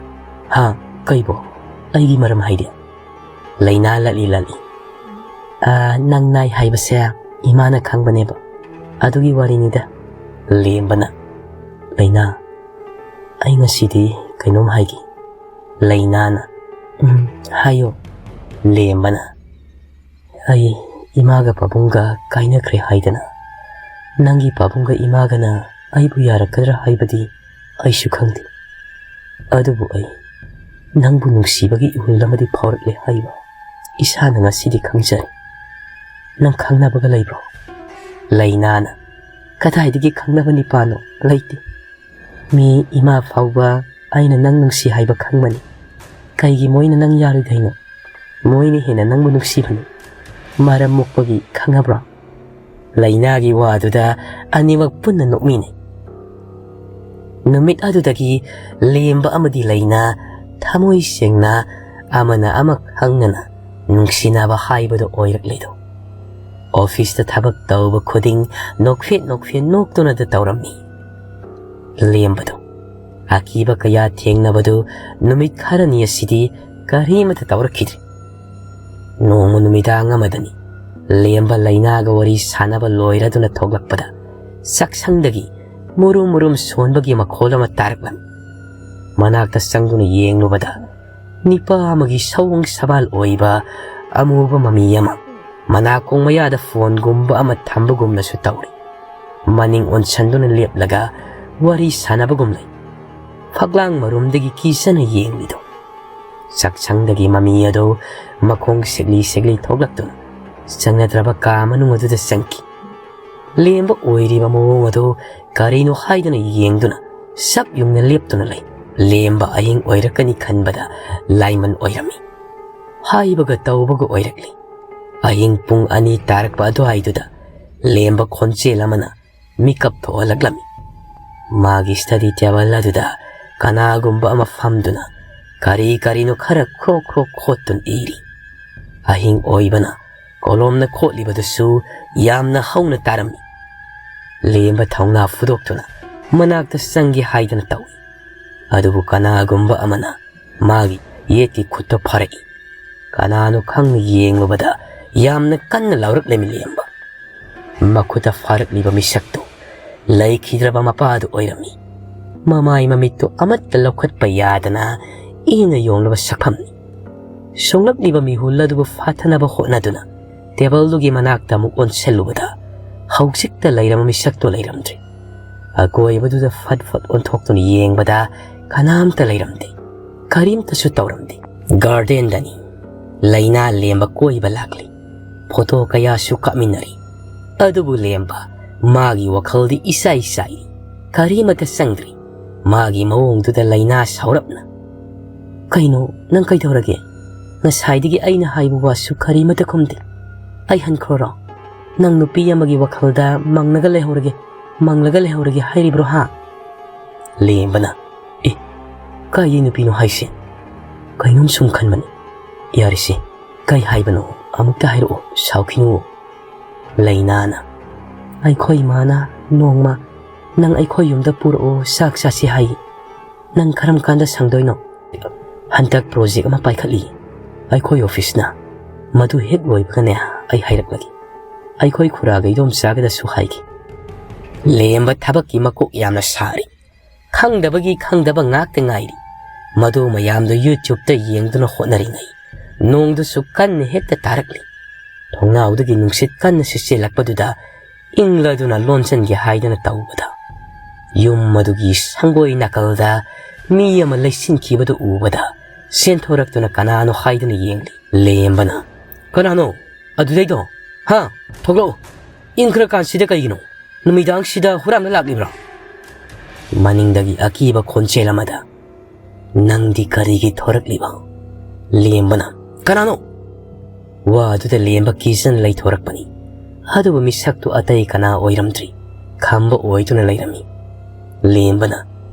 "ꯍꯥ? ꯀꯩꯕꯣ? ꯑꯩꯒꯤ ꯃꯔꯝ ꯍꯥꯏꯗꯤ?" ꯂꯩꯅꯥ ꯂꯠꯂꯤ ꯂꯠꯂꯤ, "ꯑꯥ, ꯅꯪ ꯅꯥꯏ ꯍꯥꯏꯕꯁꯦ ꯏꯃꯥꯅ ꯈꯪꯕꯅꯦꯕ, ꯑꯗꯨꯒꯤ ꯋꯥꯔꯤꯅꯤꯗ"꯫ ꯂꯦꯝꯕꯅ, "ꯂꯩꯅꯥ, ꯑꯩ ꯉꯁꯤꯗꯤ ꯀꯩꯅꯣꯝ ꯍꯥꯏꯒꯦ"꯫ ꯂꯩꯅꯥꯅ, "ꯎꯝ, ꯍꯥꯏꯌꯣ"꯫ ꯂꯦꯝꯕꯅ, "ꯑꯩ ꯏꯃꯥꯒ ꯄꯥꯕꯨꯡꯒ ꯀꯥꯏꯅꯈ꯭ꯔꯦ ꯍꯥꯏꯗꯅ ꯅꯪꯒꯤ ꯄꯥꯕꯨꯡꯒ ꯏꯃꯥꯒꯅ ꯑꯩꯕꯨ ꯌꯥꯔꯛꯀꯗ꯭ꯔꯥ ꯍꯥꯏꯕꯗꯤ ꯑꯩꯁꯨ ꯈꯪꯗꯦ꯫ ꯑꯗꯨꯕꯨ ꯑꯩ ꯅꯪꯕꯨ ꯅꯨꯡꯁꯤꯕꯒꯤ ꯏꯍꯨꯜ ꯑꯃꯗꯤ ꯐꯥꯎꯔꯛꯂꯦ ꯍꯥꯏꯕ ꯏꯁꯥꯅ ꯉꯁꯤꯗꯤ ꯈꯪꯖꯔꯦ꯫ ꯅꯪ ꯈꯪꯅꯕꯒ ꯂꯩꯕ꯭ꯔꯣ?" ꯂꯩꯅꯥꯅ, "ꯀꯗꯥꯏꯗꯒꯤ ꯈꯪꯅꯕ ꯅꯤꯄꯥꯅꯣ? ꯂꯩꯇꯦ꯫ ꯃꯤ ꯏꯃꯥ ꯐꯥꯎꯕ ꯑꯩꯅ ꯅꯪ ꯅꯨꯡꯁꯤ ꯍꯥꯏꯕ ꯈꯪꯕꯅꯤ꯫ ꯀꯩꯒꯤ ꯃꯣꯏꯅ ꯅꯪ ꯌꯥꯔꯣꯏꯗꯣꯏꯅꯣ? ꯃꯣꯏꯅ ꯍꯦꯟꯅ ꯅꯪꯕꯨ ꯅꯨꯡꯁꯤꯕꯅꯤ꯫ ꯃꯔꯝ ꯃꯣꯛꯄꯒꯤ, ꯈꯪꯉꯕ꯭ꯔꯣ?" ꯂꯩꯅꯥꯒꯤ ꯋꯥꯗꯨꯗ ꯑꯅꯤꯃꯛ ꯄꯨꯟꯅ ꯅꯣꯛꯃꯤꯟꯅꯩ꯫ ꯅꯨꯃꯤꯠ ꯑꯗꯨꯗꯒꯤ ꯂꯦꯝꯕ ꯑꯃꯗꯤ ꯂꯩꯅꯥ ꯊꯃꯣꯏ ꯁꯦꯡꯅ ꯑꯃꯅ ꯑꯃ ꯈꯪꯅꯅ ꯅꯨꯡꯁꯤꯅꯕ ꯍꯥꯏꯕꯗꯨ ꯑꯣꯏꯔꯛꯂꯤꯗꯣ꯫ ꯑꯣꯐꯤꯁꯇ ꯊꯕꯛ ꯇꯧꯕ ꯈꯨꯗꯤꯡ ꯅꯣꯛꯐꯦꯠ ꯅꯣꯛꯐꯦꯠ ꯅꯣꯛꯇꯨꯅꯗ ꯇꯧꯔꯝꯃꯤ꯫ ꯂꯦꯝꯕꯗꯣ ꯑꯀꯤꯕ ꯀꯌꯥ ꯊꯦꯡꯅꯕꯗꯨ ꯅꯨꯃꯤꯠ ꯈꯔꯅꯤ ꯑꯁꯤꯗꯤ ꯀꯔꯤꯃꯠꯇ ꯇꯧꯔꯛꯈꯤꯗ꯭ꯔꯦ꯫ ꯅꯣꯡꯃ ꯅꯨꯃꯤꯗꯥꯡ ꯑꯃꯗꯅꯤ ꯂꯦꯝꯕ ꯂꯩꯅꯥꯒ ꯋꯥꯔꯤ ꯁꯥꯟꯅꯕ ꯂꯣꯏꯔꯗꯨꯅ ꯊꯣꯛꯂꯛꯄꯗ ꯆꯥꯛꯁꯪꯗꯒꯤ ꯃꯨꯔꯨꯝ ꯃꯨꯔꯨꯝ ꯁꯣꯟꯕꯒꯤ ꯃꯈꯣꯜ ꯑꯃ ꯇꯥꯔꯛꯂꯝꯃꯤ꯫ ꯃꯅꯥꯛꯇ ꯆꯪꯗꯨꯅ ꯌꯦꯡꯂꯨꯕꯗ ꯅꯤꯄꯥ ꯑꯃꯒꯤ ꯁꯑꯣꯡ ꯁꯕꯥꯜ ꯑꯣꯏꯕ ꯑꯃꯨꯕ ꯃꯃꯤ ꯑꯃ ꯃꯅꯥꯀꯣꯡ ꯃꯌꯥꯗ ꯐꯣꯟꯒꯨꯝꯕ ꯑꯃ ꯊꯝꯕꯒꯨꯝꯅꯁꯨ ꯇꯧꯔꯤ꯫ ꯃꯅꯤꯡ ꯑꯣꯟꯁꯟꯗꯨꯅ ꯂꯦꯞꯂꯒ ꯋꯥꯔꯤ ꯁꯥꯟꯅꯕꯒꯨꯝ ꯂꯩ꯫ ꯐꯛꯂꯥꯡ ꯃꯔꯨꯝꯗꯒꯤ ꯀꯤꯖꯅ ꯌꯦꯡꯂꯤꯗꯣ꯫ ꯆꯥꯛꯁꯪꯗꯒꯤ ꯃꯃꯤ ꯑꯗꯨ ꯃꯈꯣꯡ ꯁꯤꯛꯂꯤ ꯁꯤꯛꯂꯤ ꯊꯣꯛꯂꯛꯇꯨꯅ ꯆꯪꯅꯗ꯭ꯔꯕ ꯀꯥ ꯃꯅꯨꯡ ꯑꯗꯨꯗ ꯆꯪꯈꯤ꯫ ꯂꯦꯝꯕ ꯑꯣꯏꯔꯤꯕ ꯃꯑꯣꯡ ꯑꯗꯨ ꯀꯔꯤꯅꯣ ꯍꯥꯏꯗꯨꯅ ꯌꯦꯡꯗꯨꯅ ꯁꯛ ꯌꯨꯡꯅ ꯂꯦꯞꯇꯨꯅ ꯂꯩ꯫ ꯂꯦꯝꯕ ꯑꯍꯤꯡ ꯑꯣꯏꯔꯛꯀꯅꯤ ꯈꯟꯕꯗ ꯂꯥꯏꯃꯟ ꯑꯣꯏꯔꯝꯃꯤ꯫ ꯍꯥꯏꯕꯒ ꯇꯧꯕꯒ ꯑꯣꯏꯔꯛꯂꯤ꯫ ꯑꯍꯤꯡ ꯄꯨꯡ ꯑꯅꯤ ꯇꯥꯔꯛꯄ ꯑꯗꯨꯋꯥꯏꯗꯨꯗ ꯂꯦꯝꯕ ꯈꯣꯟꯖꯦꯜ ꯑꯃꯅ ꯃꯤꯀꯞ ꯊꯣꯛꯍꯜꯂꯛꯂꯝꯃꯤ꯫ ꯃꯥꯒꯤ ꯁ꯭ꯇꯗꯤ ꯇꯦꯕꯜ ꯑꯗꯨꯗ ꯀꯅꯥꯒꯨꯝꯕ ꯑꯃ ꯐꯝꯗꯨꯅ ꯀꯔꯤ ꯀꯔꯤꯅꯣ ꯈꯔ ꯈ꯭ꯔꯣꯛ ꯈ꯭ꯔꯣꯛ ꯈꯣꯠꯇꯨꯅ ꯏꯔꯤ꯫ ꯑꯍꯤꯡ ꯑꯣꯏꯕꯅ ꯀꯣꯂꯣꯝꯅ ꯈꯣꯠꯂꯤꯕꯗꯨꯁꯨ ꯌꯥꯝꯅ ꯍꯧꯅ ꯇꯥꯔꯝꯃꯤ꯫ ꯂꯦꯝꯕ ꯊꯧꯅꯥ ꯐꯨꯗꯣꯛꯇꯨꯅ ꯃꯅꯥꯛꯇ ꯆꯪꯒꯦ ꯍꯥꯏꯗꯅ ꯇꯧꯏ꯫ ꯑꯗꯨꯕꯨ ꯀꯅꯥꯒꯨꯝꯕ ꯑꯃꯅ ꯃꯥꯒꯤ ꯌꯦꯠꯀꯤ ꯈꯨꯠꯇ ꯐꯥꯔꯛꯏ꯫ ꯀꯅꯥꯅꯣ ꯈꯪꯅ ꯌꯦꯡꯂꯨꯕꯗ ꯌꯥꯝꯅ ꯀꯟꯅ ꯂꯥꯎꯔꯛꯂꯦ ꯂꯦꯝꯕ꯫ ꯃꯈꯨꯠꯇ ꯐꯥꯔꯛꯂꯤꯕ ꯃꯤꯁꯛꯇꯨ ꯂꯩꯈꯤꯗ꯭ꯔꯕ ꯃꯄꯥꯗꯨ ꯑꯣꯏꯔꯝꯃꯤ꯫ ꯃꯃꯥꯏ ꯃꯃꯤꯠꯇꯨ ꯑꯃꯠꯇ ꯂꯧꯈꯠꯄ ꯌꯥꯗꯅ ꯏꯅ ꯌꯣꯡꯂꯕ ꯁꯛꯐꯝꯅꯤ꯫ ꯁꯣꯡꯂꯛꯂꯤꯕ ꯃꯤꯍꯨꯜ ꯑꯗꯨꯕꯨ ꯐꯥꯊꯅꯕ ꯍꯣꯠꯅꯗꯨꯅ ꯇꯦꯕꯜꯗꯨꯒꯤ ꯃꯅꯥꯛꯇ ꯑꯃꯨꯛ ꯑꯣꯟꯁꯤꯜꯂꯨꯕꯗ ꯍꯧꯖꯤꯛꯇ ꯂꯩꯔꯝꯕ ꯃꯤꯁꯛꯇꯨ ꯂꯩꯔꯝꯗ꯭ꯔꯦ꯫ ꯑꯀꯣꯏꯕꯗꯨꯗ ꯐꯠ ꯐꯠ ꯑꯣꯟꯊꯣꯛꯇꯨꯅ ꯌꯦꯡꯕꯗ ꯀꯅꯥꯝꯇ ꯂꯩꯔꯝꯗꯦ꯫ ꯀꯔꯤꯝꯇꯁꯨ ꯇꯧꯔꯝꯗꯦ꯫ ꯒꯥꯔꯗꯦꯟꯗꯅꯤ ꯂꯩꯅꯥ ꯂꯦꯝꯕ ꯀꯣꯏꯕ ꯂꯥꯛꯂꯤ꯫ ꯐꯣꯇꯣ ꯀꯌꯥꯁꯨ ꯀꯥꯞꯃꯤꯟꯅꯔꯤ꯫ ꯑꯗꯨꯕꯨ ꯂꯦꯝꯕ ꯃꯥꯒꯤ ꯋꯥꯈꯜꯗꯤ ꯏꯆꯥꯏ ꯆꯥꯏꯔꯤ꯫ ꯀꯔꯤꯃꯠꯇ ꯆꯪꯗ꯭ꯔꯤ꯫ ꯃꯥꯒꯤ ꯃꯑꯣꯡꯗꯨꯗ ꯂꯩꯅꯥ ꯁꯥꯎꯔꯞꯅ, "ꯀꯩꯅꯣ, ꯅꯪ ꯀꯩꯗꯧꯔꯒꯦ? ꯉꯁꯥꯏꯗꯒꯤ ꯑꯩꯅ ꯍꯥꯏꯕ ꯋꯥꯁꯨ ꯀꯔꯤꯃꯠꯇ ꯈꯨꯝꯗꯦ꯫ ꯑꯩ ꯍꯟꯈ꯭ꯔꯣꯔꯣ? ꯅꯪ ꯅꯨꯄꯤ ꯑꯃꯒꯤ ꯋꯥꯈꯜꯗ ꯃꯪꯂꯒ ꯂꯩꯍꯧꯔꯒꯦ, ꯃꯪꯂꯒ ꯂꯩꯍꯧꯔꯒꯦ ꯍꯥꯏꯔꯤꯕ꯭ꯔꯣ ꯍꯥ?" ꯂꯦꯝꯕꯅ, "ꯑꯦ, ꯀꯥꯏꯗꯩ ꯅꯨꯄꯤꯅꯣ ꯍꯥꯏꯁꯦ? ꯀꯩꯅꯣꯝ ꯁꯨꯝ ꯈꯟꯕꯅꯤ꯫ ꯌꯥꯔꯦꯁꯦ, ꯀꯩ ꯍꯥꯏꯕꯅꯣ? ꯑꯃꯨꯛꯇ ꯍꯥꯏꯔꯛꯑꯣ, ꯁꯥꯎꯈꯤꯅꯨ꯫" ꯂꯩꯅꯥꯅ, "ꯑꯩꯈꯣꯏ ꯏꯃꯥꯅ ꯅꯣꯡꯃ ꯅꯪ ꯑꯩꯈꯣꯏ ꯌꯨꯝꯗ ꯄꯨꯔꯛꯑꯣ, ꯆꯥꯛ ꯆꯥꯁꯤ ꯍꯥꯏ꯫ ꯅꯪ ꯀꯔꯝ ꯀꯥꯟꯗ ꯁꯪꯗꯣꯏꯅꯣ? ꯍꯟꯗꯛ ꯄ꯭ꯔꯣꯖꯦꯛ ꯑꯃ ꯄꯥꯏꯈꯠꯂꯤ ꯑꯩꯈꯣꯏ ꯑꯣꯐꯤꯁꯅ꯫ ꯃꯗꯨ ꯍꯦꯛ ꯂꯣꯏꯕꯒꯅꯦ ꯑꯩ ꯍꯥꯏꯔꯛꯂꯒꯦ꯫ ꯑꯩꯈꯣꯏ ꯈꯨꯔꯥꯒ ꯏꯗꯣꯝꯆꯥꯒꯗꯁꯨ ꯍꯥꯏꯒꯦ꯫" ꯂꯦꯝꯕ ꯊꯕꯛꯀꯤ ꯃꯀꯣꯛ ꯌꯥꯝꯅ ꯁꯥꯔꯤ꯫ ꯈꯪꯗꯕꯒꯤ ꯈꯪꯗꯕ ꯉꯥꯛꯇ ꯉꯥꯏꯔꯤ꯫ ꯃꯗꯨ ꯃꯌꯥꯝꯗꯨ YouTubeꯇ ꯌꯦꯡꯗꯨꯅ ꯍꯣꯠꯅꯔꯤꯉꯩ ꯅꯣꯡꯗꯨꯁꯨ ꯀꯟꯅ ꯍꯦꯛꯇ ꯇꯥꯔꯛꯂꯤ꯫ ꯊꯣꯡꯅꯥꯎꯗꯒꯤ ꯅꯨꯡꯁꯤꯠ ꯀꯟꯅ ꯁꯤꯠꯆꯤꯜꯂꯛꯄꯗꯨꯗ ꯏꯪꯂꯗꯨꯅ ꯂꯣꯟꯁꯤꯟꯒꯦ ꯍꯥꯏꯗꯅ ꯇꯧꯕꯗ, ꯌꯨꯝ ꯑꯗꯨꯒꯤ ꯁꯪꯒꯣꯏ ꯅꯥꯀꯜꯗ ꯃꯤ ꯑꯃ ꯂꯩꯁꯤꯟꯈꯤꯕꯗꯨ ꯎꯕꯗ, ꯆꯦꯟꯊꯣꯔꯛꯇꯨꯅ ꯀꯅꯥꯅꯣ ꯍꯥꯏꯗꯨꯅ ꯌꯦꯡꯂꯤ꯫ ꯂꯦꯝꯕꯅ, "ꯀꯅꯥꯅꯣ ꯑꯗꯨꯗꯩꯗꯣ? ꯍꯥ? ꯊꯣꯛꯂꯛꯎ! ꯏꯪꯈ꯭ꯔꯀꯥꯟꯁꯤꯗ ꯀꯩꯒꯤꯅꯣ? ꯅꯨꯃꯤꯗꯥꯡꯁꯤꯗ ꯍꯨꯔꯥꯟꯕ ꯂꯥꯛꯂꯤꯕ꯭ꯔꯥ?" ꯃꯅꯤꯡꯗꯒꯤ ꯑꯀꯤꯕ ꯈꯣꯟꯖꯦꯜ ꯑꯃꯗ, "ꯅꯪꯗꯤ ꯀꯔꯤꯒꯤ ꯊꯣꯔꯛꯂꯤꯕ?" ꯂꯦꯝꯕꯅ, "ꯀꯅꯥꯅꯣ?" ꯋꯥꯗꯨꯗ ꯂꯦꯝꯕ ꯀꯤꯖꯅ ꯂꯩꯊꯣꯔꯛꯄꯅꯤ꯫ ꯑꯗꯨꯕꯨ ꯃꯤꯁꯛꯇꯨ ꯑꯇꯩ ꯀꯅꯥ ꯑꯣꯏꯔꯝꯗ꯭ꯔꯤ, ꯈꯝꯕ ꯑꯣꯏꯗꯨꯅ ꯂꯩꯔꯝꯃꯤ꯫ ꯂꯦꯝꯕꯅ,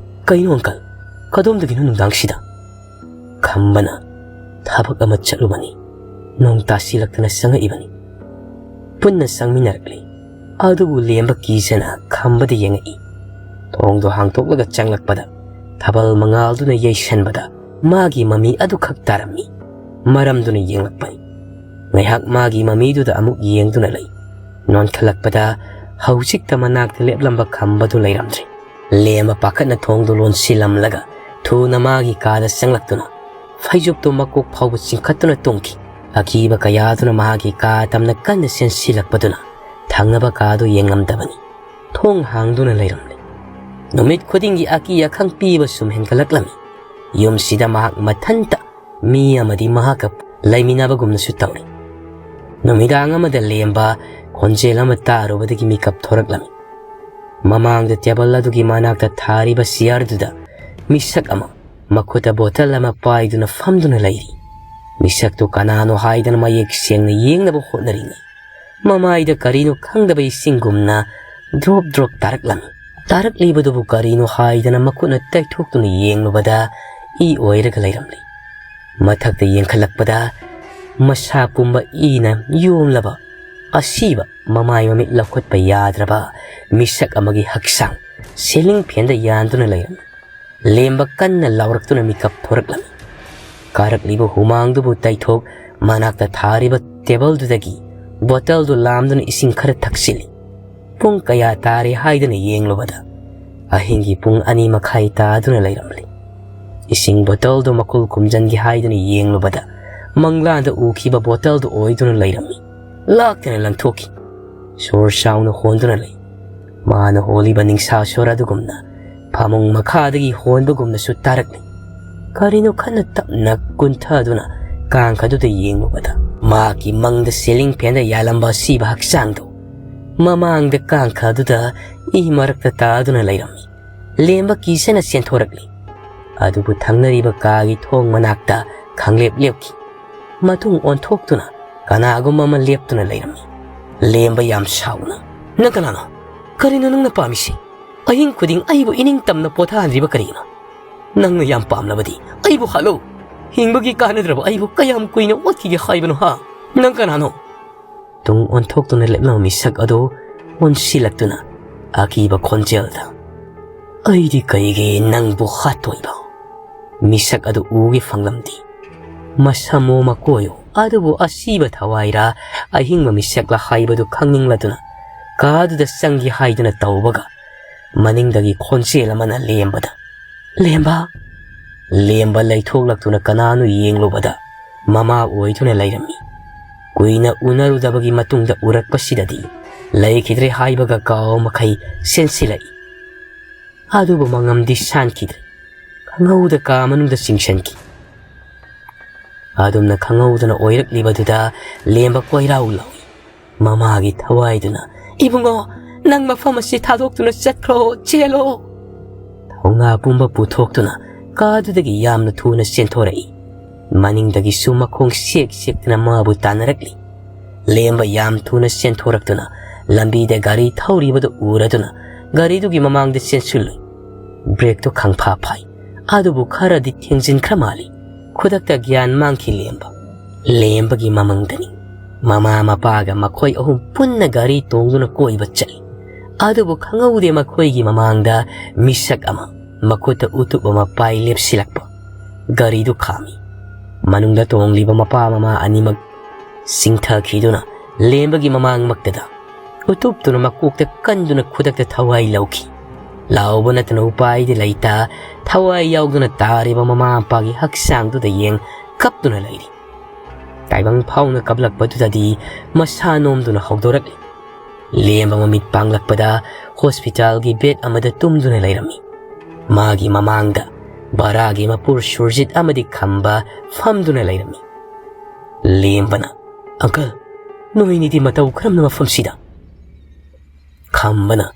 "ꯀꯩꯅꯣ ꯑꯪꯀꯜ, ꯀꯗꯣꯝꯗꯒꯤꯅꯣ ꯅꯨꯡꯗꯥꯡꯁꯤꯗ?" ꯈꯝꯕꯅ, "ꯊꯕꯛ ꯑꯃ ꯆꯠꯂꯨꯕꯅꯤ, ꯅꯣꯡ ꯇꯥꯁꯤꯜꯂꯛꯇꯅ ꯆꯪꯉꯛꯏꯕꯅꯤ꯫" ꯄꯨꯟꯅ ꯆꯪꯃꯤꯟꯅꯔꯛꯂꯤ꯫ ꯑꯗꯨꯕꯨ ꯂꯦꯝꯕ ꯀꯤꯖꯅ ꯈꯝꯕꯗ ꯌꯦꯡꯉꯛꯏ꯫ ꯊꯣꯡꯗꯣ ꯍꯥꯡꯇꯣꯛꯂꯒ ꯆꯪꯂꯛꯄꯗ, ꯊꯥꯕꯜ ꯃꯉꯥꯜꯗꯨꯅ ꯌꯩꯁꯟꯕꯗ ꯃꯥꯒꯤ ꯃꯃꯤ ꯑꯗꯨꯈꯛ ꯇꯥꯔꯝꯃꯤ꯫ ꯃꯔꯝꯗꯨꯅ ꯌꯦꯡꯂꯛꯄꯅꯤ꯫ ꯉꯥꯏꯍꯥꯛ ꯃꯥꯒꯤ ꯃꯃꯤꯗꯨꯗ ꯑꯃꯨꯛ ꯌꯦꯡꯗꯨꯅ ꯂꯩ꯫ ꯅꯣꯟꯈꯠꯂꯛꯄꯗ ꯍꯧꯖꯤꯛꯇ ꯃꯅꯥꯛꯇ ꯂꯦꯞꯂꯝꯕ ꯈꯝꯕꯗꯨ ꯂꯩꯔꯝꯗ꯭ꯔꯦ꯫ ꯂꯦꯝꯕ ꯄꯥꯈꯠꯅ ꯊꯣꯡꯗꯨ ꯂꯣꯟꯁꯤꯜꯂꯝꯂꯒ ꯊꯨꯅ ꯃꯥꯒꯤ ꯀꯥꯗ ꯆꯪꯂꯛꯇꯨꯅ ꯐꯩꯖꯨꯞꯇꯨ ꯃꯀꯣꯛ ꯐꯥꯎꯕ ꯆꯤꯡꯈꯠꯇꯨꯅ ꯇꯨꯝꯈꯤ꯫ ꯑꯀꯤꯕ ꯀꯌꯥꯗꯨꯅ ꯃꯍꯥꯛꯀꯤ ꯀꯥ ꯇꯝꯅ ꯀꯟꯅ ꯆꯦꯟꯁꯤꯜꯂꯛꯄꯗꯨꯅ ꯊꯪꯅꯕ ꯀꯥꯗꯨ ꯌꯦꯡꯂꯝꯗꯕꯅꯤ꯫ ꯊꯣꯡ ꯍꯥꯡꯗꯨꯅ ꯂꯩꯔꯝꯂꯦ꯫ ꯅꯨꯃꯤꯠ ꯈꯨꯗꯤꯡꯒꯤ ꯑꯀꯤ ꯑꯈꯪ ꯄꯤꯕ ꯁꯨꯝ ꯍꯦꯟꯒꯠꯂꯛꯂꯝꯃꯤ꯫ ꯌꯨꯝꯁꯤꯗ ꯃꯍꯥꯛ ꯃꯊꯟꯇ ꯃꯤ ꯑꯃꯗꯤ ꯃꯍꯥꯛꯀ ꯂꯩꯃꯤꯟꯅꯕꯒꯨꯝꯅꯁꯨ ꯇꯧꯔꯤ꯫ ꯅꯨꯃꯤꯗꯥꯡ ꯑꯃꯗ ꯂꯦꯝꯕ ꯈꯣꯟꯖꯦꯜ ꯑꯃ ꯇꯥꯔꯨꯕꯗꯒꯤ ꯃꯤꯀꯞ ꯊꯣꯔꯛꯂꯝꯃꯤ꯫ ꯃꯃꯥꯡꯗ ꯇꯦꯕꯜ ꯑꯗꯨꯒꯤ ꯃꯅꯥꯛꯇ ꯊꯥꯔꯤꯕ ꯆꯤꯌꯔꯗꯨꯗ ꯃꯤꯁꯛ ꯑꯃ ꯃꯈꯨꯠꯇ ꯕꯣꯇꯜ ꯑꯃ ꯄꯥꯏꯗꯨꯅ ꯐꯝꯗꯨꯅ ꯂꯩꯔꯤ꯫ ꯃꯤꯁꯛꯇꯨ ꯀꯅꯥꯅꯣ ꯍꯥꯏꯗꯅ ꯃꯌꯦꯛ ꯁꯦꯡꯅ ꯌꯦꯡꯅꯕ ꯍꯣꯠꯅꯔꯤꯉꯩ, ꯃꯃꯥꯏꯗ ꯀꯔꯤꯅꯣ ꯈꯪꯗꯕ ꯏꯁꯤꯡꯒꯨꯝꯅ ꯗ꯭ꯔꯣꯞ ꯗ꯭ꯔꯣꯞ ꯇꯥꯔꯛꯂꯝꯃꯤ꯫ ꯇꯥꯔꯛꯂꯤꯕꯗꯨꯕꯨ ꯀꯔꯤꯅꯣ ꯍꯥꯏꯗꯅ ꯃꯈꯨꯠꯅ ꯇꯩꯊꯣꯛꯇꯨꯅ ꯌꯦꯡꯂꯨꯕꯗ ꯏ ꯑꯣꯏꯔꯒ ꯂꯩꯔꯝꯂꯤ꯫ ꯃꯊꯛꯇ ꯌꯦꯡꯈꯠꯂꯛꯄꯗ ꯃꯁꯥ ꯄꯨꯝꯕ ꯏꯅ ꯌꯣꯝꯂꯕ ꯑꯁꯤꯕ, ꯃꯃꯥꯏ ꯃꯃꯤꯠ ꯂꯧꯈꯠꯄ ꯌꯥꯗ꯭ꯔꯕ ꯃꯤꯁꯛ ꯑꯃꯒꯤ ꯍꯛꯆꯥꯡ ꯁꯤꯂꯤꯡ ꯐꯦꯟꯗ ꯌꯥꯟꯗꯨꯅ ꯂꯩꯔꯝꯃꯤ꯫ ꯂꯦꯝꯕ ꯀꯟꯅ ꯂꯥꯎꯔꯛꯇꯨꯅ ꯃꯤꯀꯞ ꯊꯣꯔꯛꯂꯝꯃꯤ꯫ ꯀꯥꯔꯛꯂꯤꯕ ꯍꯨꯃꯥꯡꯗꯨꯕꯨ ꯇꯩꯊꯣꯛ, ꯃꯅꯥꯛꯇ ꯊꯥꯔꯤꯕ ꯇꯦꯕꯜꯗꯨꯗꯒꯤ ꯕꯣꯇꯜꯗꯨ ꯂꯥꯝꯗꯨꯅ ꯏꯁꯤꯡ ꯈꯔ ꯊꯛꯆꯤꯜꯂꯤ꯫ ꯄꯨꯡ ꯀꯌꯥ ꯇꯥꯔꯦ ꯍꯥꯏꯗꯨꯅ ꯌꯦꯡꯂꯨꯕꯗ ꯑꯍꯤꯡꯒꯤ ꯄꯨꯡ ꯑꯅꯤ ꯃꯈꯥꯏ ꯇꯥꯗꯨꯅ ꯂꯩꯔꯝꯂꯤ꯫ ꯏꯁꯤꯡ ꯕꯣꯇꯜꯗꯨ ꯃꯈꯨꯜ ꯈꯨꯝꯖꯤꯟꯒꯦ ꯍꯥꯏꯗꯨꯅ ꯌꯦꯡꯂꯨꯕꯗ ꯃꯪꯂꯥꯟꯗ ꯎꯈꯤꯕ ꯕꯣꯇꯜꯗꯨ ꯑꯣꯏꯗꯨꯅ ꯂꯩꯔꯝꯃꯤ꯫ ꯂꯥꯛꯇꯅ ꯂꯪꯊꯣꯛꯈꯤ꯫ ꯁꯣꯔ ꯆꯥꯎꯅ ꯍꯣꯟꯗꯨꯅ ꯂꯩ꯫ ꯃꯥꯅ ꯍꯣꯜꯂꯤꯕ ꯅꯤꯡꯁꯥ ꯁꯣꯔ ꯑꯗꯨꯒꯨꯝꯅ ꯐꯃꯨꯡ ꯃꯈꯥꯗꯒꯤ ꯍꯣꯟꯕꯒꯨꯝꯅꯁꯨ ꯇꯥꯔꯛꯂꯤ꯫ ꯀꯔꯤꯅꯣ ꯈꯟꯅ ꯇꯞꯅ ꯀꯨꯟꯊꯗꯨꯅ ꯀꯥꯡꯈꯗꯨꯗ ꯌꯦꯡꯂꯨꯕꯗ, ꯃꯍꯥꯛꯀꯤ ꯃꯪꯗ ceiling fanꯗ ꯌꯥꯜꯂꯝꯕ ꯑꯁꯤꯕ ꯍꯛꯆꯥꯡꯗꯨ ꯃꯃꯥꯡꯗ ꯀꯥꯡꯈ ꯑꯗꯨꯗ ꯏ ꯃꯔꯛꯇ ꯇꯥꯗꯨꯅ ꯂꯩꯔꯝꯃꯤ꯫ ꯂꯦꯝꯕ ꯀꯤꯁꯅ ꯆꯦꯟꯊꯣꯔꯛꯂꯤ꯫ ꯑꯗꯨꯕꯨ ꯊꯪꯅꯔꯤꯕ ꯀꯥꯒꯤ ꯊꯣꯡ ꯃꯅꯥꯛꯇ ꯈꯪꯂꯦꯞ ꯂꯦꯞꯈꯤ꯫ ꯃꯇꯨꯡ ꯑꯣꯟꯊꯣꯛꯇꯨꯅ ꯀꯅꯥꯒꯨꯝꯕ ꯑꯃ ꯂꯦꯞꯇꯨꯅ ꯂꯩꯔꯝꯃꯤ꯫ ꯂꯦꯝꯕ ꯌꯥꯝ ꯁꯥꯎꯅ, "ꯅꯪ ꯀꯅꯥꯅꯣ? ꯀꯔꯤꯅꯣ ꯅꯪꯅ ꯄꯥꯝꯃꯤꯁꯤ? ꯑꯍꯤꯡ ꯈꯨꯗꯤꯡ ꯑꯩꯕꯨ ꯏꯅꯤꯡ ꯇꯝꯅ ꯄꯣꯊꯥꯍꯟꯗ꯭ꯔꯤꯕ ꯀꯔꯤꯒꯤꯅꯣ? ꯅꯪꯅ ꯌꯥꯝ ꯄꯥꯝꯂꯕꯗꯤ ꯑꯩꯕꯨ ꯍꯥꯠꯂꯨ꯫ ꯍꯤꯡꯕꯒꯤ ꯀꯥꯟꯅꯗ꯭ꯔꯕ ꯑꯩꯕꯨ ꯀꯌꯥꯝ ꯀꯨꯏꯅ ꯑꯣꯠꯈꯤꯒꯦ ꯍꯥꯏꯕꯅꯣ, ꯍꯥ? ꯅꯪ ꯀꯅꯥꯅꯣ?" ꯇꯨꯡ ꯑꯣꯟꯊꯣꯛꯇꯨꯅ ꯂꯦꯞꯂꯝꯕ ꯃꯤꯁꯛ ꯑꯗꯨ ꯑꯣꯟꯁꯤꯜꯂꯛꯇꯨꯅ ꯑꯀꯤꯕ ꯈꯣꯟꯖꯦꯜꯗ, "ꯑꯩꯗꯤ ꯀꯩꯒꯤ ꯅꯪꯕꯨ ꯍꯥꯠꯇꯣꯏꯕ?" ꯃꯤꯁꯛ ꯑꯗꯨ ꯎꯒꯦ ꯐꯪꯂꯝꯗꯦ꯫ ꯃꯁꯝꯃꯣ ꯃꯀꯣꯏꯌꯣ, ꯑꯗꯨꯕꯨ ꯑꯁꯤꯕ ꯊꯋꯥꯏꯔ ꯑꯍꯤꯡꯕ ꯃꯤꯁꯛꯂ ꯍꯥꯏꯕꯗꯨ ꯈꯪꯅꯤꯡꯂꯗꯨꯅ ꯀꯥꯗꯨꯗ ꯆꯪꯒꯦ ꯍꯥꯏꯗꯨꯅ ꯇꯧꯕꯒ, ꯃꯅꯤꯡꯗꯒꯤ ꯈꯣꯟꯖꯦꯜ ꯑꯃꯅ ꯂꯦꯝꯕꯗ, "ꯂꯦꯝꯕ!" ꯂꯦꯝꯕ ꯂꯩꯊꯣꯛꯂꯛꯇꯨꯅ ꯀꯅꯥꯅꯣ ꯌꯦꯡꯂꯨꯕꯗ ꯃꯃꯥ ꯑꯣꯏꯗꯨꯅ ꯂꯩꯔꯝꯃꯤ꯫ ꯀꯨꯏꯅ ꯎꯅꯔꯨꯗꯕꯒꯤ ꯃꯇꯨꯡꯗ ꯎꯔꯛꯄꯁꯤꯗꯗꯤ ꯂꯩꯈꯤꯗ꯭ꯔꯦ ꯍꯥꯏꯕꯒ ꯀꯥꯎ ꯃꯈꯩ ꯆꯦꯟꯁꯤꯜꯂꯛꯏ꯫ ꯑꯗꯨꯕꯨ ꯃꯉꯝꯗꯤ ꯁꯥꯟꯈꯤꯗ꯭ꯔꯦ꯫ ꯈꯪꯍꯧꯗ ꯀꯥ ꯃꯅꯨꯡꯗ ꯆꯤꯡꯁꯤꯟꯈꯤ꯫ ꯑꯗꯨꯝꯅ ꯈꯪꯍꯧꯗꯅ ꯑꯣꯏꯔꯛꯂꯤꯕꯗꯨꯗ ꯂꯦꯝꯕ ꯀꯣꯏꯔꯥꯎ ꯂꯥꯎꯏ꯫ ꯃꯃꯥꯒꯤ ꯊꯋꯥꯏꯗꯨꯅ, "ꯏꯕꯨꯡꯉꯣ, ꯅꯪ ꯃꯐꯝ ꯑꯁꯤ ꯊꯥꯗꯣꯛꯇꯨꯅ ꯆꯠꯈ꯭ꯔꯣ, ꯆꯦꯜꯂꯣ!" ꯊꯧꯅꯥ ꯄꯨꯝꯕ ꯄꯨꯊꯣꯛꯇꯨꯅ ꯀꯥꯗꯨꯗꯒꯤ ꯌꯥꯝꯅ ꯊꯨꯅ ꯆꯦꯟꯊꯣꯔꯛꯏ꯫ ꯃꯅꯤꯡꯗꯒꯤꯁꯨ ꯃꯈꯣꯡ ꯁꯦꯛ ꯁꯦꯛꯇꯨꯅ ꯃꯥꯕꯨ ꯇꯥꯟꯅꯔꯛꯂꯤ꯫ ꯂꯦꯝꯕ ꯌꯥꯝ ꯊꯨꯅ ꯆꯦꯟꯊꯣꯔꯛꯇꯨꯅ ꯂꯝꯕꯤꯗ ꯒꯥꯔꯤ ꯊꯧꯔꯤꯕꯗꯨ ꯎꯔꯗꯨꯅ ꯒꯥꯔꯤꯗꯨꯒꯤ ꯃꯃꯥꯡꯗ ꯆꯦꯟꯁꯤꯜꯂꯨꯏ꯫ ꯕ꯭ꯔꯦꯛꯇꯨ ꯈꯪꯐꯥ ꯐꯥꯏ꯫ ꯑꯗꯨꯕꯨ ꯈꯔꯗꯤ ꯊꯦꯡꯖꯤꯟꯈ꯭ꯔ ꯃꯥꯜꯂꯤ꯫ ꯈꯨꯗꯛꯇ ꯒ꯭ꯌꯥꯟ ꯃꯥꯡꯈꯤ ꯂꯦꯝꯕ꯫ ꯂꯦꯝꯕꯒꯤ ꯃꯃꯪꯗꯅꯤ꯫ ꯃꯃꯥ ꯃꯄꯥꯒ ꯃꯈꯣꯏ ꯑꯍꯨꯝ ꯄꯨꯟꯅ ꯒꯥꯔꯤ ꯇꯣꯡꯗꯨꯅ ꯀꯣꯏꯕ ꯆꯠꯂꯤ꯫ ꯑꯗꯨꯕꯨ ꯈꯪꯍꯧꯗꯦ ꯃꯈꯣꯏꯒꯤ ꯃꯃꯥꯡꯗ ꯃꯤꯁꯛ ꯑꯃ ꯃꯈꯨꯠꯇ ꯎꯇꯨꯞ ꯑꯃ ꯄꯥꯏ ꯂꯦꯞꯁꯤꯜꯂꯛꯄ꯫ ꯒꯥꯔꯤꯗꯨ ꯈꯥꯝꯃꯤ꯫ ꯃꯅꯨꯡꯗ ꯇꯣꯡꯂꯤꯕ ꯃꯄꯥ ꯃꯃꯥ ꯑꯅꯤꯃꯛ ꯆꯤꯡꯊꯈꯤꯗꯨꯅ ꯂꯦꯝꯕꯒꯤ ꯃꯃꯥꯡꯃꯛꯇꯗ ꯎꯇꯨꯞꯇꯨꯅ ꯃꯀꯣꯛꯇ ꯀꯟꯗꯨꯅ ꯈꯨꯗꯛꯇ ꯊꯋꯥꯏ ꯂꯧꯈꯤ꯫ ꯂꯥꯎꯕ ꯅꯠꯇꯅ ꯎꯄꯥꯏꯗꯤ ꯂꯩꯇ, ꯊꯋꯥꯏ ꯌꯥꯎꯗꯨꯅ ꯇꯥꯔꯤꯕ ꯃꯃꯥ ꯃꯄꯥꯒꯤ ꯍꯛꯆꯥꯡꯗꯨꯗ ꯌꯦꯡ ꯀꯞꯇꯨꯅ ꯂꯩꯔꯤ꯫ ꯇꯥꯏꯕꯪ ꯐꯥꯎꯅ ꯀꯞꯂꯛꯄꯗꯨꯗꯗꯤ ꯃꯁꯥ ꯅꯣꯝꯗꯨꯅ ꯍꯧꯗꯣꯔꯛꯂꯤ꯫ ꯂꯦꯝꯕ ꯃꯃꯤꯠ ꯄꯥꯡꯂꯛꯄꯗ ꯍꯣꯁꯄꯤꯇꯥꯜꯒꯤ ꯕꯦꯗ ꯑꯃꯗ ꯇꯨꯝꯗꯨꯅ ꯂꯩꯔꯝꯃꯤ꯫ ꯃꯥꯒꯤ ꯃꯃꯥꯡꯗ ꯕꯔꯥꯒꯤ ꯃꯄꯨꯔ ꯁꯨꯔꯖꯤꯠ ꯑꯃꯗꯤ ꯈꯝꯕ ꯐꯝꯗꯨꯅ ꯂꯩꯔꯝꯃꯤ꯫ ꯂꯦꯝꯕꯅ, "ꯑꯪꯀꯜ, ꯅꯣꯏꯅꯤꯗꯤ ꯃꯇꯧ ꯀꯔꯝꯅ ꯃꯐꯝꯁꯤꯗ?" ꯈꯝꯕꯅ,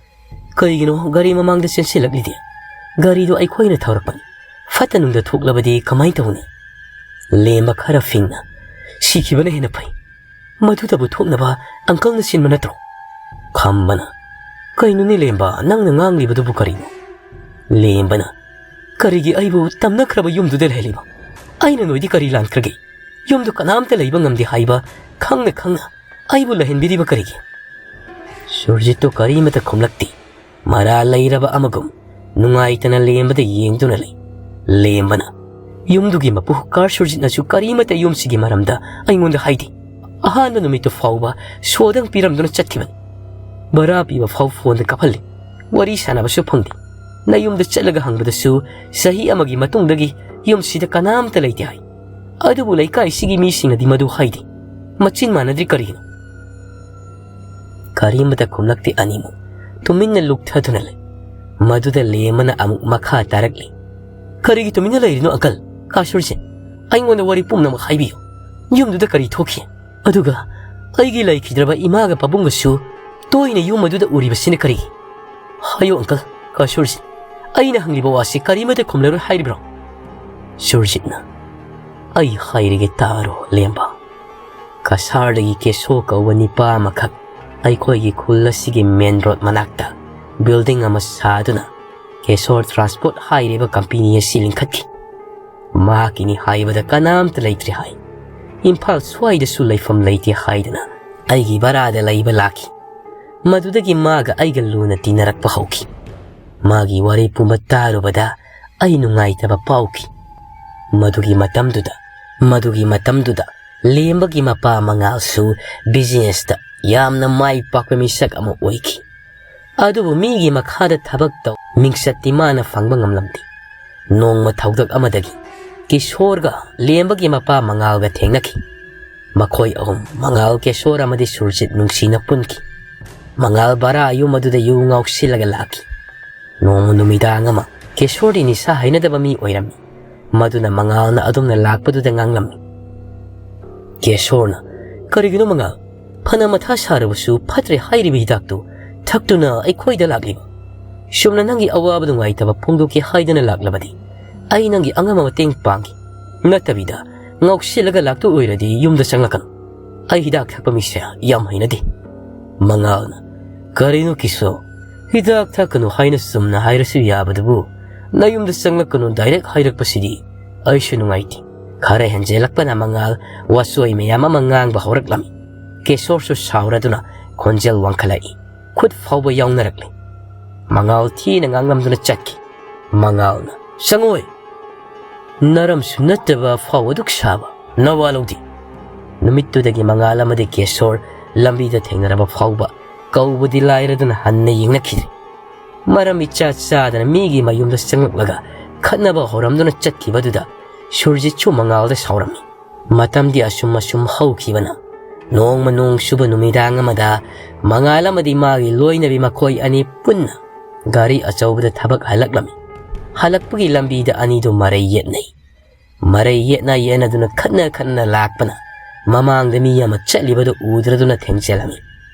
"ꯀꯔꯤꯒꯤꯅꯣ ꯒꯥꯔꯤ ꯃꯃꯥꯡꯗ ꯆꯦꯟꯁꯤꯜꯂꯛꯂꯤꯗꯤ? ꯒꯥꯔꯤꯗꯨ ꯑꯩꯈꯣꯏꯅ ꯊꯧꯔꯛꯄꯅꯤ꯫ ꯐꯠꯇ ꯅꯨꯡꯗ ꯊꯣꯛꯂꯕꯗꯤ ꯀꯃꯥꯏꯅ ꯇꯧꯅꯤ?" ꯂꯦꯝꯕ ꯈꯔ ꯐꯤꯡꯅ, "ꯁꯤꯈꯤꯕꯅ ꯍꯦꯟꯅ ꯐꯩ꯫ ꯃꯗꯨꯗꯕꯨ ꯊꯣꯛꯅꯕ ꯑꯪꯀꯜꯅ ꯁꯤꯟꯕ ꯅꯠꯇ꯭ꯔꯣ?" ꯈꯝꯕꯅ, "ꯀꯩꯅꯣꯅꯦ ꯂꯦꯝꯕ, ꯅꯪꯅ ꯉꯥꯡꯂꯤꯕꯗꯨꯕꯨ ꯀꯔꯤꯅꯣ?" ꯂꯦꯝꯕꯅ, "ꯀꯔꯤꯒꯤ ꯑꯩꯕꯨ ꯇꯝꯅꯈ꯭ꯔꯕ ꯌꯨꯝꯗꯨꯗ ꯂꯩꯍꯜꯂꯤꯕ? ꯑꯩꯅ ꯅꯣꯏꯗꯤ ꯀꯔꯤ ꯂꯥꯟꯈ꯭ꯔꯒꯦ? ꯌꯨꯝꯗꯨ ꯀꯅꯥꯝꯇ ꯂꯩꯕ ꯉꯝꯗꯦ ꯍꯥꯏꯕ ꯈꯪꯅ ꯈꯪꯅ ꯑꯩꯕꯨ ꯂꯩꯍꯟꯕꯤꯔꯤꯕ ꯀꯔꯤꯒꯤ?" ꯁꯨꯔꯖꯤꯠꯇꯨ ꯀꯔꯤꯃꯇ ꯈꯨꯝꯂꯛꯇꯦ꯫ ꯃꯔꯥ ꯂꯩꯔꯕ ꯑꯃꯒꯨꯝ ꯅꯨꯡꯉꯥꯏꯇꯅ ꯂꯦꯝꯕꯗ ꯌꯦꯡꯗꯨꯅ ꯂꯩ꯫ ꯂꯦꯝꯕꯅ, "ꯌꯨꯝꯗꯨꯒꯤ ꯃꯄꯨ ꯀꯥ ꯁꯨꯔꯖꯤꯠꯅꯁꯨ ꯀꯔꯤꯃꯇ ꯌꯨꯝꯁꯤꯒꯤ ꯃꯔꯝꯗ ꯑꯩꯉꯣꯟꯗ ꯍꯥꯏꯗꯦ꯫ ꯑꯍꯥꯟꯕ ꯅꯨꯃꯤꯠꯇꯨ ꯐꯥꯎꯕ ꯁꯣꯗꯪ ꯄꯤꯔꯝꯗꯨꯅ ꯆꯠꯈꯤꯕꯅꯤ꯫ ꯚꯔꯥ ꯄꯤꯕ ꯐꯥꯎ ꯐꯣꯟꯗ ꯀꯥꯞꯍꯜꯂꯤ꯫ ꯋꯥꯔꯤ ꯁꯥꯟꯅꯕꯁꯨ ꯐꯪꯗꯦ꯫ ꯅꯌꯨꯝꯗ ꯆꯠꯂꯒ ꯍꯪꯕꯗꯁꯨ ꯆꯍꯤ ꯑꯃꯒꯤ ꯃꯇꯨꯡꯗꯒꯤ ꯌꯨꯝꯁꯤꯗ ꯀꯅꯥꯝꯇ ꯂꯩꯇꯦ ꯍꯥꯏ꯫ ꯑꯗꯨꯕꯨ ꯂꯩꯀꯥꯏꯁꯤꯒꯤ ꯃꯤꯁꯤꯡꯅꯗꯤ ꯃꯗꯨ ꯍꯥꯏꯗꯦ꯫ ꯃꯆꯤꯟ ꯃꯥꯟꯅꯗ꯭ꯔꯤ ꯀꯔꯤꯒꯤꯅꯣ?" ꯀꯔꯤꯃꯇ ꯈꯨꯝꯂꯛꯇꯦ ꯑꯅꯤꯃꯛ꯫ ꯇꯨꯃꯤꯟꯅ ꯂꯨꯞꯊꯗꯨꯅ ꯂꯩ꯫ ꯃꯗꯨꯗ ꯂꯦꯝꯕꯅ ꯑꯃꯨꯛ ꯃꯈꯥ ꯇꯥꯔꯛꯂꯤ, "ꯀꯔꯤꯒꯤ ꯇꯨꯃꯤꯟꯅ ꯂꯩꯔꯤꯅꯣ ꯑꯪꯀꯜ? ꯀꯥ ꯁꯨꯔꯖꯤꯠ, ꯑꯩꯉꯣꯟꯗ ꯋꯥꯔꯤ ꯄꯨꯝꯅꯃꯛ ꯍꯥꯏꯕꯤꯌꯨ꯫ ꯌꯨꯝꯗꯨꯗ ꯀꯔꯤ ꯊꯣꯛꯈꯤ? ꯑꯗꯨꯒ ꯑꯩꯒꯤ ꯂꯩꯈꯤꯗ꯭ꯔꯕ ꯏꯃꯥꯒ ꯄꯥꯕꯨꯡꯒꯁꯨ ꯇꯣꯏꯅ ꯌꯨꯝ ꯑꯗꯨꯗ ꯎꯔꯤꯕꯁꯤꯅ ꯀꯔꯤꯒꯤ? ꯍꯥꯏꯌꯨ ꯑꯪꯀꯜ, ꯀꯥ ꯁꯨꯔꯖꯤꯠ, ꯑꯩꯅ ꯍꯪꯂꯤꯕ ꯋꯥꯁꯤ ꯀꯔꯤꯃꯇ ꯈꯨꯝꯂꯔꯣꯏ ꯍꯥꯏꯔꯤꯕ꯭ꯔꯣ?" ꯁꯨꯔꯖꯤꯠꯅ, "ꯑꯩ ꯍꯥꯏꯔꯒꯦ ꯇꯥꯔꯣ ꯂꯦꯝꯕ꯫ ꯀꯁꯥꯔꯗꯒꯤ ꯀꯦꯁꯣ ꯀꯧꯕ ꯅꯤꯄꯥ ꯑꯃꯈꯛ ꯑꯩꯈꯣꯏꯒꯤ ꯈꯨꯜ ꯑꯁꯤꯒꯤ ꯃꯦꯟ ꯔꯣꯗ ꯃꯅꯥꯛꯇ ꯕꯤꯜꯗꯤꯡ ꯑꯃ ꯁꯥꯗꯨꯅ ꯀꯦꯁꯣꯔ ꯇ꯭ꯔꯥꯟꯁꯄꯣꯔꯠ ꯍꯥꯏꯔꯤꯕ ꯀꯝꯄꯦꯅꯤ ꯑꯁꯤ ꯂꯤꯡꯈꯠꯈꯤ꯫ ꯃꯍꯥꯛꯀꯤꯅꯤ ꯍꯥꯏꯕꯗ ꯀꯅꯥꯝꯇ ꯂꯩꯇ꯭ꯔꯦ ꯍꯥꯏ꯫ ꯏꯝꯐꯥꯜ ꯁ꯭ꯋꯥꯏꯗꯁꯨ ꯂꯩꯐꯝ ꯂꯩꯇꯦ ꯍꯥꯏꯗꯅ ꯑꯩꯒꯤ ꯕꯔꯥꯗ ꯂꯩꯕ ꯂꯥꯛꯈꯤ꯫ ꯃꯗꯨꯗꯒꯤ ꯃꯥꯒ ꯑꯩꯒ ꯂꯨꯅ ꯇꯤꯟꯅꯔꯛꯄ ꯍꯧꯈꯤ꯫ ꯃꯥꯒꯤ ꯋꯥꯔꯤ ꯄꯨꯝꯕ ꯇꯥꯔꯨꯕꯗ ꯑꯩ ꯅꯨꯡꯉꯥꯏꯇꯕ ꯄꯥꯎꯈꯤ꯫ ꯃꯗꯨꯒꯤ ꯃꯇꯝꯗꯨꯗ, ꯃꯗꯨꯒꯤ ꯃꯇꯝꯗꯨꯗ ꯂꯦꯝꯕꯒꯤ ꯃꯄꯥ ꯃꯉꯥꯜꯁꯨ ꯕꯤꯖꯤꯅꯦꯁꯇ ꯌꯥꯝꯅ ꯃꯥꯏ ꯄꯥꯛꯄ ꯃꯤꯁꯛ ꯑꯃ ꯑꯣꯏꯈꯤ꯫ ꯑꯗꯨꯕꯨ ꯃꯤꯒꯤ ꯃꯈꯥꯗ ꯊꯕꯛ ꯇꯧ ꯃꯤꯡꯆꯠꯇꯤ ꯃꯥꯅ ꯐꯪꯕ ꯉꯝꯂꯝꯗꯦ꯫ ꯅꯣꯡꯃ ꯊꯧꯗꯛ ꯑꯃꯗꯒꯤ ꯀꯤꯁꯣꯔꯒ ꯂꯦꯝꯕꯒꯤ ꯃꯄꯥ ꯃꯉꯥꯜꯒ ꯊꯦꯡꯅꯈꯤ꯫ ꯃꯈꯣꯏ ꯑꯍꯨꯝ, ꯃꯉꯥꯜ, ꯀꯦꯁꯣꯔ ꯑꯃꯗꯤ ꯁꯨꯔꯖꯤꯠ, ꯅꯨꯡꯁꯤꯅ ꯄꯨꯟꯈꯤ꯫ ꯃꯉꯥꯜ ꯚꯔꯥ ꯌꯨꯝ ꯑꯗꯨꯗ ꯌꯨ ꯉꯥꯎꯁꯤꯜꯂꯒ ꯂꯥꯛꯈꯤ꯫ ꯅꯣꯡꯃ ꯅꯨꯃꯤꯗꯥꯡ ꯑꯃ ꯀꯦꯁꯣꯔꯗꯤ ꯅꯤꯁꯥ ꯍꯩꯅꯗꯕ ꯃꯤ ꯑꯣꯏꯔꯝꯃꯤ꯫ ꯃꯗꯨꯅ ꯃꯉꯥꯜꯅ ꯑꯗꯨꯝꯅ ꯂꯥꯛꯄꯗꯨꯗ ꯉꯥꯡꯂꯝꯃꯤ꯫ ꯀꯦꯁꯣꯔꯅ, "ꯀꯔꯤꯒꯤꯅꯣ ꯃꯉꯥꯜ? ꯐꯅ ꯃꯊꯥ ꯁꯥꯔꯕꯁꯨ ꯐꯠꯇ꯭ꯔꯦ ꯍꯥꯏꯔꯤꯕ ꯍꯤꯗꯥꯛꯇꯨ ꯊꯛꯇꯨꯅ ꯑꯩꯈꯣꯏꯗ ꯂꯥꯛꯂꯤꯕ? ꯆꯨꯝꯅ ꯅꯪꯒꯤ ꯑꯋꯥꯕ ꯅꯨꯡꯉꯥꯏꯇꯕ ꯐꯣꯡꯗꯣꯛꯀꯦ ꯍꯥꯏꯗꯅ ꯂꯥꯛꯂꯕꯗꯤ ꯑꯩ ꯅꯪꯒꯤ ꯑꯉꯝꯕ ꯃꯇꯦꯡ ꯄꯥꯡꯒꯦ꯫ ꯅꯠꯇꯕꯤꯗ ꯉꯥꯎꯁꯤꯜꯂꯒ ꯂꯥꯛꯇꯣꯏ ꯑꯣꯏꯔꯗꯤ ꯌꯨꯝꯗ ꯆꯪꯂꯛꯀꯅꯨ꯫ ꯑꯩ ꯍꯤꯗꯥꯛ ꯊꯛꯄ ꯃꯤꯁꯦ ꯌꯥꯝ ꯍꯩꯅꯗꯦ꯫" ꯃꯉꯥꯜꯅ, "ꯀꯔꯤꯅꯣ ꯀꯤꯁꯣ? ꯍꯤꯗꯥꯛ ꯊꯛꯀꯅꯨ ꯍꯥꯏꯅ ꯆꯨꯝꯅ ꯍꯥꯏꯔꯁꯨ ꯌꯥꯕꯗꯨꯕꯨ, ꯅꯌꯨꯝꯗ ꯆꯪꯂꯛꯀꯅꯨ ꯗꯥꯏꯔꯦꯛ ꯍꯥꯏꯔꯛꯄꯁꯤꯗꯤ ꯑꯩꯁꯨ ꯅꯨꯡꯉꯥꯏꯇꯦ꯫" ꯈꯔ ꯍꯦꯟꯖꯦꯜꯂꯛꯄꯅ ꯃꯉꯥꯜ ꯋꯥꯆꯣꯏ ꯃꯌꯥꯝ ꯑꯃ ꯉꯥꯡꯕ ꯍꯧꯔꯛꯂꯝꯃꯤ꯫ ꯀꯦꯁꯣꯔꯁꯨ ꯁꯥꯎꯔꯗꯨꯅ ꯈꯣꯟꯖꯦꯜ ꯋꯥꯡꯈꯠꯂꯛꯏ꯫ ꯈꯨꯠ ꯐꯥꯎꯕ ꯌꯥꯎꯅꯔꯛꯂꯦ꯫ ꯃꯉꯥꯜ ꯊꯤꯅ ꯉꯥꯡꯂꯝꯗꯨꯅ ꯆꯠꯈꯤ꯫ ꯃꯉꯥꯜꯅ, "ꯆꯪꯉꯣꯏ! ꯅꯔꯝꯁꯨ ꯅꯠꯇꯕ ꯐꯥꯎ ꯑꯗꯨꯛ ꯁꯥꯕ ꯅꯋꯥ ꯂꯧꯗꯦ꯫" ꯅꯨꯃꯤꯠꯇꯨꯗꯒꯤ ꯃꯉꯥꯜ ꯑꯃꯗꯤ ꯀꯦꯁꯣꯔ ꯂꯝꯕꯤꯗ ꯊꯦꯡꯅꯔꯕ ꯐꯥꯎꯕ ꯀꯧꯕꯗꯤ ꯂꯥꯏꯔꯗꯨꯅ ꯍꯟꯅ ꯌꯦꯡꯅꯈꯤꯗ꯭ꯔꯦ꯫ ꯃꯔꯝ ꯏꯆꯥ ꯆꯥꯗꯅ ꯃꯤꯒꯤ ꯃꯌꯨꯝꯗ ꯆꯪꯂꯛꯂꯒ ꯈꯠꯅꯕ ꯍꯧꯔꯝꯗꯨꯅ ꯆꯠꯈꯤꯕꯗꯨꯗ ꯁꯨꯔꯖꯤꯠꯁꯨ ꯃꯉꯥꯜꯗ ꯁꯥꯎꯔꯝꯃꯤ꯫ ꯃꯇꯝꯗꯤ ꯑꯁꯨꯝ ꯑꯁꯨꯝ ꯍꯧꯈꯤꯕꯅ ꯅꯣꯡꯃ ꯅꯣꯡ ꯁꯨꯕ ꯅꯨꯃꯤꯗꯥꯡ ꯑꯃꯗ ꯃꯉꯥꯜ ꯑꯃꯗꯤ ꯃꯥꯒꯤ ꯂꯣꯏꯅꯕꯤ ꯃꯈꯣꯏ ꯑꯅꯤ ꯄꯨꯟꯅ ꯒꯥꯔꯤ ꯑꯆꯧꯕꯗ ꯊꯕꯛ ꯍꯜꯂꯛꯂꯝꯃꯤ꯫ ꯍꯜꯂꯛꯄꯒꯤ ꯂꯝꯕꯤꯗ ꯑꯅꯤꯗꯨ ꯃꯔꯩ ꯌꯦꯠꯅꯩ꯫ ꯃꯔꯩ ꯌꯦꯠꯅ ꯌꯦꯠꯅꯗꯨꯅ ꯈꯠꯅ ꯈꯠꯅ ꯂꯥꯛꯄꯅ ꯃꯃꯥꯡꯗ ꯃꯤ ꯑꯃ ꯆꯠꯂꯤꯕꯗꯨ ꯎꯗ꯭ꯔꯗꯨꯅ ꯊꯦꯡꯖꯤꯜꯂꯝꯃꯤ꯫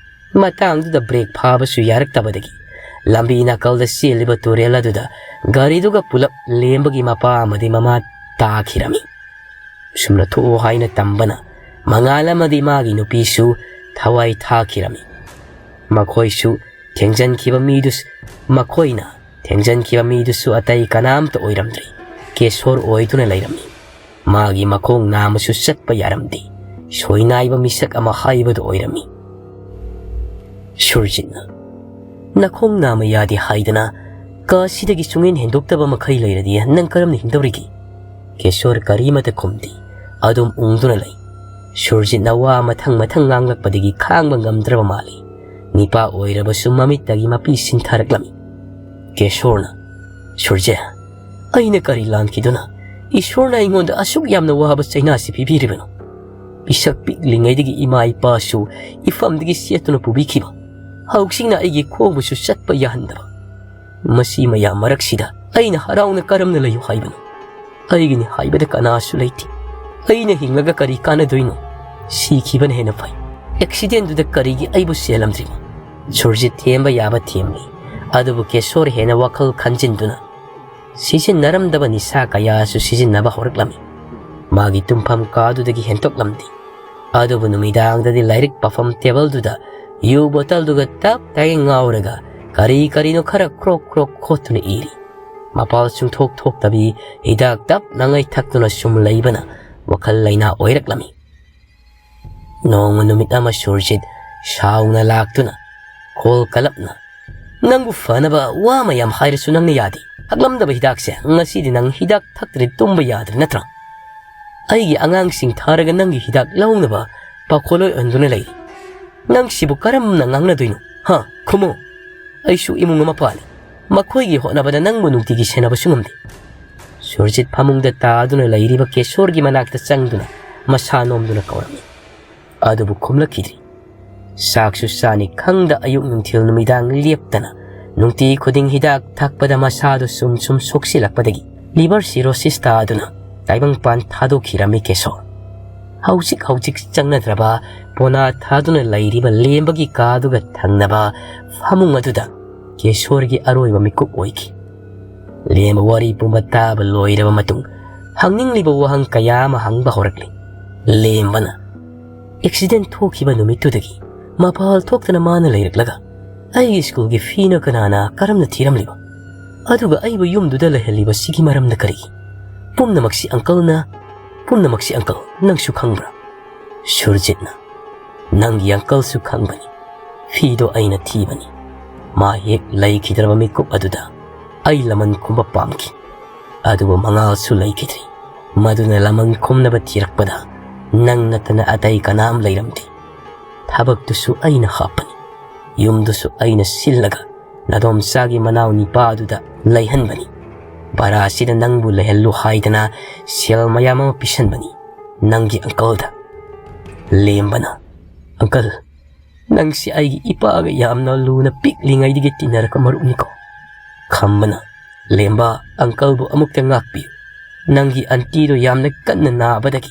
ꯃꯇꯥꯡꯗꯨꯗ ꯕ꯭ꯔꯦꯛ ꯐꯥꯕꯁꯨ ꯌꯥꯔꯛꯇꯕꯗꯒꯤ ꯂꯝꯕꯤ ꯅꯥꯀꯜꯗ ꯆꯦꯜꯂꯤꯕ ꯇꯨꯔꯦꯜ ꯑꯗꯨꯗ ꯒꯥꯔꯤꯗꯨꯒ ꯄꯨꯂꯞ ꯂꯦꯝꯕꯒꯤ ꯃꯄꯥ ꯑꯃꯗꯤ ꯃꯃꯥ ꯇꯥꯈꯤꯔꯝꯃꯤ꯫ ꯁꯨꯝꯅ ꯊꯣꯛꯑꯣ ꯍꯥꯏꯅ ꯇꯝꯕꯅ ꯃꯉꯥꯜ ꯑꯃꯗꯤ ꯃꯥꯒꯤ ꯅꯨꯄꯤꯁꯨ ꯊꯋꯥꯏ ꯊꯥꯈꯤꯔꯝꯃꯤ꯫ ꯃꯈꯣꯏꯁꯨ ꯊꯦꯡꯖꯟꯈꯤꯕ ꯃꯤꯗꯨ, ꯃꯈꯣꯏꯅ ꯊꯦꯡꯖꯟꯈꯤꯕ ꯃꯤꯗꯨꯁꯨ ꯑꯇꯩ ꯀꯅꯥꯝꯇ ꯑꯣꯏꯔꯝꯗ꯭ꯔꯦ, ꯀꯦꯁꯣꯔ ꯑꯣꯏꯗꯨꯅ ꯂꯩꯔꯝꯃꯤ꯫ ꯃꯥꯒꯤ ꯃꯈꯣꯡ ꯅꯥꯝꯃꯁꯨ ꯆꯠꯄ ꯌꯥꯔꯝꯗꯦ꯫ ꯁꯣꯏꯅꯥꯏꯕ ꯃꯤꯁꯛ ꯑꯃ ꯍꯥꯏꯕꯗꯨ ꯑꯣꯏꯔꯝꯃꯤ꯫ ꯁꯨꯔꯖꯤꯠꯅ, "ꯅꯈꯣꯡ ꯅꯥꯝꯃ ꯌꯥꯗꯦ ꯍꯥꯏꯗꯅ ꯀꯥꯁꯤꯗꯒꯤ ꯁꯨꯡꯍꯦꯟ ꯍꯦꯟꯗꯣꯛꯇꯕ ꯃꯈꯩ ꯂꯩꯔꯗꯤ ꯅꯪ ꯀꯔꯝꯅ ꯍꯤꯡꯗꯧꯔꯤꯒꯦ?" ꯀꯦꯁꯣꯔ ꯀꯔꯤꯃꯇ ꯈꯨꯝꯗꯦ꯫ ꯑꯗꯨꯝ ꯎꯪꯗꯨꯅ ꯂꯩ꯫ ꯁꯨꯔꯖꯤꯠꯅ ꯋꯥ ꯃꯊꯪ ꯃꯊꯪ ꯉꯥꯡꯂꯛꯄꯗꯒꯤ ꯈꯥꯡꯕ ꯉꯝꯗ꯭ꯔꯕ ꯃꯥꯜꯂꯤ꯫ ꯅꯤꯄꯥ ꯑꯣꯏꯔꯕꯁꯨ ꯃꯃꯤꯠꯇꯒꯤ ꯃꯄꯤ ꯁꯤꯟꯊꯔꯛꯂꯝꯃꯤ꯫ ꯀꯦꯁꯣꯔꯅ, "ꯁꯨꯔꯖꯤꯠ, ꯑꯩꯅ ꯀꯔꯤ ꯂꯥꯟꯈꯤꯗꯨꯅ ꯏꯁꯣꯔꯅ ꯑꯩꯉꯣꯟꯗ ꯑꯁꯨꯛ ꯌꯥꯝꯅ ꯋꯥꯕ ꯆꯩꯅꯥꯁꯤ ꯄꯤꯕꯤꯔꯤꯕꯅꯣ? ꯏꯁꯛ ꯄꯤꯛꯂꯤꯉꯩꯗꯒꯤ ꯏꯃꯥ ꯏꯄꯥꯁꯨ ꯏꯐꯝꯗꯒꯤ ꯁꯦꯠꯇꯨꯅ ꯄꯨꯕꯤꯈꯤꯕ꯫ ꯍꯧꯖꯤꯛꯅ ꯑꯩꯒꯤ ꯈꯣꯡꯕꯨꯁꯨ ꯆꯠꯄ ꯌꯥꯍꯟꯗꯕ꯫ ꯃꯁꯤ ꯃꯌꯥꯝ ꯃꯔꯛꯁꯤꯗ ꯑꯩꯅ ꯍꯔꯥꯎꯅ ꯀꯔꯝꯅ ꯂꯩꯌꯨ ꯍꯥꯏꯕꯅꯣ? ꯑꯩꯒꯤꯅꯤ ꯍꯥꯏꯕꯗ ꯀꯅꯥꯁꯨ ꯂꯩꯇꯦ꯫ ꯑꯩꯅ ꯍꯤꯡꯂꯒ ꯀꯔꯤ ꯀꯥꯟꯅꯗꯣꯏꯅꯣ? ꯁꯤꯈꯤꯕꯅ ꯍꯦꯟꯅ ꯐꯩ꯫ ꯑꯦꯛꯁꯤꯗꯦꯟꯗꯨꯗ ꯀꯔꯤꯒꯤ ꯑꯩꯕꯨ ꯆꯦꯜꯂꯝꯗ꯭ꯔꯤꯕ? ꯁꯨꯔꯖꯤꯠ ꯊꯦꯝꯕ ꯌꯥꯕ ꯊꯦꯝꯂꯤ꯫ ꯑꯗꯨꯕꯨ ꯀꯦꯁꯣꯔ ꯍꯦꯟꯅ ꯋꯥꯈꯜ ꯈꯟꯖꯤꯟꯗꯨꯅ ꯁꯤꯖꯤꯟꯅꯔꯝꯗꯕ ꯅꯤꯁꯥ ꯀꯌꯥꯁꯨ ꯁꯤꯖꯤꯟꯅꯕ ꯍꯧꯔꯛꯂꯝꯃꯤ꯫ ꯃꯥꯒꯤ ꯇꯨꯝꯐꯝ ꯀꯥꯗꯨꯗꯒꯤ ꯍꯦꯟꯇꯣꯛꯂꯝꯗꯦ꯫ ꯑꯗꯨꯕꯨ ꯅꯨꯃꯤꯗꯥꯡꯗꯗꯤ ꯂꯥꯏꯔꯤꯛ ꯄꯥꯐꯝ ꯇꯦꯕꯜꯗꯨꯗ ꯌꯨ ꯕꯣꯇꯜꯗꯨꯒ ꯇꯞ ꯇꯥꯏ ꯉꯥꯎꯔꯒ ꯀꯔꯤ ꯀꯔꯤꯅꯣ ꯈꯔ ꯀ꯭ꯔꯣꯛ ꯀ꯭ꯔꯣꯛ ꯈꯣꯠꯇꯨꯅ ꯏꯔꯤ꯫ ꯃꯄꯥꯜ ꯁꯨꯡꯊꯣꯛ ꯊꯣꯛꯇꯕꯤ ꯍꯤꯗꯥꯛ ꯇꯞ ꯅꯉꯩ ꯊꯛꯇꯨꯅ ꯁꯨꯝ ꯂꯩꯕꯅ ꯋꯥꯈꯜ ꯂꯩꯅꯥ ꯑꯣꯏꯔꯛꯂꯝꯃꯤ꯫ ꯅꯣꯡꯃ ꯅꯨꯃꯤꯠ ꯑꯃ ꯁꯨꯔꯖꯤꯠ ꯁꯥꯎꯅ ꯂꯥꯛꯇꯨꯅ ꯈꯣꯜ ꯀꯂꯞꯅ, "ꯅꯪꯕꯨ ꯐꯅꯕ ꯋꯥ ꯃꯌꯥꯝ ꯍꯥꯏꯔꯁꯨ ꯅꯪꯅ ꯌꯥꯗꯦ꯫ ꯊꯛꯂꯝꯗꯕ ꯍꯤꯗꯥꯛꯁꯦ ꯉꯁꯤꯗꯤ ꯅꯪ ꯍꯤꯗꯥꯛ ꯊꯛꯇ꯭ꯔꯗꯤ ꯇꯨꯝꯕ ꯌꯥꯗ꯭ꯔꯦ ꯅꯠꯇ꯭ꯔꯥ? ꯑꯩꯒꯤ ꯑꯉꯥꯡꯁꯤꯡ ꯊꯥꯔꯒ ꯅꯪꯒꯤ ꯍꯤꯗꯥꯛ ꯂꯧꯅꯕ ꯄꯥꯈꯣꯜꯂꯣꯏ ꯑꯣꯟꯗꯨꯅ ꯂꯩꯔꯤ꯫ ꯅꯪ ꯁꯤꯕꯨ ꯀꯔꯝꯅ ꯉꯥꯡꯅꯗꯣꯏꯅꯣ? ꯍꯥ? ꯈꯨꯝꯃꯨ꯫ ꯑꯩꯁꯨ ꯏꯃꯨꯡ ꯑꯃ ꯄꯥꯜꯂꯤ꯫ ꯃꯈꯣꯏꯒꯤ ꯍꯣꯠꯅꯕꯗ ꯅꯪꯕꯨ ꯅꯨꯡꯇꯤꯒꯤ ꯁꯦꯟꯅꯕꯁꯨ ꯉꯝꯗꯦ꯫" ꯁꯨꯔꯖꯤꯠ ꯐꯃꯨꯡꯗ ꯇꯥꯗꯨꯅ ꯂꯩꯔꯤꯕ ꯀꯦꯁꯣꯔꯒꯤ ꯃꯅꯥꯛꯇ ꯆꯪꯗꯨꯅ ꯃꯁꯥ ꯅꯣꯝꯗꯨꯅ ꯀꯧꯔꯝꯃꯤ꯫ ꯑꯗꯨꯕꯨ ꯈꯨꯝꯂꯛꯈꯤꯗ꯭ꯔꯤ꯫ ꯆꯥꯛꯁꯨ ꯆꯥꯅꯤ ꯈꯪꯗ ꯑꯌꯨꯛ ꯅꯨꯡꯊꯤꯜ ꯅꯨꯃꯤꯗꯥꯡ ꯂꯦꯞꯇꯅ ꯅꯨꯡꯇꯤ ꯈꯨꯗꯤꯡ ꯍꯤꯗꯥꯛ ꯊꯛꯄꯗ ꯃꯁꯥꯗꯨ ꯁꯨꯝ ꯁꯨꯝ ꯁꯣꯛꯆꯤꯜꯂꯛꯄꯗꯒꯤ ꯂꯤꯚꯔ ꯁꯤꯔꯣꯁꯤꯁ ꯇꯥꯗꯨꯅ ꯇꯥꯏꯕꯪꯄꯥꯟ ꯊꯥꯗꯣꯛꯈꯤꯔꯝꯃꯤ ꯀꯦꯁꯣꯔ꯫ ꯍꯧꯖꯤꯛ ꯍꯧꯖꯤꯛ ꯆꯪꯅꯗ꯭ꯔꯕ ꯄꯣꯅꯥ ꯊꯥꯗꯨꯅ ꯂꯩꯔꯤꯕ ꯂꯦꯝꯕꯒꯤ ꯀꯥꯗꯨꯒ ꯊꯪꯅꯕ ꯐꯃꯨꯡ ꯑꯗꯨꯗ ꯀꯦꯁꯣꯔꯒꯤ ꯑꯔꯣꯏꯕ ꯃꯤꯀꯨꯞ ꯑꯣꯏꯈꯤ꯫ ꯂꯦꯝꯕ ꯋꯥꯔꯤ ꯄꯨꯝꯕ ꯇꯥꯕ ꯂꯣꯏꯔꯕ ꯃꯇꯨꯡ ꯍꯪꯅꯤꯡꯂꯤꯕ ꯋꯥꯍꯪ ꯀꯌꯥ ꯑꯃ ꯍꯪꯕ ꯍꯧꯔꯛꯂꯤ꯫ ꯂꯦꯝꯕꯅ, "ꯑꯦꯛꯁꯤꯗꯦꯟ ꯊꯣꯛꯈꯤꯕ ꯅꯨꯃꯤꯠꯇꯨꯗꯒꯤ ꯃꯄꯥꯜ ꯊꯣꯛꯇꯅ ꯃꯥꯅ ꯂꯩꯔꯛꯂꯒ ꯑꯩꯒꯤ ꯁ꯭ꯀꯨꯜꯒꯤ ꯐꯤꯅ ꯀꯅꯥꯅ ꯀꯔꯝꯅ ꯊꯤꯔꯝꯂꯤꯕ? ꯑꯗꯨꯒ ꯑꯩꯕꯨ ꯌꯨꯝꯗꯨꯗ ꯂꯩꯍꯜꯂꯤꯕ ꯁꯤꯒꯤ ꯃꯔꯝꯅ ꯀꯔꯤꯒꯤ? ꯄꯨꯝꯅꯃꯛꯁꯤ ꯑꯪꯀꯜꯅ, ꯄꯨꯝꯅꯃꯛꯁꯤ ꯑꯪꯀꯜ, ꯅꯪꯁꯨ ꯈꯪꯕ꯭ꯔꯥ?" ꯁꯨꯔꯖꯤꯠꯅ, "ꯅꯪꯒꯤ ꯑꯪꯀꯜꯁꯨ ꯈꯪꯕꯅꯤ꯫ ꯐꯤꯗꯣ ꯑꯩꯅ ꯊꯤꯕꯅꯤ꯫" ꯃꯥ ꯍꯦꯛ ꯂꯩꯈꯤꯗ꯭ꯔꯕ ꯃꯤꯀꯨꯞ ꯑꯗꯨꯗ ꯑꯩ ꯂꯃꯟ ꯈꯨꯝꯕ ꯄꯥꯝꯈꯤ꯫ ꯑꯗꯨꯕꯨ ꯃꯉꯥꯜꯁꯨ ꯂꯩꯈꯤꯗ꯭ꯔꯤ꯫ ꯃꯗꯨꯅ ꯂꯃꯟ ꯈꯨꯝꯅꯕ ꯊꯤꯔꯛꯄꯗ ꯅꯪ ꯅꯠꯇꯅ ꯑꯇꯩ ꯀꯅꯥꯝ ꯂꯩꯔꯝꯗꯦ꯫ ꯊꯕꯛꯇꯨꯁꯨ ꯑꯩꯅ ꯍꯥꯞꯄꯅꯤ꯫ ꯌꯨꯝꯗꯨꯁꯨ ꯑꯩꯅ ꯁꯤꯜꯂꯒ ꯅꯗꯣꯝꯆꯥꯒꯤ ꯃꯅꯥꯎ ꯅꯤꯄꯥꯗꯨꯗ ꯂꯩꯍꯟꯕꯅꯤ꯫ ꯚꯔꯥꯁꯤꯗ ꯅꯪꯕꯨ ꯂꯩꯍꯜꯂꯨ ꯍꯥꯏꯗꯅ ꯁꯦꯜ ꯃꯌꯥꯝ ꯑꯃ ꯄꯤꯁꯟꯕꯅꯤ ꯅꯪꯒꯤ ꯑꯪꯀꯜꯗ꯫ ꯂꯦꯝꯕꯅ, "ꯑꯪꯀꯜ, ꯅꯪꯁꯤ ꯑꯩꯒꯤ ꯏꯄꯥꯒ ꯌꯥꯝꯅ ꯂꯨꯅ ꯄꯤꯛꯂꯤꯉꯩꯗꯒꯤ ꯇꯤꯟꯅꯔꯛꯄ ꯃꯔꯨꯞꯅꯤꯀꯣ?" ꯈꯝꯕꯅ, "ꯂꯦꯝꯕ, ꯑꯪꯀꯜꯕꯨ ꯑꯃꯨꯛꯇ ꯉꯥꯛꯄꯤꯌꯨ꯫ ꯅꯪꯒꯤ ꯑꯟꯇꯤꯗꯣ ꯌꯥꯝꯅ ꯀꯟꯅ ꯅꯥꯕꯗꯒꯤ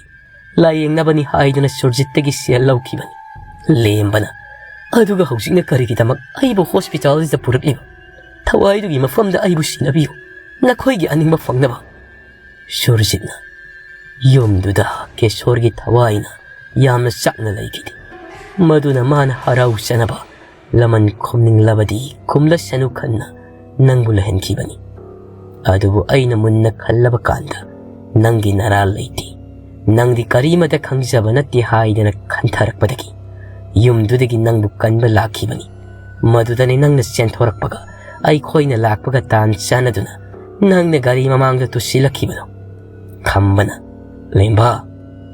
ꯂꯥꯌꯦꯡꯅꯕꯅꯤ ꯍꯥꯏꯗꯨꯅ ꯁꯨꯔꯖꯤꯠꯇꯒꯤ ꯁꯦꯜ ꯂꯧꯈꯤꯕꯅꯤ꯫" ꯂꯦꯝꯕꯅ, "ꯑꯗꯨꯒ ꯍꯧꯖꯤꯛꯅ ꯀꯔꯤꯒꯤꯗꯃꯛ ꯑꯩꯕꯨ ꯍꯣꯁꯄꯤꯇꯥꯜꯁꯤꯗ ꯄꯨꯔꯛꯂꯤꯕ? ꯊꯋꯥꯏꯗꯨꯒꯤ ꯃꯐꯝꯗ ꯑꯩꯕꯨ ꯁꯤꯟꯅꯕꯤꯌꯨ, ꯅꯈꯣꯏꯒꯤ ꯑꯅꯤꯡꯕ ꯐꯪꯅꯕ꯫" ꯁꯨꯔꯖꯤꯠꯅ, "ꯌꯨꯝꯗꯨꯗ ꯀꯦꯁꯣꯔꯒꯤ ꯊꯋꯥꯏꯅ ꯌꯥꯝꯅ ꯆꯥꯛꯅ ꯂꯩꯈꯤꯗꯦ꯫ ꯃꯗꯨꯅ ꯃꯥꯅ ꯍꯔꯥꯎꯖꯅꯕ ꯂꯃꯟ ꯈꯨꯝꯅꯤꯡꯂꯕꯗꯤ ꯈꯨꯝꯂꯁꯅꯨ ꯈꯟꯅ ꯅꯪꯕꯨ ꯂꯩꯍꯟꯈꯤꯕꯅꯤ꯫ ꯑꯗꯨꯕꯨ ꯑꯩꯅ ꯃꯨꯟꯅ ꯈꯜꯂꯕ ꯀꯥꯟꯗ ꯅꯪꯒꯤ ꯅꯔꯥꯜ ꯂꯩꯇꯦ꯫ ꯅꯪꯗꯤ ꯀꯔꯤꯃꯇ ꯈꯪꯖꯕ ꯅꯠꯇꯦ ꯍꯥꯏꯗꯅ ꯈꯟꯊꯔꯛꯄꯗꯒꯤ ꯌꯨꯝꯗꯨꯗꯒꯤ ꯅꯪꯕꯨ ꯀꯟꯕ ꯂꯥꯛꯈꯤꯕꯅꯤ꯫ ꯃꯗꯨꯗꯅꯤ ꯅꯪꯅ ꯆꯦꯟꯊꯣꯔꯛꯄꯒ ꯑꯩꯈꯣꯏꯅ ꯂꯥꯛꯄꯒ ꯇꯥꯟ ꯆꯥꯟꯅꯗꯨꯅ ꯅꯪꯅ ꯒꯥꯔꯤ ꯃꯃꯥꯡꯗ ꯇꯨꯁꯤꯜꯂꯛꯈꯤꯕꯗꯣ꯫" ꯈꯝꯕꯅ, "ꯂꯦꯝꯕ,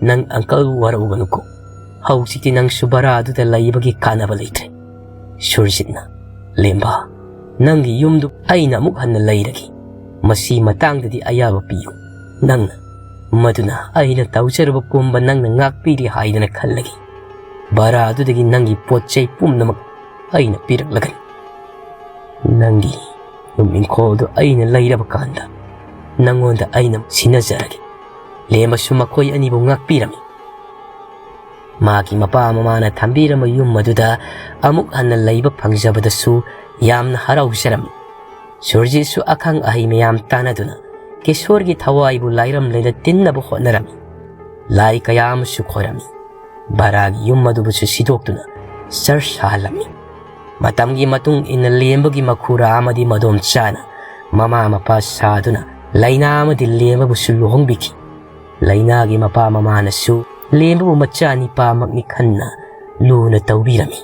ꯅꯪ ꯑꯪꯀꯜꯕꯨ ꯋꯥꯔꯧꯒꯅꯨꯀꯣ꯫ ꯍꯧꯖꯤꯛꯇꯤ ꯅꯪꯁꯨ ꯚꯔꯥꯗꯨꯗ ꯂꯩꯕꯒꯤ ꯀꯥꯟꯅꯕ ꯂꯩꯇ꯭ꯔꯦ꯫" ꯁꯨꯔꯖꯤꯠꯅ, "ꯂꯦꯝꯕ, ꯅꯪꯒꯤ ꯌꯨꯝꯗꯨ ꯑꯩꯅ ꯑꯃꯨꯛ ꯍꯟꯅ ꯂꯩꯔꯒꯦ꯫ ꯃꯁꯤ ꯃꯇꯥꯡꯗꯗꯤ ꯑꯌꯥꯕ ꯄꯤꯌꯨ꯫ ꯅꯪꯅ ꯃꯗꯨꯅ ꯑꯩꯅ ꯇꯧꯖꯔꯨꯕ ꯄꯨꯝꯕ ꯅꯪꯅ ꯉꯥꯛꯄꯤꯔꯤ ꯍꯥꯏꯗꯅ ꯈꯜꯂꯒꯦ꯫ ꯚꯔꯥꯗꯨꯗꯒꯤ ꯅꯪꯒꯤ ꯄꯣꯠ ꯆꯩ ꯄꯨꯝꯅꯃꯛ ꯑꯩꯅ ꯄꯤꯔꯛꯂꯒꯅꯤ꯫ ꯅꯪꯒꯤ ꯌꯨꯝ ꯏꯪꯈꯣꯜꯗꯨ ꯑꯩꯅ ꯂꯩꯔꯕ ꯀꯥꯟꯗ ꯅꯪꯉꯣꯟꯗ ꯑꯩꯅ ꯁꯤꯟꯅꯖꯔꯒꯦ꯫" ꯂꯦꯝꯕꯁꯨ ꯃꯈꯣꯏ ꯑꯅꯤꯕꯨ ꯉꯥꯛꯄꯤꯔꯝꯃꯤ꯫ ꯃꯥꯒꯤ ꯃꯄꯥ ꯃꯃꯥꯅ ꯊꯝꯕꯤꯔꯝꯕ ꯌꯨꯝ ꯑꯗꯨꯗ ꯑꯃꯨꯛ ꯍꯟꯅ ꯂꯩꯕ ꯐꯪꯖꯕꯗꯁꯨ ꯌꯥꯝꯅ ꯍꯔꯥꯎꯖꯔꯝꯃꯤ꯫ ꯁꯨꯔꯖꯤꯠꯁꯨ ꯑꯈꯪ ꯑꯍꯩ ꯃꯌꯥꯝ ꯇꯥꯟꯅꯗꯨꯅ ꯀꯦꯁꯣꯔꯒꯤ ꯊꯋꯥꯏꯕꯨ ꯂꯥꯏꯔꯝꯂꯦꯟꯗ ꯇꯤꯟꯅꯕ ꯍꯣꯠꯅꯔꯝꯃꯤ꯫ ꯂꯥꯏ ꯀꯌꯥ ꯑꯃꯁꯨ ꯈꯣꯏꯔꯝꯃꯤ꯫ ꯚꯔꯥꯒꯤ ꯌꯨꯝ ꯑꯗꯨꯕꯨꯁꯨ ꯁꯤꯗꯣꯛꯇꯨꯅ ꯆꯔꯆ ꯁꯥꯍꯜꯂꯝꯃꯤ꯫ ꯃꯇꯝꯒꯤ ꯃꯇꯨꯡ ꯏꯟꯅ ꯂꯦꯝꯕꯒꯤ ꯃꯈꯨꯔꯥ ꯑꯃꯗꯤ ꯃꯗꯣꯝꯆꯥꯅ ꯃꯃꯥ ꯃꯄꯥ ꯁꯥꯗꯨꯅ ꯂꯩꯅꯥ ꯑꯃꯗꯤ ꯂꯦꯝꯕꯕꯨꯁꯨ ꯂꯨꯍꯣꯡꯕꯤꯈꯤ꯫ ꯂꯩꯅꯥꯒꯤ ꯃꯄꯥ ꯃꯃꯥꯅꯁꯨ ꯂꯦꯝꯕꯕꯨ ꯃꯆꯥ ꯅꯤꯄꯥꯃꯛꯅꯤ ꯈꯟꯅ ꯂꯨꯅ ꯇꯧꯕꯤꯔꯝꯃꯤ꯫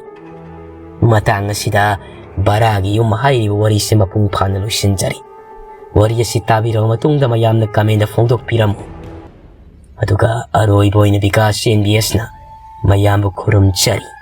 ꯃꯇꯥꯡ ꯑꯁꯤꯗ ꯚꯔꯥꯒꯤ ꯌꯨꯝ ꯍꯥꯏꯔꯤꯕ ꯋꯥꯔꯤꯁꯦ ꯃꯄꯨꯡ ꯐꯥꯅ ꯂꯣꯏꯁꯤꯟꯖꯔꯤ꯫ ꯋꯥꯔꯤ ꯑꯁꯤ ꯇꯥꯕꯤꯔꯕ ꯃꯇꯨꯡꯗ ꯃꯌꯥꯝꯅ ꯀꯃꯦꯟꯗ ꯐꯣꯡꯗꯣꯛꯄꯤꯔꯝꯃꯨ꯫ ꯑꯗꯨꯒ ꯑꯔꯣꯏꯕ ꯑꯣꯏꯅ ꯕꯤꯀꯥꯁ ꯑꯦꯝ ꯕꯤ ꯑꯦꯁꯅ ꯃꯌꯥꯝꯕꯨ ꯈꯨꯔꯨꯝꯖꯔꯤ꯫